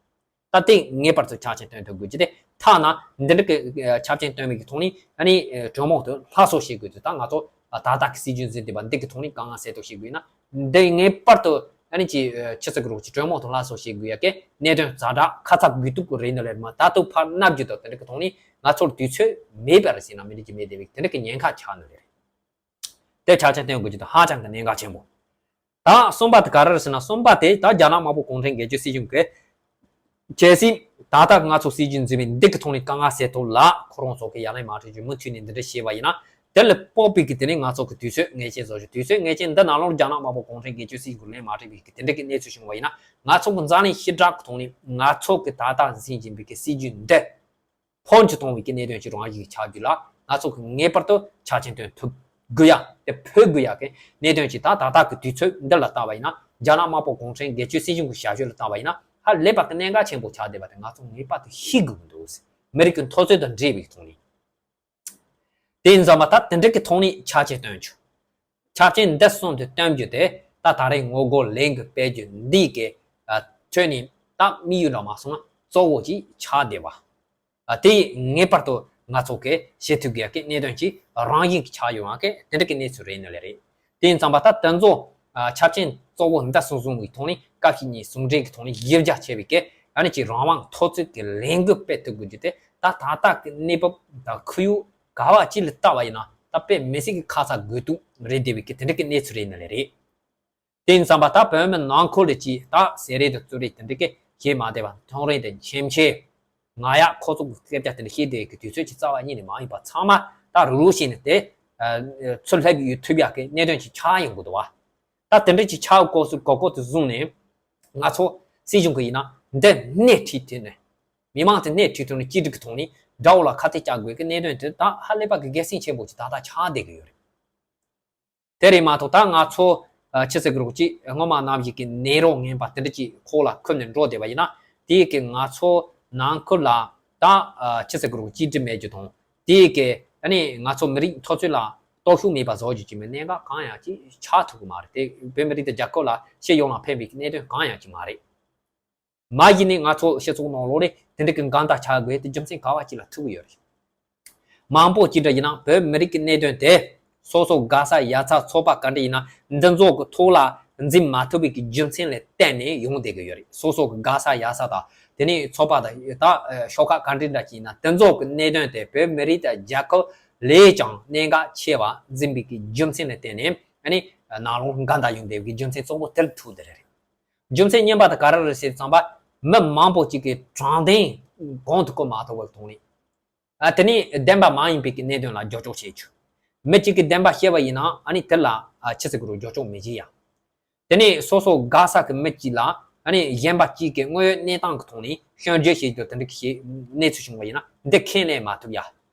ད་དེ་ངེས་པར་དུ་ཆ་རྐྱེན་བཏོན་ཐུབ་དགོས་ཀྱི་དེ། ཐ་ན་འདི་འདྲ་གི་ཆ་རྐྱེན་བཏོན་པའི་གི་ཐོག་ནས་ཨ་ནི་གྲོས་མོལ་དུ་སླར་གསོ་བྱེད་དགོས་དུས། ད་ང་ཚོ་ད་ལྟ་གི་སྲིད་ཇུས་འཛིན་བསྡད་པ་འདི་གི་ཐོག་ནས་དཀའ་ངལ་སེལ་ཐབས་བྱེད་དགོས་ན། འདི་ངེས་པར་དུ་ཨ་ནི་ཅིག་ཆི་ཟེར་གི་རེད། ཅིག་གྲོས་མོལ་དུ་སླར་གསོ་བྱེད་དགོས་ཡ་གི་གནད་དོན་ཛ་དྲག་ཁ་ཚ་དགོས་གཏུགས་རེད་ནི་ལས་མ། ད་དུང་ཕར་ནུབ་རྒྱུ་དང་དེ་འདྲ་གི་ཐོག་ནས་ང་ཚོར་དུས་ཚོད་མེད་པ་རེད་ཟེར་ན་མི་འགྲིག་གི་མེད་བསྡད་པའི་དེ་འདྲ་གི་ཉེན་ཁ་ཆགས་ནི་རེད། དེ་ཆ་རྐྱེན་བཏོན་དགོས་ཀྱི་དེ་ཧ་ཅང་གི་གནད་འགག་ཆེན་པོ། ད་གསུམ་པ་དེ་ག་རེ་རེད་ཟེར་ན། གསུམ་པ་དེ་ད་རྒྱ་ནག་དམར་པོ་གུང་ཁྲན་སྒེར་གཅོད་སྲིད་གཞུང་གིས། གལ་སྲིད་ད་ལྟ་ང་ཚོ་སྲིད་ཇུས་འཛིན་པའི་འདི་གི་ཐོག་ནས་དཀའ་ངལ་སེལ་ཐབས་ལ་ཁོ་རང་ཚོ་གིས་ཡ་ལན་མ་སྤྲད་རྒྱུ། མུ་མཐུད་ནས་འདི་འདྲ་བྱས་པ་ཡིན་ན། དེ་ལ་དཔག་པའི་གི་དེ་ནས་ང་ཚོ་གི་དུས་ཚོད་ངེས་ཅན་བཟོ་རྒྱུ། དུས་ཚོད་ངེས་ཅན་འདི་ནང་ལོགས་རྒྱ་ནག་དམར་པོ་གུང་ཁྲན་སྒེར་གཅོད་སྲིད་གཞུང་གིས་ལན་མ་སྤྲད་པའི་གི་དེ་འདྲ་གི་གནས་ཚུལ་བྱུང་བ་ཡིན་ན། ང་ཚོ་གི་འཛམ་གླིང་ཞི་དྲག་གི་ཐོག་ནས་ང་ཚོ་གི་ད་ལྟ་འཛིན་བཞིན་པའི་གི་སྲིད་ཇུས་འདི་ཕོན་ཆེ་གཏོང་བའི་གི་གནད་དོན་ཅིག་རང་བཞིན་ཆགས་རྒྱུ་ལ། ང་ཚོ་གི་ངེས་པར་དུ་ཆ་རྐྱེན་བཏོན་ཐུབ་དགོས་ཡ། དེ་ཕུད་དགོས་ཡ་གི་གནད་དོན་ཅིག་ད་ད་ལྟ་གི་དུས་ཚོད་འདི་ལ་བལྟས་པ་ཡིན་ན། རྒྱ་ནག་དམར་པོ་གུང་ཁྲན་སྒེར་གཅོད་སྲིད་གཞུང་གི་བྱ་སྤྱོད་ལ་བལྟས་པ་ཡིན་ན། ཧ་ལས་པ་གི་གནད་འགག་ཆེན་པོ་ཆགས་བསྡད་པ་དེ་ང་ཚོ་ངེས་པར་དུ་ཤེས་དགོས་ཀྱི་འདུག། མི་རིགས་ཀྱི་འཐབ་རྩོད་དང་འབྲེལ་བའི་ཐོག་ནས། དེ་ཡིན་ཙང་མ་ད་དེ་འདྲ་གི་ཐོག་ནས་ཆ་རྐྱེན་བཏོན་རྒྱུ། ཆ་རྐྱེན་འདི་གསུམ་དེ་བཏོན་རྒྱུ་དེ་ད་ད་རེས་ངོ་རྒོལ་ལས་འགུལ་སྤེལ་རྒྱུ་འདི་གི་ཁྲོད་ནས་ད་དམིགས་ཡུལ་འདྲ་མ་སོང་ན་གཙོ་བོ་ཅིག་ཆགས་བསྡད་པ། ཨ། དེ་ངེས་པར་དུ་ང་ཚོ་གིས་བྱེད་ཐུབ་དགོས་ཀྱི་གནད་དོན་ཅིག་རང་བཞིན་གྱིས་ཆགས་ཡོང་བ་གི་དེ་འདྲ་གི་གནས་ཚུལ་རེད་ནི་ལས་རེད། དེ་ཡིན་ཙང་པ་ད་དེ་ཚོ་ཨ། ཆ་རྐྱེན་གཙོ་བོ་འདི་གསུམ་བཟུང་བའི་ཐོག་ནས་སྐབས་ཤིག་གཉིས་ཟུང་འབྲེལ་གྱི་ཐོག་ནས་གཞི་རྒྱ་ཆེ་བའི་གི་ཨ་ནི་ཅིག་རང་དབང་འཐབ་རྩོད་ཀྱི་ལས་འགུལ་སྤེལ་ཐུབ་དགོས་རྒྱུ་དེ། ད་ད་ལྟ་གི་གནས་བབ་དང་ཁོར་ཡུག་ག་བ་ཅིག་ལ་བལྟས་པ་ཡིན་ན་ད་དཔེ་མི་སྲིད་ཀྱི་ཁ་ཚ་དགོས་གཏུགས་རེད་བསྡད་པའི་གི་དེ་འདྲ་གི་གནས་ཚུལ་རེད་ནི་ལས་རེད། དེ་ཡིན་ཙང་པ་ད་བོད་མི་ནང་ཁུལ་ལ་ཅིག་ད་ཟས་རིགས་དང་བཙོན་རིགས་དེ་འདྲ་གི་བྱེད་མ་བསྡད་པ། ཐོན་རིན་དང་ཁྱིམ་ཆས། ང་ཡག་ཁོ་ཚོ་གི་སྐད་ཆ་དེ་འདྲ་བཤད་བསྡད་ཀྱི་དུས་ཚོད་ཅིག་རྩ་བ་ཉིད་ནས་མ་ཡིན་པ། ཚང་མ་ད་རུ་རུ་བྱས་ནས་དེ་ཚུར་སླེབས་ཡོང་ཐུབ་ཡག་གི་གནད་དོན་ཅིག་ཆགས་ཡོང་གི་འདུག་བ། ད་དེ་འདྲ་ཅིག་ཆགས་སྐབས་སུ་གོ་སྐབས་དེ་བཟུང་ནས་ང་ཚོ་སྲིད་གཞུང་གི་ཡིན་ན་འདི་སྣེ་ཁྲིད་ཐུབ་ནས། མི་མང་དེ་སྣེ་ཁྲིད་ཐུབ་ནས་གཅིག་སྒྲིལ་གྱི་ཐོག་ནས་དགྲ་བོ་ལ་ཁ་གཏད་གཅོག་དགོས་ཀྱི་གནད་དོན་དེ་ད་ཧ་ལས་པ་གི་འགན་སེམས་ཆེན་པོ་ཅིག་ད་ལྟ་ཆགས་བསྡད་ཀྱི་ཡོད་རེད། དེ་རེད་མ་གཏོགས་ད་ང་ཚོ་ཨ། ཆི་ཟེར་གི་རེད། ཅིག་སྔོན་མ་ནང་བཞིན་གྱི་ནད་རོ་ངན་པ་དེ་འདྲ་ཅིག་ཁོག་ལ་ཁུར་ནས་འགྲོ་བསྡད་པ་ཡིན་ན། དེ་གི་ང་ཚོ་ནང་ཁུལ་ལ་ད་ཨ། ཆི་ཟེར་གི་རེད། གཅིག་སྒྲིལ་མེད་རྒྱུ་དང་། དེ་གི་ཨ་ནི་ང་ཚོ་མི་རིགས་འཐབ་རྩོད་ལ་སྟོབས་ཤུགས་མེད་པ་བཟོ་རྒྱུ་ཅིག་མིན་གནད་འགག་གང་ཡང་ཅིག་ཆགས་ཐུབ་ཀྱི་མ་རེད། དེ་བོད་མི་རིགས་དང་རྒྱལ་ཁབ་ལ་སྤྱི་ཡོངས་ལ་ཕན་པའི་གནད་དོན་གང་ཡང་ཅིག་མ་རེད། མ་གཞི་ནས་ང་ཚོ་སྤྱི་ཚོགས་ནང་ལོགས་ལ་དེ་འདྲ་གི་འགལ་ཟླ་ཆགས་དགོས་དེ་རྒྱུ་མཚན་ག་བ་ཅིག་ལ་ཐུག་གི་ཡོད་རེད། མང་པོ་ཅིག་འདྲ་ཡིན་ན་བོད་མི་རིགས་ཀྱི་གནད་དོན་དེ་སོ་སོ་དགའ་ས་ཡག་ས་ཚོགས་པ་ག་འདྲ་ཡིན་ན་འདི་ཚོ་གི་ཐོག་ལ་འཛིན་མ་ཐུབ་པའི་གི་རྒྱུ་མཚན་ལ་བརྟེན་ནས་ཡོང་བསྡད་ཀྱི་ཡོད་རེད། སོ་སོ་གི་དགའ་ས་ཡག་ས་དང་། དེ་ནས་ཚོགས་པ་དང་ད་ཤོག་ཁག་ག་འདྲ་འདྲ་ཅིག་ཡིན་ན་འདི་ཚོ་གི་གནད་དོན་དེ་བོད་མི་རིགས་དང་རྒྱལ་ཁབ་ལས་ཀྱང་གནད་འགག་ཆེ་བ་འཛིན་པའི་གི་རྒྱུ་མཚན་ལ་བརྟེན་ནས་ཨ་ནི་ནང་ལོགས་འགལ་ཟླ་ཡོང་བསྡད་པའི་གི་རྒྱུ་མཚན་གཙོ་བོ་དེ་ལ་ཐུག་བསྡད་རེད། རྒྱུ་མཚན་གཉིས་པ་དེ་ག་རེ་རེད་ཟེར་ཙམ་པ། མི་མང་པོ་ཅིག་གིས་དྲང་བདེན་གོང་དུ་བཀུར་མ་ཐུབ་པར་གཏོང་ནས། ཨ་དེ་ནི་བདེན་པ་མ་ཡིན་པའི་གི་གནད་དོན་ལ་འགྱུར་ལྕོག་བྱེད་རྒྱུ། མི་གཅིག་གིས་བདེན་པ་བཤད་པ་ཡིན་ན་ཨ་ནི་དེ་ལ་ཨ་ཆི་ཟེར་དགོས་རེད། འགྱུར་ལྕོག་མི་བྱེད་ཡ། དེ་ནས་སོ་སོ་དགའ་ས་གི་མི་གཅིག་ལ་ཨ་ནི་གཞན་པ་གཅིག་གིས་དངོས་ཡོད་གནས་སྟངས་ཀྱི་ཐོག་ནས་སྐྱོན་བརྗོད་བྱེད་རྒྱུ་དེ་འདྲ་གི་གནས་ཚུལ་བྱུང་བ་ཡིན་ན་འདི་ཁས་ལེན་མ་ཐུབ་ཡ།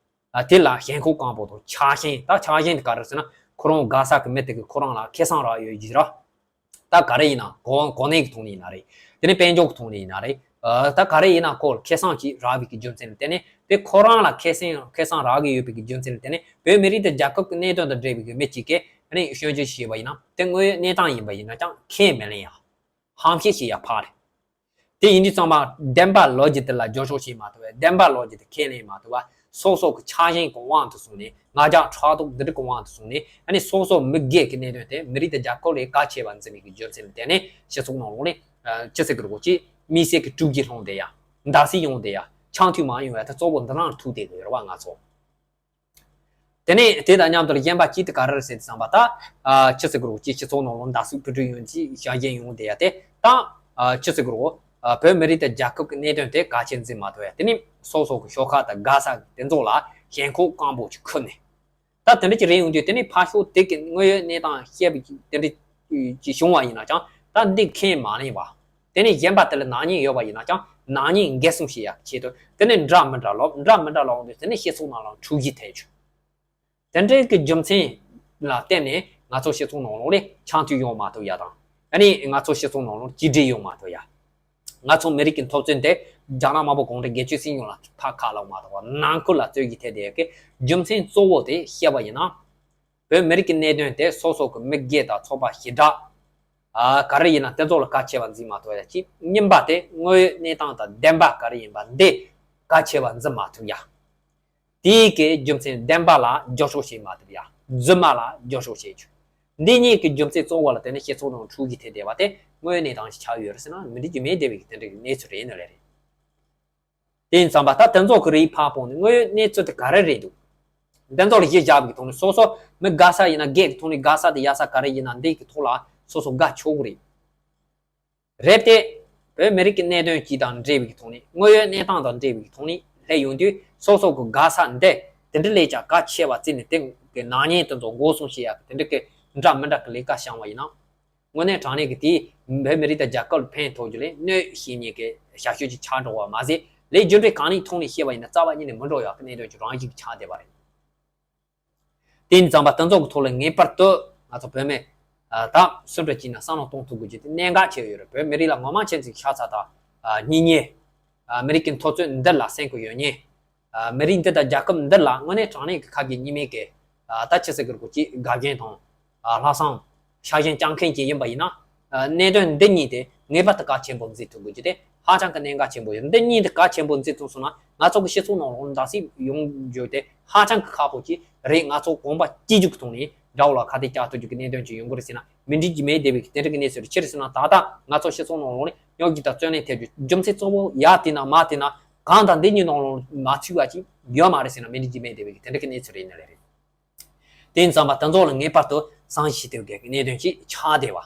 ཨ་དེ་ལ་ཞེན་ཁོག་སྐམ་པོ་དང་ཆགས་ཞེན། ད་ཆགས་ཞེན་དེ་ག་རེ་ཟེར་ན་ཁོ་རང་དགའ་ས་གི་མི་དེ་གིས་ཁོ་རང་ལ་ཁེ་བཟང་རག་ཡོད་ཀྱི་ར། ད་ག་རེ་ཡིན་ན་གོ་གོ་གནས་ཀྱི་ཐོག་ནས་ཡིན་ན་རེད། དེ་ནས་དཔལ་འབྱོར་གྱི་ཐོག་ནས་ཡིན་ན་རེད། ཨ་ད་ག་རེ་ཡིན་ན་ཁོ་ལ་ཁེ་བཟང་ཅིག་རག་པའི་གི་རྒྱུ་མཚན་ལ་བརྟེན་ནས་དེ་ཁོ་རང་ལ་ཁེ་བཟང་ཁེ་བཟང་རག་གི་ཡོད་པའི་གི་རྒྱུ་མཚན་ལ་བརྟེན་ནས་བོད་མི་རིགས་དང་རྒྱལ་ཁབ་ཀྱི་གནད་དོན་དང་འབྲེལ་བའི་གི་མི་གཅིག་གིས་ཨ་ནི་སྐྱོན་བརྗོད་བྱས་པ་ཡིན་ན་དེ་དངོས་ཡོད་གནས་སྟངས་ཡིན་པ་ཡིན་ན་ཀྱང་ཁས་མི་ལེན་ཡ། ཧམ་བཤད་བྱེད་ཡ་ཕར་རེད། དེ་ཡིན་དུས་ཙམ་པ་བདེན་པ་ལོ་རྒྱུས་དེ་ལ་འགྱུར་ལྕོག་བྱེད་མ་ཐུབ་པ། བདེན་པ་ལོ་རྒྱུས་དེ་ཁས་ལེན་མ་ཐུབ་པ། སོ་སོ་གི་ཆགས་ཞེན་གྱི་དབང་དུ་སོང་ནས། ང་རྒྱལ་ཕྲག་དོག་འདི་འདྲ་གི་དབང་དུ་སོང་ནས། ཨ་ནི་སོ་སོ་མི་སྒེར་གྱི་གནད་དོན་དེ་མི་རིགས་དང་རྒྱལ་ཁབ་ལས་གལ་ཆེ་བ་འཛིན་པའི་གི་རྒྱུ་མཚན་ལ་བརྟེན་ནས་སྤྱི་ཚོགས་ནང་ལོགས་ནས་ཨ་ཅི་ཟེར་གི་རེད་གོ། ཅིག་དམིགས་བསལ་གྱི་དཀྲུག་རྒྱུ་སློང་བསྡད་ཡ། འདར་སིག་ཡོང་བསྡད་ཡ། ཆང་འཐུང་མ་ཡོང་བ་དེ་གཙོ་བོ་འདི་རང་ཐུག་བསྡད་ཡོད་རེད་བ་ང་ཚོ། དེ་ནས་དེ་དང་མཉམ་དུ་གཞན་པ་གཅིག་དེ་ག་རེ་རེད་ཟེར་དུས་ཙམ་པ་ད། ཨ་ཅི་ཟེར་དགོས་རེད། སྤྱི་སྤྱི་ཚོགས་ནང་ལ་འདར་སིག་ཕུ་དཀྲུག་ཡོང་རྒྱུ་ཞེ་དྲག་ཡོང་བསྡད་ཡ་དེ་ད། ཨ་ཅི་ཟེར་དགོས་རེད། ཨ་བོད་མི་རིགས་དང་རྒྱལ་ཁབ་ཀྱི་གནད་དོན་དེ་གལ་ཆེ་འཛིན་མ་ཐུབ་ཡ། དེ་ནས་སོ་སོ་གི་ཤོག་ཁག་དང་དགའ་ས་དེ་ཚོ་ལ་ཞེན་ཁོག་སྐམ་པོ་ཅིག་ཁུར་ནས། ད་དེ་འདྲ་ཅིག་རེད་ཡོང་དུས་དེ་ནས་ཕར་ཕྱོགས་དེ་གི་དངོས་ཡོད་གནས་སྟངས་བཤད་པ་ཅིག་དེ་འདྲ་ཅིག་བྱུང་བ་ཡིན་ན་ཀྱང་ད་འདི་ཁས་མ་ལེན་པ། དེ་ནས་གཞན་པ་དེ་ལ་ནག་ཉེས་ཡོད་པ་ཡིན་ན་ཀྱང་ནག་ཉེས་འགེལ་སྲུང་བྱེད་ཡག་ཆེད་དུ་དེ་ནས་འདྲ་མི་འདྲ་ལབ། འདྲ་མི་འདྲ་ལབ་འོང་དུས་དེ་ནས་སྤྱི་ཚོགས་ནང་ལ་འཁྲུག་གཞི་ཐེབས་བྱུང་། དེ་འདྲའི་གི་རྒྱུ་མཚན་ལ་བརྟེན་ནས་ང་ཚོ་སྤྱི་ཚོགས་ནང་ལོགས་ལ་ཆང་འཐུང་ཡོང་མ་ཐུབ་ཡ་དང་། ཨ་ནི་ང་ཚོ་སྤྱི་ཚོགས་ནང་ལོགས་གཅིག་སྒྲིལ་ཡོང་མ་ཐུབ་ཡ། ང་ཚོ་མི་རིགས་ཀྱི་འཐབ་རྩོད་འདི་རྒྱ་ནག་དམར་པོ་གུང་ཁྲན་སྒེར་གཅོད་སྲིད་གཞུང་ལ་ཕར་ཁ་ལོག་མ་ཐུབ་པ། ནང་ཁུལ་ལ་རྩོད་གཞི་ཐེབས་བསྡད་ཡ་གི་རྒྱུ་མཚན་གཙོ་བོ་དེ་བཤད་པ་ཡིན་ན། བོད་མི་རིགས་ཀྱི་གནད་དོན་དེ་སོ་སོ་གི་མི་སྒེར་དང་ཚོགས་པ་ཞེ་དྲག་ཨ་ག་རེ་ཡིན་ན་དེ་ཚོ་ལ་གལ་ཆེ་བ་འཛིན་མ་ཐུབ་ཡ། གཅིག་གཉིས་པ་དེ་དངོས་ཡོད་གནས་སྟངས་དང་བདེན་པ་ག་རེ་ཡིན་པ་འདི་གལ་ཆེ་བ་འཛིན་མ་ཐུབ་ཡ། དེའི་གི་རྒྱུ་མཚན་བདེན་པ་ལ་འགྱུར་ལྕོག་བྱེད་མ་ཐུབ་ཡ། རྫུན་མ་ལ་འགྱུར་ལྕོག་བྱེད་རྒྱུ། འདི་གཉིས་ཀྱི་རྒྱུ་མཚན་གཙོ་བོ་ལ་བརྟེན་ནས་སྤྱི་ཚོགས་ནང་འཁྲུག་གཞི་ཐེབས་བསྡད་པ་དེ་དངོས་ཡོད་གནས་སྟངས་ཤིག་ཆགས་ཡོད་རེད་ཟེར་ན་མི་འགྲིག་རྒྱུ་མེད་བསྡད་པའི་གི་དེ་འདྲ་གི་གནས་ཚུལ་རེད་ནི་ལས་རེད། དེ་ཡིན་ཙམ་པ་ད་དེ་ཚོ་གི་རིགས་ཕར་སྤུངས་ནས་དངོས་ཡོད་གནས་ཚུལ་དེ་ག་རེ་རེད་འདུག་དེ་ཚོ་ལ་གཞི་བཞག་པའི་ཐོག་ནས་སོ་སོ་མི་དགའ་ས་ཡིན་ན་སྒེར་གྱི་ཐོག་ནས་དགའ་ས་དེ་ཡག་ས་ག་རེ་ཡིན་ན་འདི་གི་ཐོག་ལ་སོ་སོ་དགའ་ཆོག་གི་རེད། རེད་དེ། བོད་མི་རིགས་ཀྱི་གནད་དོན་གཅིག་དང་འབྲེལ་བའི་ཐོག་ནས་དངོས་ཡོད་གནས་སྟངས་དང་འབྲེལ་བའི་ཐོག་ནས་སླེབས་ཡོང་དུས་སོ་སོ་གི་དགའ་ས་འདི་དེ་འདྲ་ལས་ཀྱང་གལ་ཆེ་བ་བརྩིས་ནས་དེ་གི་ནག་ཉེས་དེ་ཚོ་འགོག་སྲུང་བྱེད་ཡག་གི་དེ་འདྲ་གི་འདྲ་མི་འདྲ་གི་ལས་ཀ་བྱུང་བ་ཡིན་ན། དངོས་གནས་དྲང་གནས་ཀྱི་དེས་བོད་མི་རིགས་དང་རྒྱལ་ཁབ་ལ་ཕན་ཐོགས་རྒྱུ་ལས་གནོད་བྱེད་མཁན་གྱི་བྱ་སྤྱོད་ཅིག་ཆགས་འགྲོ་བ་མ་ཟད། ལས་རྒྱུ་འབྲས་གང་ལེགས་ཐོག་ནས་བཤད་པ་ཡིན་ན་རྩ་བ་ཉིད་ནས་མི་འགྲོ་ཡག་གི་གནད་དོན་ཅིག་རང་བཞིན་གྱིས་ཆགས་བསྡད་པ་རེད། དེ་ཡིན་ཙམ་པ་དེ་ཚོ་གི་ཐོག་ལ་ངེས་པར་དུ་ང་ཚོ་བོད་མི་ད་སུ་འདྲ་ཅིག་ན་བསམ་བློ་གཏོང་ཐུབ་དགོས་རྒྱུ་དེ་གནད་འགག་ཆེ་ཡོད་རེད། བོད་མི་རིགས་ལ་ངོ་མ་ཁྱེད་ཚོས་ཤ་ཚ་དང་། གཉིས་ཉེ། མི་རིགས་ཀྱི་འཐབ་རྩོད་འདི་ལ་སེམས་ཁུར་ཡོད་མཁན། མི་རིགས་འདི་དང་རྒྱལ་ཁབ་འདི་ལ་དངོས་གནས་དྲང་གནས་ཀྱི་ཁ་གི་གཉིས་མེད་ཀྱི་ད་ཆི་ཟེར་གི་རེད་གོ། ཅིག་དགའ་མཁན་དང་། ལྷག་བསམ། ཤ་ཞེན་བཅངས་མཁན་ཅིག་ཡིན་པ་ཡིན་ན། གནད་དོན་འདི་གཉིས་དེ་ངེས་པར་དུ་གལ་ཆེན་པོ་འཛིན་ཐུབ་དགོས་རྒྱུ་དེ་ཧ་ཅང་གི་གནད་འགག་ཆེན་པོ་ཡོད། འདི་གཉིས་དེ་གལ་ཆེན་པོ་འཛིན་ཐུབ་སོང་ན་ང་ཚོ་གི་སྤྱི་ཚོགས་ནང་ལོགས་འདར་སིག་ཡོང་རྒྱུ་དེ་ཧ་ཅང་གི་ཁག་པོ་ཅིག་རེད། ང་ཚོ་གོམ་པ་གཅིག་གྱུར་གྱི་ཐོག་ནས་དགྲ་བོ་ལ་ཁ་གཏད་བཅག་ཐུབ་རྒྱུ་གི་གནད་དོན་ཅིག་ཡོང་གི་རེད་ཟེར་ན་མི་འགྲིག་རྒྱུ་མེད་བསྡད་པའི་དེ་འདྲ་གི་གནས་ཚུལ་རེད། ཅི་རེད་ཟེར་ན་ད་ལྟ་ང་ཚོ་སྤྱི་ཚོགས་ནང་ལོགས་ནས་རྙོག་གཞི་དང་རྩོད་གླེང་ཐེབས་རྒྱུ་རྒྱུ་མཚན་གཙོ་བོ་ཡ་དེ་ན་མ་དེ་ན་གང་དང་འདི་གཉིས་ནང་ལོགས་མ་ཚུད་པ་ཅིག་ཡོད་མ་རེད་ཟེར་ན་མི་འགྲིག་རྒྱུ་མེད་བསྡད་པའི་དེ་འདྲ་གི་གནས་ཚུལ་རེད་ནི་ལས་རེད། དེ་ཡིན་ཙམ་པ་དེ་ཚོ་ལ་ངེས་པར་དུ་བསམ་གཞིག་ཐེབས་དགོས་ཀྱི་གནད་དོན་ཅིག་ཆགས་བསྡད་པ།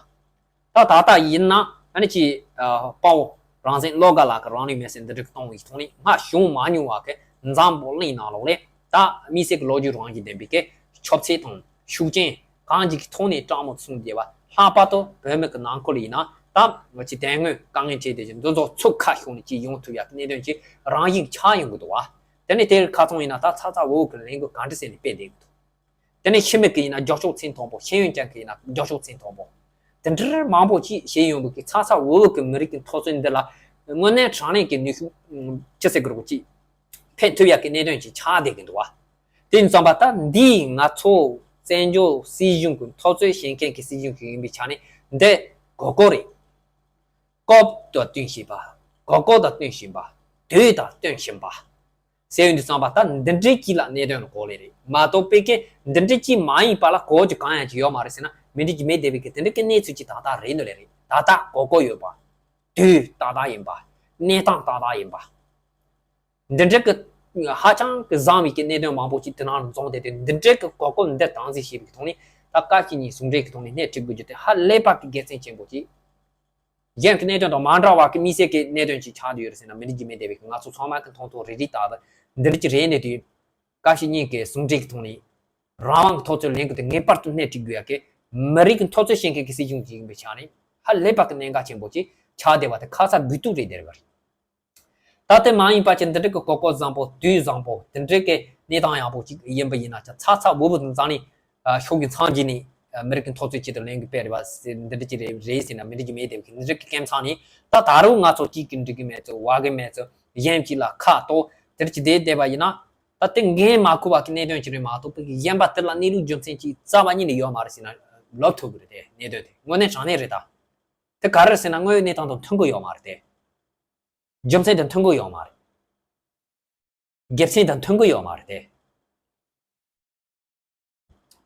ད་ད་ལྟ་ཡིན་ན་ཨ་ནི་ཅིག་དཔའ་བོ་རང་བཙན་བློ་དགའ་ལགས་ཀྱི་རང་ལུས་མེར་སྲེག་འདི་འདྲ་གཏོང་བའི་ཐོག་ནས་སྔར་བྱུང་མ་མྱོང་བ་གི་འཛམ་བུ་གླིང་ནང་ལོགས་ལ་ད་དམིགས་བསལ་གྱི་ལོ་རྒྱུས་རང་བཞིན་ལྡན་པའི་གི་ཆབ་སྲིད་དང་ཤུགས་རྐྱེན་གང་ཅིག་གི་ཐོག་ནས་དྲག་མོ་ཚུགས་བསྡད་པ། ལྷག་པར་དུ་བོད་མི་གི་ནང་ཁུལ་ཡིན་ན་ད་ང་ཅིག་དེ་སྔོན་དཀའ་ངལ་འཕྲད་བསྡད་ཀྱི་འདི་ཚོ་ཚུར་ཁ་ཤོར་ནས་ཅིག་ཡོང་ཐུབ་ཡག་གི་གནད་དོན་ཅིག་རང་བཞིན་ཆགས་ཡོང་གི་འདུག་བ། དེ་ནས་དེར་ཁ་ཚང་ཡིན་ན་ད་ཚ་ཚ་འུར་འུར་གི་ལས་འགུལ་ག་འདྲ་ཟེར་ནས་སྤེལ་བསྡད་ཀྱི་འདུག་དེ་ནས་ཕྱི་མི་གི་ཡིན་ན་རྒྱབ་ཕྱོགས་མཚན་མཐོན་པོ། ཤེས་ཡོན་ཅན་གི་ཡིན་ན་རྒྱབ་ཕྱོགས་མཚན་མཐོན་པོ། དེ་འདྲ་མང་པོ་ཅིག་བྱས་ཡོང་བའི་གི་ཚ་ཚ་འུར་འུར་གི་མི་རིགས་ཀྱི་འཐབ་རྩོད་འདི་ལ་དངོས་གནས་དྲང་གནས་ཀྱི་ནུས་ཤུགས་ཅི་ཟེར་དགོས་རེད་གོ། ཅིག་ཕན་ཐོགས་ཡག་གི་གནད་དོན་ཅིག་ཆགས་བསྡད་ཀྱི་འདུག་བ། དེ་ཡིན་ཙམ་པ་ད་འདིས་ང་ཚོ་བཙན་བྱོལ་སྲིད་གཞུང་གི་འཐབ་རྩོད་བྱེད་མཁན་གྱི་སྲིད་གཞུང་ཞིག་ཡིན་པའི་ཆ་ནས་འདི་དགོས་མཁོ་རེད། སྐབས་དང་བསྟུན་བཞིན་པ། དགོས་མཁོ་དང་བསྟུན་བཞིན་པ། དུས་དང་བསྟུན་བཞིན་པ། ཟེར་ཡོང་དུས་ཙམ་པ་ད་འདི་འདྲའི་གཅིག་ལ་གནད་དོན་ལ་གོ་ལེ་རེད་མ་གཏོགས་པའི་གི་འདི་འདྲའི་གཅིག་མ་ཡིན་པ་ལ་གོ་རྒྱུ་གང་ཡང་ཅིག་ཡོད་མ་རེད་ཟེར་ན་མི་འགྲིག་རྒྱུ་མེད་བསྡད་པའི་གི་དེ་འདྲའི་གི་གནས་ཚུལ་ཅིག་ད་ལྟ་རེད་ནི་ལས་རེད། ད་ལྟ་གོ་གོ་ཡོད་པ། དུས་ཏག་ཏག་ཡིན་པ། གནས་སྟངས་ཏག་ཏག་ཡིན་པ། འདི་འདྲའི་གི་ཧ་ཅང་གི་བཟང་བའི་གི་གནད་དོན་མང་པོ་ཅིག་དེ་ནང་འཛོམས་བསྡད་དེ་འདི་འདྲའི་གི་གོ་སྐབས་འདི་དམ་འཛིན་བྱས་པའི་གི་ཐོག་ནས་ད་སྐབས་ཀྱི་ཉིན་ཟུང་འབྲེལ་གི་ཐོག་ནས་སྣེ་ཁྲིད་དགོས་རྒྱུ་དེ་ཧ་ལས་པ་གི་དགེ་མཚན་ཆེན་པོ་ཅིག་གཞན་གྱི་གནད་དོན་དང་མ་འདྲ་བ་གི་དམིགས་བསལ་གྱི་གནད་དོན་ཅིག་ཆགས་བསྡད་ཡོད་རེད་ཟེར་ན་མི་འགྲིག་རྒྱུ་མེད་བསྡད་པའི་ང་ཚོ་ཚང་མ་གི་མཐོང་ཐོས་རེ་རེ་ལྟ་བུ་འདི་འདྲ་ཅིག་རེད་ནས་དུས་ བཀའ་བཤད་གཉིས་ཀྱི་ཟུང་འབྲེལ་གྱི་ཐོག་ནས་རང་དབང་གི་འཐབ་རྩོད་ལས་འགུལ་དེ་ངེས་པར་དུ་སྣེ་ཁྲིད་དགོས་ཡ་གི་མི་རིགས་ཀྱི་འཐབ་རྩོད་བྱེད་མཁན་གྱི་སྲིད་གཞུང་ཅིག་ཡིན་པའི་ཆ་ནས་ཧ་ལས་པ་གི་གནད་འགག་ཆེན་པོ་ཅིག་ཆགས་བསྡད་པ་དེ་ཁ་ཚ་དགོས་གཏུགས་རེད་བསྡད་པ་རེད། ད་དེ་མ་ཡིན་པ་ཅིག་འདི་འདྲ་གི་གོ་སྐབས་བཟང་པོ་དུས་བཟང་པོ་དེ་འདྲ་གི་གནས་སྟངས་ཡག་པོ་ཅིག་ཡིན་པ་ཡིན་ན་ཅིག་ཚ་ཚ་འུར་འུར་དང་རྩ་ནས་ཤོག་གི་མཚམས་ཀྱི་ནས་མི་རིགས་ཀྱི་འཐབ་རྩོད་ཆེད་དུ་ལས་འགུལ་སྤེལ་བ་འདི་འདྲ་ཅིག་རེད་རེད་ཟེར་ན་མི་འགྲིག་གི་མེད་དེ་གི་འདི་འདྲ་གི་སྐབས་མཚམས་ནས་ད་ད་རུང་ང་ཚོ་གཅིག་གི་འགྲིག་གི་མེད་ཚོ་བ་གི་མེད་ཚོ་གཞན་གཅིག་ལ་ཁ་གཏོགས་དེར་ཅིག་བསྡད་བསྡད་པ་ཡིན་ན། ད་དེ་འགན་མ་འཁུར་བ་གི་གནད་དོན་ཅིག་རེད་མ་གཏོགས་པའི་གཞན་པ་དེ་ལ་གནས་ལུགས་རྒྱུ་མཚན་ཅིག་རྩ་བ་ཉིད་ནས་ཡོད་མ་རེད་ཟེར་ན་ལབ་ཐུབ་གི་རེད་དེ་གནད་དོན་དེ་དངོས་གནས་དྲང་གནས་རེད་ད། དེ་ག་རེ་རེད་ཟེར་ན་དངོས་ཡོད་གནས་སྟངས་དང་མཐུན་གི་ཡོད་མ་རེད་དེ། རྒྱུ་མཚན་དང་མཐུན་གི་ཡོད་མ་རེད། དགེ་མཚན་དང་མཐུན་གི་ཡོད་མ་རེད་དེ།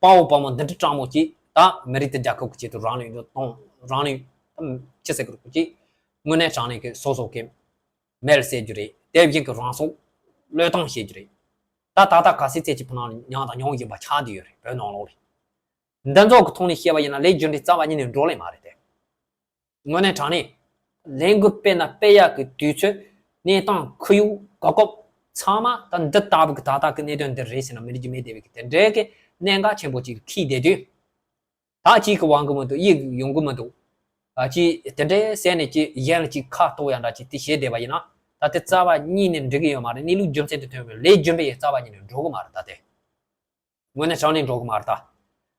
དཔའ་བོ་དཔའ་མོ་འདི་འདྲ་སྤྲང་མོ་ཅིག་ད་མི་རིགས་དེ་རྒྱལ་ཁབ་ཀྱི་ཆེད་དུ་རང་ལུས་འདི་གཏོང་རང་ལུས་ད་ཅི་ཟེར་དགོས་རེད་ཅིག་དངོས་གནས་དྲང་གནས་ཀྱི་སོ་སོ་གི་མེར་བསད་རྒྱུ་རེད་དེ་བཞིན་གྱི་རང་སྲོག་བློས་བཏང་བྱེད་རྒྱུ་རེད། ད་ད་ལྟ་ག་ཚད་ཚད་ཀྱི་བུ་ནང་མྱངས་དང་མྱོང་བཞིན་པ་ཆགས་བསྡད་ཡོད་རེད་བོད་ནང་ལོགས་ལ། འདི་ཚོ་གི་ཐོག་ནས་བཤད་པ་ཡིན་ན་ལས་རྒྱུ་འབྲས་རྩ་བ་ཉིད་ནས་འགྲོ་ལེ་མ་རེད་དེ། དངོས་གནས་དྲང་གནས། ལས་འགུལ་སྤེལ་ན་སྤེལ་ཡག་གི་དུས་ཚོད། གནས་སྟངས་ཁོར་ཡུག་གོ་སྐབས། ཚང་མ་ད་འདི་ལྟ་བུ་གི་ད་ལྟ་གི་གནད་དོན་འདི་རེད་ཟེར་ན་མི་འགྲིག་གི་མེད་བསྡད་པའི་གི་དེ་འདྲའི་གི་གནད་འགག་ཆེན་པོ་ཅིག་འཁྱེར་བསྡད་དུས། ད་གཅིག་གི་དབང་གི་མི་འདུག་གཡུག་ཡོང་གི་མི་འདུག་ཨ་ཅིག་དེ་འདྲའི་ཟེར་ནས་ཅིག་གཞན་ལ་ཅིག་ཁ་གཏོགས་ཡ་འདྲ་ཅིག་དེ་བྱས་བསྡད་པ་ཡིན་ན། ད་དེ་རྩ་བ་ཉིད་ནས་འགྲིག་གི་ཡོད་མ་རེད། གནས་ལུགས་རྒྱུ་མཚན་དེ་ཐོན་པའི་ལས་རྒྱུ་འབྲས་ཡང་རྩ་བ་ཉིད་ནས་འགྲོ་གི་མ་རེད་ད་དེ། དངོས་གནས་དྲང་གནས་འགྲོ་གི་མ་རེད་ད།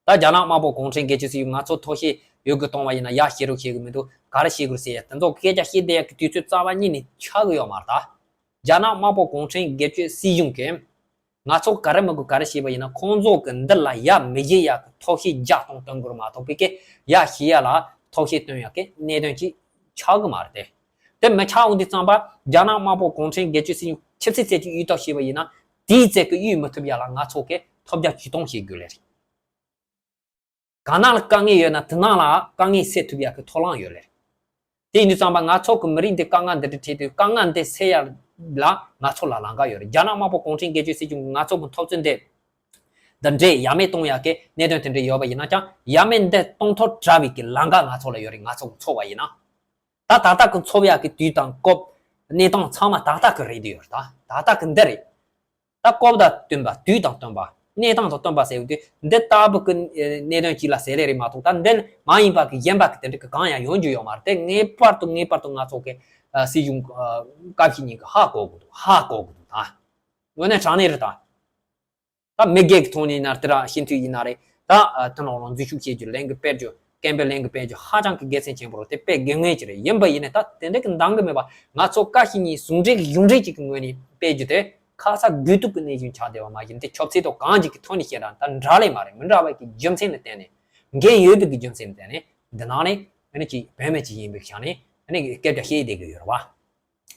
ད་རྒྱ་ནག་དམར་པོ་གུང་ཁྲན་སྒེར་གཅོད་སྲིད་གཞུང་ང་ཚོ་ཐོག་ཤེས་ཡོད་གི་གཏོང་བ་ཡིན་ན་ཡ་ཤེས་རོགས་ཤེས་གི་མི་འདུག་ག་རེ་ཤེས་དགོས་ཟེར་ཡ་དེ་ཚོ་སྐད་ཆ་བཤད་བསྡད་ཡ་གི་དུས་ཚོད་རྩ་བ་ཉིད་ནས་ཆགས་གི་ཡོད་མ་རེད་ད། རྒྱ་ནག་དམར་པོ་གུང་ཁྲན་སྒེར་གཅོད་སྲིད་གཞུང་གིས་ང་ཚོ་ག་རེ་མི་དགོས་ག་རེ་བྱས་པ་ཡིན་ན་ཁོང་ཚོ་གི་འདི་ལ་ཡ་མི་བྱེད་ཡ་གི་ཐོག་ཤེས་རྒྱག་གཏོང་གཏོང་དགོས་མ་གཏོགས་པའི་གི་ཡ་ཤེས་ཡ་ལ་ཐོག་ཤེས་སྟོན་ཡ་གི་གནད་དོན་ཅིག་ཆགས་གི་མ་རེད་དེ། དེ་མི་ཆགས་འོང་དུས་ཙམ་པ་རྒྱ་ནག་དམར་པོ་གུང་ཁྲན་སྒེར་གཅོད་སྲིད་གཞུང་ཆབ་སྲིད་ཚད་ཀྱི་གཡུལ་ཐབས་བྱས་པ་ཡིན་ན་དེའི་ཚད་ཀྱི་གཡུལ་མི་ཐུབ་ཡ་ལ་ང་ཚོ་གིས་ཐོབ་རྒྱ་ཇུས་གཏོང་བྱེད་དགོས་ལེ་རེད། གང་ན་ལ་དཀའ་ངལ་ཡོད་ན་དེ་ནང་ལ་དཀའ་ངལ་སེལ་ཐུབ་ཡ་གི་ཐོབ་ལམ་ཡོད་ལེ་རེད། དེ་ཡིན་དུས་ཙམ་པ་ང་ཚོ་གི་མི་རིགས་འདི་དཀའ་ངལ་འདི་འདྲ་འཕྲད་དུས་དཀའ་ངལ་འདི་སེལ་ཡ་ལ་ང་ཚོ་ལ་ལམ་ཁ་ཡོད་རེད། རྒྱ་ནག་དམར་པོ་གུང་ཁྲན་སྒེར་གཅོད་སྲིད་གཞུང་གིས་ང་ཚོ་གི་འཐབ་རྩོད་འདི་འདི་འདྲས་ཡ་མེད་གཏོང་ཡ་གི་གནད་དོན་དེ་འདྲས་ཡོད་པ་ཡིན་ན་ཀྱང་ཡ་མེད་འདི་གཏོང་ཐབས་བྲལ་བའི་གི་ལམ་ཁ་ང་ཚོ་ལ་ཡོད་རེད། ང་ཚོ་གི་འཚོ་བ་ཡིན་ན། ད་ད་ལྟ་གི་འཚོ་བ་ཡག་གི་དུས་དང་སྐབས་གནས་སྟངས་ཚང་མ་ད་ལྟ་གི་རེད་དུ་ཡོད་རེད། ད་ད་ལྟ་གི་འདི་རེད། ད་སྐབས་དང་བསྟུན་པ་དུས་དང་བསྟུན་པ་གནས་སྟངས་དང་བསྟུན་པ་ཟེར་བའི་དུས་འདི་ལྟ་བུ་གི་གནད་དོན་གཅིག་ལ་ཟེར་ལེ་རེད་མ་གཏོགས་ད་འདི་མ་ཡིན་པ་གི་གཞན་པ་གི་དེ་འདྲ་གི་གང་ཡང་ཡོང་རྒྱུ་ཡོད་མ་རེད། དེ་ངེས་པར་དུ་ངེས་པར་དུ་ང་ཚོ་གི་སྲིད་གཞུང་སྐབས་ཤིག་ཉིན་གི་ཧ་གོ་དགོས་འདུག་ཧ་གོ་དགོས་འདུག་ད་དངོས་གནས་དྲང་གནས་རེད་ད། ད་མི་སྒེར་གྱི་ཐོག་ནས་ཡིན་ན་དེ་ར་སྤྱི་འཐུས་ཡིན་ན་རེད། ད་ཐུན་ལོང་ལོང་འཛུལ་ཞུགས་བྱེད་རྒྱུ་ལས་འགུལ་སྤེལ་རྒྱུ་སྐད་འབོད་ལས་འགུལ་སྤེལ་རྒྱུ་ཧ་ཅང་གི་དགེ་མཚན་ཆེན་པོ་རེད། དེ་དཔེ་དགེ་མངོན་ཅིག་རེད། ཡིན་པ་ཡིན་ནའི་ད་དེ་འདྲ་གི་འདང་གི་མེད་པ་ང་ཚོ་བཀའ་བཞིན་གཉིས་ཟུང་འབྲེལ་གྱི་ཡོངས་འབྲེལ་གཅིག་གི་ངོས་ནས་སྤེལ་རྒྱུ་དེ་ཁ་ཚ་དགོས་གཏུགས་ཀྱི་གནས་ཤིག་ཆགས་བསྡད་པ་མ་གཞི་དེ་ཆབ་སྲིད་ཐོག་གང་ཅིག་གི་ཐོག་ནས་བཤད་ར་ད་འདྲ་ལས་མ་རེད། མི་འདྲ་བའི་གི་རྒྱུ་མཚན་ལ་བརྟེན་ནས་འགན་ཡོད་པའི་གི་རྒྱུ་མཚན་ལ་བརྟེན་ནས་འདི་ནང་ནས་ཨ་ནི་ཅིག་བོད་མི་ཅིག་ཡིན་པའི་ཆ་ནས་ཨ་ནི་སྐད་ཆ་བཤད་བསྡད་གི་ཡོད་རེད་བ།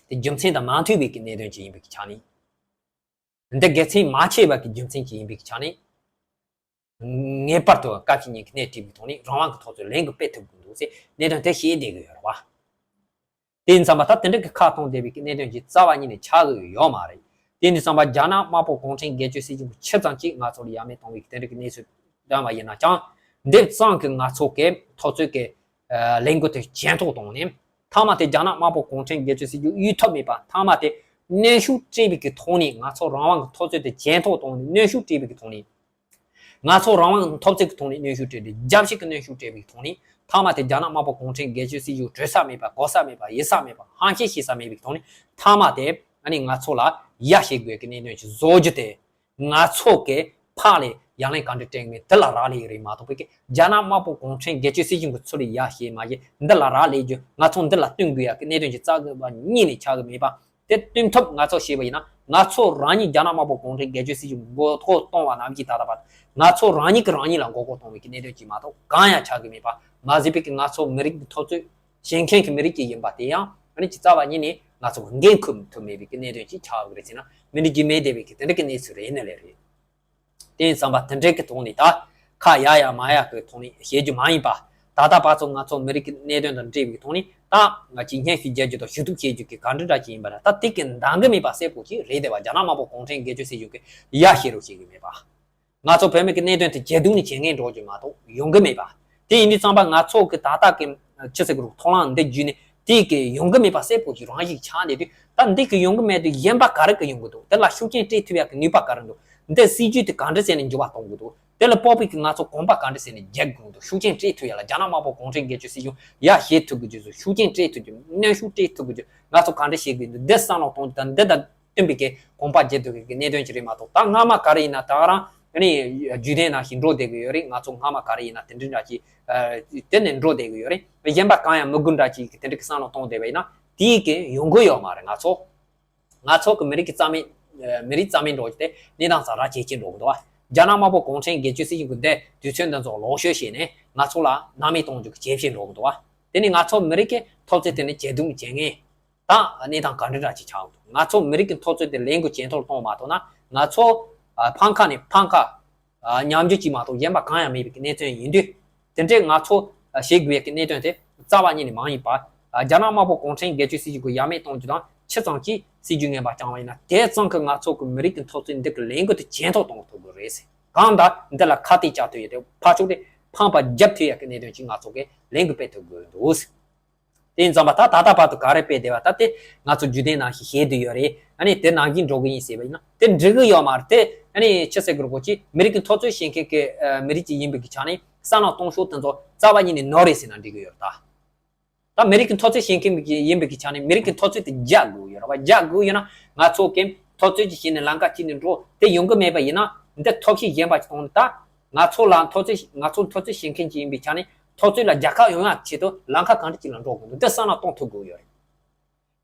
དེ་རྒྱུ་མཚན་དང་མ་མཐུན་པའི་གི་གནད་དོན་ཅིག་ཡིན་པའི་གི་ཆ་ནས། འདི་དགེ་མཚན་མ་ཆེ་བ་གི་རྒྱུ་མཚན་ཅིག་ཡིན་པའི་ཆ་ནས། ངེས་པར་དུ་སྐབས་ཤིག་ཉིན་གྱི་སྣེ་ཁྲིད་པའི་ཐོག་ནས་རང་དབང་གི་ཐོག་ཚོད་ལེན་གི་སྤེལ་ཐུབ་དགོས་འདུག་ཟེར་གནད་དོན་དེ་བཤད་བསྡད་ཀྱི་ཡོད་རེད་བ། དེ་ཡིན་ཙམ་པ་ད་དེ་འདྲ་གི་ཁ་གཏོང་བསྡད་པའི་གི་གནད་དོན་ཅིག་རྩ་བ་ཉིད་ནས་ཆགས་ཀྱི་ཡོད་མ་རེད། དེ་ཡིན་དུས་ཙམ་པ་རྒྱ་ནག་དམར་པོ་གུང་ཁྲན་སྒེར་གཅོད་སྲིད་གཞུང་ཆེ་ཙམ་ཅིག་ང་ཚོ་ལ་ཡ་མེད་གཏོང་བའི་གི་དེ་འདྲ་གི་གནས་ཚུལ་བཏོན་པ་ཡིན་ན་ཀྱང་། འདི་ཙམ་གི་ང་ཚོ་གི་ཐོབ་ཚོད་ཀྱི་ལས་འགུལ་དེ་ཇེ་མཐོར་བཏང་ནས། མཐའ་མ་དེ་རྒྱ་ནག་དམར་པོ་གུང་ཁྲན་སྒེར་གཅོད་སྲིད་གཞུང་གཡུལ་ཐབས་མེད་པ་མཐའ་མ་དེ་གནོན་ཤུགས་སྤྲད་པའི་གི་ཐོག་ནས་ང་ཚོ་རང་དབང་གི་ཐོབ་ཚོད་དེ་ཇེ་མཐོར་བཏང་ནས་གནོན་ཤུགས་སྤྲད་པའི་གི་ཐོག་ནས། ང་ཚོ་རང་དབང་གི་ཐོབ་ཚོད་ཀྱི་ཐོག་ནས་གནོན་ཤུགས་སྤྲད་དེ་རྒྱབ་བཤིག་གི་གནོན་ཤུགས་སྤྲད་པའི་གི་ཐོག་ནས་མཐའ་མ་དེ་རྒྱ་ནག་དམར་པོ་གུང་ཁྲན་སྒེར་གཅོད་སྲིད་གཞུང་གྲོལ་ས་མེད་པ་གོ་ས་མེད་པ་ཡིན་ས་མེད་པ་ཧམ་བཤད་བྱེད་ས་མེད་པའི་གི་ཐོག་ནས་མཐའ་མ་དེ་ཨ་ནི་ང་ཚོ་ལ་ཡ་བྱེད་དགོས་ཀྱི་གནད་དོན་ཅིག་བཟོ་རྒྱུ་དེ། ང་ཚོ་གི་ཕར་ལས་ཡང་ལན་ག་འདྲ་སྤྲད་མིན་དེ་ལ་རག་ལས་རེད་མ་གཏོགས་པའི་གི་རྒྱ་ནག་དམར་པོ་གུང་ཁྲན་སྒེར་གཅོད་སྲིད་གཞུང་གི་ཚུར་ལ་ཡ་བྱེད་མ་བྱེད་འདི་ལ་རག་ལས་རྒྱུ་ང་ཚོ་འདི་ལ་བསྟུན་དགོས་ཡ་གི་གནད་དོན་ཅིག་རྩ་དགོས་པ་གཉིས་ནས་ཆགས་ཀྱི་མེད་པ། དེ་བསྟུན་ཐབས་ང་ཚོ་བྱས་པ་ཡིན་ན་ང་ཚོ་རང་ཉིད་རྒྱ་ནག་དམར་པོ་གུང་ཁྲན་སྒེར་གཅོད་སྲིད་གཞུང་མགོ་སྐོར་གཏོང་བ་ནམ་ཞིག་ད་ལྟ་བར་ང་ཚོ་རང་ཉིད་ཀྱིས་རང་ཉིད་ལ་མགོ་སྐོར་གཏོང་བའི་གི་གནད་དོན་ཅིག་མ་གཏོགས་གང་ཡང་ཆགས་ཀྱི་མེད་པ་མ་ཟད་པའི་གི་ང་ཚོ་མི་རིགས་ཀྱི་འཐབ་རྩོད་བྱེད་མཁན་གྱི་མི་རིགས་ཅིག་ཡིན་པ་དེ་ཡང་ཨ་ནི་ཅིག་རྩ་བ་ཉིད་ནས་ང་ཚོ་གི་འགན་འཁུར་ཐུབ་མེད་པའི་གི་གནད་དོན་ཅིག་ཆགས་ཀྱི་རེད་ཟེར་ན་མི་འགྲིག་རྒྱུ་མེད་བསྡད་པའི་གི་དེ་འདྲ་གི་གནས་ཚུལ་རེད་ཡིན་ནི་ལས་རེད། དེ་ཡིན་ཙམ་པ་དེ་འདྲའི་གི་ཐོག་ནས་ད་ཁ་ཡ་ཡ་མ་ཡ་གི་ཐོག་ནས་བཤད་རྒྱུ་མ་ཡིན་པ། ད་ལྟ་བར་དུ་ང་ཚོ་མི་རིགས་ཀྱི་གནད་དོན་དང་འབྲེལ་བའི་ཐོག་ནས་ད་ང་ཅིག་སྙན་ཞུ་རྒྱག་རྒྱུ་དང་ཞུ་གཏུག་བྱེད་རྒྱུ་གི་ག་འདྲ་འདྲ་ཅིག་ཡིན་པ་ན་ད་དེ་གི་འདང་གི་མེད་པ་གསལ་པོ་ཅིག་རེད་བསྡད་པ། རྒྱ་ནག་དམར་པོ་གུང་ཁྲན་སྒེར་གཅོད་སྲིད་གཞུང་གི་ཡ་བྱེད་རོགས་བྱེད་གི་མེད་པ། ང་ཚོ་བོད་མི་གི་གནད་དོན་དེ་ཇེ་སྡུག་ནས་ཇེ་ངན་འགྲོ་རྒྱུ་མ་གཏོགས་ཡོང་གི་མེད་པ། དེ་ཡིན་དུས་ཙམ་པ་ང་ཚོ་གི་ད་ལྟ་གི་ཆི་ཟེར་གི་རུ་མཐོང་ལམ་འདི་བརྒྱུད་ནས་དེ་གི་ཡོང་གི་མེད་པ་གསལ་པོ་ཞིག་རང་ཞིག་ཆགས་བསྡད་དུས་ད་འདི་གི་ཡོང་གི་མེད་དུས་གཞན་པ་ག་རེ་གི་ཡོང་གི་འདུག་དེ་ལ་ཤུགས་རྐྱེན་སྤྲད་ཐུབ་ཡག་གི་ནུས་པ་ག་རེ་འདུག་འདི་སྲིད་ཇུས་དེ་ག་འདྲ་བྱས་ནས་འགྱུར་བ་གཏོང་དགོས་འདུག་དེ་ལ་དཔག་པའི་གི་ང་ཚོ་གོམ་པ་ག་འདྲ་བྱས་ནས་རྒྱག་དགོས་འདུག་ཤུགས་རྐྱེན་སྤྲད་ཐུབ་ཡ་ལ་རྒྱ་ནག་དམར་པོ་གུང་ཁྲན་སྒེར་གཅོད་སྲིད་གཞུང་ཡར་བཞེད་ཐུབ་དགོས་རྒྱུ་ཚོ་ཤུགས་རྐྱེན་སྤྲད་ཐུབ་རྒྱུ་གནོན་ཤུགས་སྤྲད་ཐུབ་དགོས་རྒྱུ་ང་ཚོ་ག་འདྲ་བྱེད་དགོས་འདུག་འདི་བསམ་བློ་གཏོང་རྒྱུ་དང་འདི་དང་བསྟུན་པའི་གི་གོམ་པ་རྒྱག་ཐུབ་ཀྱི་གནད་དོན་ཅིག་རེད་མ་གཏོགས། ད་སྔ་མ་ག་རེ་ཡིན་ན་ད་ག་རང་ཨ་ནི་རྒྱུན་ལྡན་ནང་བཞིན་འགྲོ་བསྡད་ཀྱི་ཡོད་རེད། ང་ཚོ་སྔ་མ་ག་རེ་ཡིན་ན་དེ་འདྲ་འདྲ་ཅིག་དེ་ནས་འགྲོ་བསྡད་ཀྱི་ཡོད་རེད། གཞན་པ་གང་ཡང་མི་དགོས་འདྲ་ཅིག་དེ་འདྲ་གི་བསམ་བློ་གཏོང་བསྡད་པ་ཡིན་ན་དེའི་གི་ཡོང་གི་ཡོད་མ་རེད། ང་ཚོ་ང་ཚོ་གི་མི་རིགས་ཀྱི་རྩ་མེད་མི་རིགས་རྩ་མེད་འགྲོ་རྒྱུ་དེ་གནས་སྟངས་ཙམ་ར་ཇེ་ཆེར་འགྲོ་གི་འདུག་བ། རྒྱ་ནག་དམར་པོ་གུང་ཁྲན་སྒེར་གཅོད་སྲིད་གཞུང་གི་འདི་དུས་ཚོད་འདི་ཚོ་ལོག་ཤོས་བྱས་ནས་ང་ཚོ་ལ་སྣང་མེད་གཏོང་རྒྱུ་གི་བྱེད་བཞིན་འགྲོ་གི་འདུག་བ། དེ་ནི་ང་ཚོ་མི་རིགས་ཀྱི་འཐབ་རྩོད་དེ་ནི་ཇེ་སྡུག་ཇེ་ངན་དང་གནས་སྟངས་ག་འདྲ་འདྲ་ཅིག་ཆགས་འདུག་ང་ཚོ་མི་རིགས་ཀྱི་འཐབ་རྩོད་དེ་ལས་འགུལ་ཇེ་མཐོར་གཏོང་མ་ཐུབ་ན་ང་ཚོ་ཨ་ཕམ་ཁ་ནས་ཕམ་ཁ་ཨ་ཉམས་རྒུད་ཅིག་མ་གཏོགས་གཞན་པ་གང་ཡང་མེད་པའི་གནས་ཚུལ་ཡིན་དུས། དེ་འདྲའི་ང་ཚོ་ཨ་བྱེད་དགོས་ཀྱི་གནད་དོན་དེ་རྩ་བ་ཉིད་ནས་མ་ཡིན་པ། ཨ་རྒྱ་ནག་དམར་པོ་གུང་ཁྲན་སྒེར་གཅོད་སྲིད་གཞུང་གི་ཡ་མེད་གཏོང་རྒྱུ་དང་ཕྱི་ཙམ་གྱིས་སྲིད་ཇུས་ངན་པ་བསྐྱངས་པ་ཡིན་ན་དེ་ཙམ་གྱིས་ང་ཚོ་གི་མི་རིགས་ཀྱི་འཐབ་རྩོད་འདི་གི་ལས་འགུལ་དེ་ཇེ་མཐོར་གཏོང་ཐུབ་དགོས་རེད། གང་ལྟར་འདི་ལ་ཁ་གཏད་བཅག་ཐུབ་ཡ་དེ་ཕར་ཕྱོགས་དེ་ཕམ་པ་རྒྱབ་ཐུབ་ཡ་གི་གནད་དོན་ཅིག་ང་ཚོ་གི་ལས་འགུལ་སྤེལ་ཐུབ་དགོས་འདུག་དེ་ཡིན་ཙང་པ་ད་ད་ལྟ་བར་དུ་ག་རེ་སྤེལ་བསྡད་པ་ད་དེ་ང་ཚོ་རྒྱུན་ལྡན་ནང་བཞིན་བྱེད་བསྡད་ཡོད་རེད། ཨ་ནི་དེ་ནང་བཞིན་འགྲོ་གི་ཡིན་ཟེར་བ་ཡིན་ན་དེ་འགྲིག་གི་ཡོད་མ་རེད། དེ་ཨ་ནི་ཕྱི་གསལ་གི་རོ་གོ་ཅི་མི་རིགས་ཀྱི་འཐབ་རྩོད་བྱེད་མཁན་གྱི་ཨ་མི་རིགས་ཅིག་ཡིན་པའི་གི་ཆ་ནས་བསམ་བློ་གཏོང་ཕྱོགས་དེ་ཚོ་རྩ་བ་ཉིད་ནས་ནོར་རེད་ཟེར་ན་འགྲིག་གི་ཡོད་རེད་ད། ད་མི་རིགས་ཀྱི་འཐབ་རྩོད་བྱེད་མཁན་གྱི་ཡིན་པའི་གི་ཆ་ནས་མི་རིགས་ཀྱི་འཐབ་རྩོད་དེ་རྒྱག་དགོས་ཡོད་རེད་བ། རྒྱག་དགོས་ཡོད་ན་ང་ཚོ་གི་འཐབ་རྩོད་ཅིག་བྱས་ནས་ལམ་ཁ་གཅིག་ནས་འགྲོ་དེ་ཡོང་གི་མེད་པ་ཡིན་ན་འདི་ཐབས་ཤེས་གཞན་པ་ཅིག་གཏོང་ནས་ད་ང་ཚོ་ལ་འཐབ་རྩོད་ང་ཚོ་འཐབ་རྩོད་བྱེད་མཁན་ཅིག་ཡིན་པའི་ཆ་ནས་འཐབ་རྩོད་ལ་རྒྱལ་ཁ་ཡོང་ཡག་ཆེད་དུ་ལམ་ཁ་གང་འདྲ་ཅིག་ལ་འགྲོ་དགོས་འདུག་འདི་བསམ་བློ་གཏོང་ཐུབ་དགོས་ཡོད་རེད།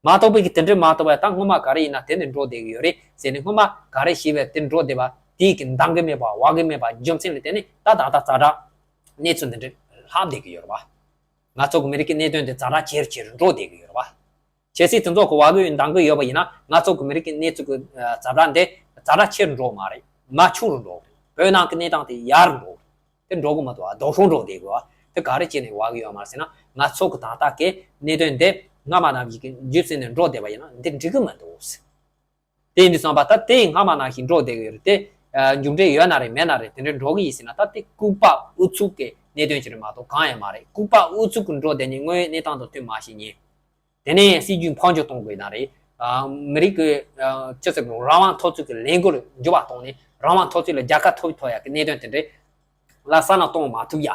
མ་གཏོགས་པའི་གི་དེ་འདྲ་མ་གཏོགས་པ་ད་སྔོན་མ་ག་རེ་ཡིན་ན་དེ་ནས་འགྲོ་བསྡད་ཀྱི་ཡོད་རེད་ཟེར་ནས་སྔོན་མ་ག་རེ་བྱས་པས་དེ་འགྲོ་བསྡད་པ་དེའི་གི་འདང་གི་མེད་པ་བ་གི་མེད་པ་རྒྱུ་མཚན་ལ་བརྟེན་ནས་ད་ད་ལྟ་ཛ་དྲག་གནས་ཚུལ་འདི་འདྲ་ལྷག་བསྡད་ཀྱི་ཡོད་རེད་བ། ང་ཚོ་གི་མི་རིགས་ཀྱི་གནད་དོན་དེ་ཛ་དྲག་ཆེ་རུ་ཆེ་རུ་འགྲོ་བསྡད་ཀྱི་ཡོད་རེད་བ། གལ་སྲིད་དེ་ཚོ་གི་བ་གི་འདང་གི་ཡོད་པ་ཡིན་ན་ང་ཚོ་གི་མི་རིགས་ཀྱི་གནས་ཚུལ་གི་ཛ་དྲག་འདི་ཛ་དྲག་ཆེ་རུ་འགྲོ་མ་རེད། མར་ཆུང་རུ་འགྲོ་གི་རེད། བོད་ནང་གི་གནས་སྟངས་དེ་ཡར་རུ་འགྲོ་གི་རེད། དེ་འགྲོ་གི་མ་འདུག་ཨ། ལྡོག་ཕྱོགས་འགྲོ་བསྡད་དགོས་ཨ། དེ་ག་རེ་བྱས་ནས་བ་གི་ཡོད་མ་རེད་ཟེར་ན་ང་ཚོ་གི་ད་ལྟ་གི་གནད་དོན་འདི་སྔ་མ་ནང་བཞིན་གི་རྒྱུ་མཚན་ནས་འགྲོ་བསྡད་པ་ཡིན་ན་འདི་འགྲིག་གི་མི་འདུག་དེ་ཡིན་དུས་ཙམ་པ་ད་དེ་སྔ་མ་ནང་བཞིན་འགྲོ་བསྡད་ཀྱི་ཡོད་རེད་དེ། ཨ་མཇུག་འབྲས་ཡོད་ན་རེད་མེད་ན་རེད་དེ་འདྲ་འགྲོ་གི་ཡིན་ཟེར་ན་ད་དེ་ལྐུགས་པ་ཨུ་ཚུགས་ཀྱི་གནད་དོན་ཅིག་རེད་མ་གཏོགས་གང་ཡང་མ་རེད། ལྐུགས་པ་ཨུ་ཚུགས་ཀྱི་འགྲོ་བསྡད་ནས་དངོས་ཡོད་གནས་སྟངས་དང་མཐུན་མ་ཤེས་ཉེ། དེ་ནས་སྲིད་ཇུས་འཕོ་འགྱུར་གཏོང་དགོས་ན་རེད། ཨ་མི་རིགས་ཀྱི་ཨ་སྤྱི་ཚོགས་ཀྱི་རང་དབང་འཐབ་རྩོད་ཀྱི་ལས་འགུལ་འགྱུར་བ་གཏོང་ནས་རང་དབང་འཐབ་རྩོད་ལ་རྒྱལ་ཁ་ཐོབ་ཐོབ་ཡག་གི་གནད་དོན་དེ་འདྲ་ལ་བསམ་བློ་གཏོང་མ་ཐུབ་ཡ།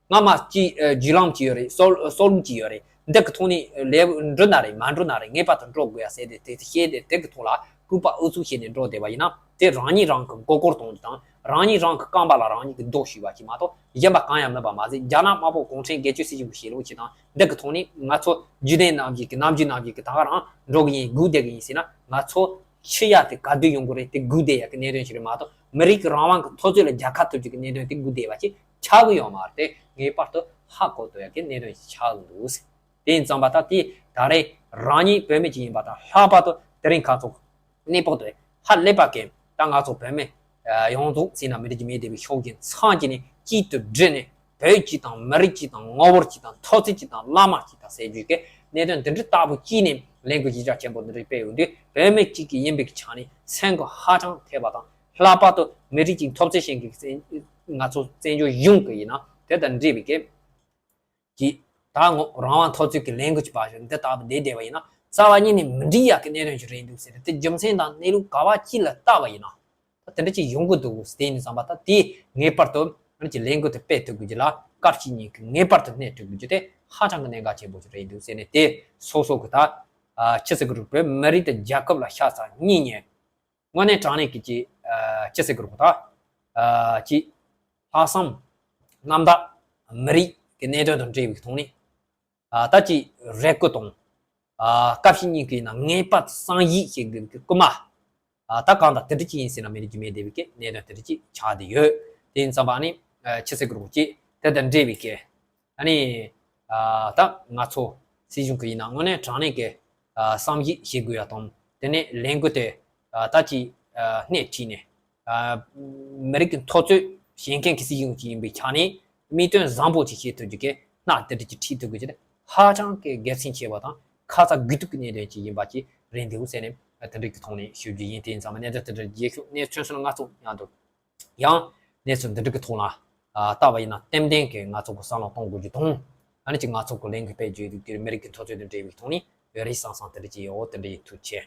སྔ་མ་ཅིག་ཨ་བརྒྱུད་ལམ་ཅིག་ཡོད་རེད། སྲོལ་སྲོལ་རྒྱུན་ཅིག་ཡོད་རེད། འདི་གི་ཐོག་ནས་ལས་འགྲུབ་ན་རེད་མ་འགྲུབ་ན་རེད་ངེས་པར་དུ་འགྲོ་དགོས་ཡ་ཟེར་ཏེ་དེ་དེ་བཤད་དེ་དེ་གི་ཐོག་ལ་ལྐུགས་པ་ཨུ་ཚུགས་བྱས་ནས་འགྲོ་བསྡད་པ་ཡིན་ན་དེ་རང་ཉིད་རང་གི་མགོ་སྐོར་གཏོང་རྒྱུ་དང་རང་ཉིད་རང་གི་རྐང་པ་ལ་རང་ཉིད་ཀྱི་རྡོ་གཞུས་པ་ཅིག་མ་གཏོགས་གཞན་པ་གང་ཡང་མིན་པ་མ་ཟད་རྒྱ་ནག་དམར་པོ་གུང་ཁྲན་སྒེར་གཅོད་སྲིད་གཞུང་གི་བྱེད་ལུགས་ཅིག་དང་འདི་གི་ཐོག་ནས་ང་ཚོ་རྒྱུན་ལྡན་ནང་བཞིན་གྱི་ནམ་རྒྱུན་ནང་བཞིན་གྱི་ད་ག་རང་འགྲོ་གི་ཡིན་སྒུག་བསྡད་གི་ཡིན་ཟེར་ན་ང་ཚོ་འཆི་ཡ་དེ་ག་དུས་ཡོང་གི་རེད། དེ་སྒུག་བསྡད་ཡ་གི་གནད་དོན་ཞིག་རེད་མ་གཏོགས་མི་རིགས་ཀྱི་རང་དབང་གི་འཐབ་རྩོད་ལ་རྒྱལ་ཁ་ཐོབ་རྒྱུ་གི་གནད་དོན་དེ་སྒུག་བསྡད་པ་ཅིག་ཆགས་ཀྱི་ཡོད་མ་རེད། དེ་ངེས་པར་དུ་ཧ་གོ་ཐུབ་ཡ་གི་གནད་དོན་ཞིག་ཆགས་ཀྱི་འདུག་དེ་ཡིན་ཙང་པ་ད་དེ་ད་རེས་རང་ཉིད་བོད་མི་ཅིག་ཡིན་པ་དང་ལྷག་པར་དུ་དེ་རིང་ཁ་ཚོགས་གནས་སྤོགས་དེ་ཧ་ལས་པ་གན་ད་ང་ཚོ་བོད་མི་ཡོངས་རྫོགས་ཟེར་ན་མི་འགྲིག་གི་མེད་བསྡད་པའི་ཤོག་གི་མཚམས་ཀྱི་ནས་གཅིག་ཏུ་བསྒྲིལ་ནས་བོད་གཅིག་དང་མི་རིགས་གཅིག་དང་ངོ་བོ་གཅིག་དང་འཐབ་རྩོད་གཅིག་དང་བླ་མ་གཅིག་དང་ཟེར་རྒྱུ་གི་གནད་དོན་འདི་འདྲ་ལྟ་བུ་གཅིག་ནས་ལས་འགུལ་གཞི་རྒྱ་ཆེན་པོ་འདི་འདྲ་སྤེལ་ཡོང་དུས་བོད་མི་གཅིག་གི་ཡིན་པའི་ཆ་ནས་སེམས་ཁུར་ཧ་ཅང་ཐེབས་པ་དང་ལྷག་པར་དུ་མི་རིགས་གཅིག་འཐབ་རྩོད་བྱེད་མཁན་གྱི་ང་ཚོ་བཙན་བྱོལ་གཞུང་གི་ཡིན་ན་དེ་དང་འབྲེལ་བའི་གི་ཀྱིས་ད་ངོ་རང་དབང་འཐབ་རྩོད་ཀྱི་ལས་འགུལ་གྱི་བར་ཞོར་འདི་ལྟ་བུ་བསྡད་བསྡད་པ་ཡིན་ན་རྩ་བ་ཉིད་ནས་མི་འགྲིག་ཡག་གི་གནད་དོན་ཞིག་རེད་འདུག་ཟེར་ཏེ་རྒྱུ་མཚན་དང་གནས་ལུགས་ག་བ་ཅིག་ལ་བལྟ་བ་ཡིན་ན་ད་དེ་འདྲ་ཅིག་ཡོང་གི་འདུག་དེ་ཡིན་ཙང་པ་ད་དེ་ངེས་པར་དུ་ང་ཚོས་ལས་འགུལ་དེ་སྤེལ་ཐུབ་དགོས་ཀྱི་ལ་སྐབས་ཤིག་ཉིན་གྱི་ངེས་པར་དུ་གནས་ཐུབ་དགོས་ཀྱི་དེ་ཧ་ཅང་གི་གནད་འགག་ཆེན་པོ་ཞིག་རེད་འདུག་ཟེར་ནས་དེ་སོ་སོ་གི་ད་ཕྱི་ཚེ་གི་རུ་བོད་མི་རིགས་དང་རྒྱལ་ཁབ་ལ་ཤ་ཚ་གཉིས་ཉེ། དངོས་གནས་དྲང་གནས་ཀྱི་ཅིག་ཨ་ཅི་ཟེར་དགོས་རེད་གོ་ད། ཨ་ཅིག་ལྷག་བསམ་རྣམ་དག་མི་རིགས་ཀྱི་གནད་དོན་དང་འབྲེལ་བའི་ཐོག་ནས་ཨ་ད་ཅིག་རེ་སྐུལ་དང་ཨ་སྐབས་ཤིག་ཉིན་གྱི་ཡིན་ན་ངེས་པར་དུ་བསམ་གཞིག་བྱེད་དགོས་ཀྱི་སྐུལ་མ་ཨ་ད་གང་ལྟར་དེ་འདྲ་ཅིག་ཡིན་ཟེར་ན་མི་རིགས་ཀྱི་མེད་བསྡད་པའི་གི་གནད་དོན་དེ་འདྲ་ཅིག་ཆགས་བསྡད་ཡོད། དེ་ཡིན་ཙང་པ་ནི་ཨ་ཅི་ཟེར་དགོས་རེད་གོ་ཅིག་དེ་དང་འབྲེལ་བའི་གི་ཨ་ནི། ཨ་ད་ང་ཚོ་སྲིད་གཞུང་གི་ཡིན་ན་དངོས་གནས་དྲང་གནས་ཀྱི་ཨ་བསམ་གཞིག་བྱེད་དགོས་ཡ་དང་དེ་ནས་ལས་འགུལ་དེ་ཨ་ད་ཅིག་ཨ་སྣེ་ཁྲིད་ནས་ཨ་མི་རིགས་ཀྱི་འཐབ་རྩོད་བྱེད་མཁན་གྱི་སྲིད་གཞུང་ཅིག་ཡིན་པའི་ཆ་ནས་དམིགས་དོན་བཟང་པོ་ཅིག་བྱེད་ཐུབ་རྒྱུ་གི་སྣ་དེ་འདྲ་ཅིག་ཁྲིད་ཐུབ་དགོས་ཀྱི་དེ་ཧ་ཅང་གི་གལ་ཆེན་ཆེ་བ་དང་ཁ་ཚ་དགོས་གཏུགས་ཀྱི་གནད་དོན་ཅིག་ཡིན་པ་ཅིག་རེད་འདུག་ཟེར་ནས་དེ་འདྲ་གི་ཐོག་ནས་ཞུ་རྒྱུ་ཡིན། དེ་ཡིན་ཙང་གནད་དོན་དེ་འདྲ་རྒྱས་ཤོག་གནས་ཚུལ་སོགས་ལ་ང་ཚོ་མཉམ་དུ། ཡང་གནས་ཚུལ་འདི་འདྲ་གི་ཐོག་ལ་ཨ་ལྟ་བ་ཡིན་ན་ཏན་ཏན་གྱི་ང་ཚོ་གི་བསམ་བློ་གཏོང་དགོས་རྒྱུ་དང་ཨ་ནི་ཅིག་ང་ཚོ་གི་ལས་འགུལ་སྤེལ་རྒྱུ་ཡོད་དུས་མི་རིགས་ཀྱི་འཐབ་རྩོད་དང་འབྲེལ་བའི་ཐོག་ནས་ཡོད་རེད་བསམ་བསམ་དེ་འདྲ་ཅིག་ཡོད། དེ་འདྲ་ཡིན། ཐུགས་རྗེ་ཆེ།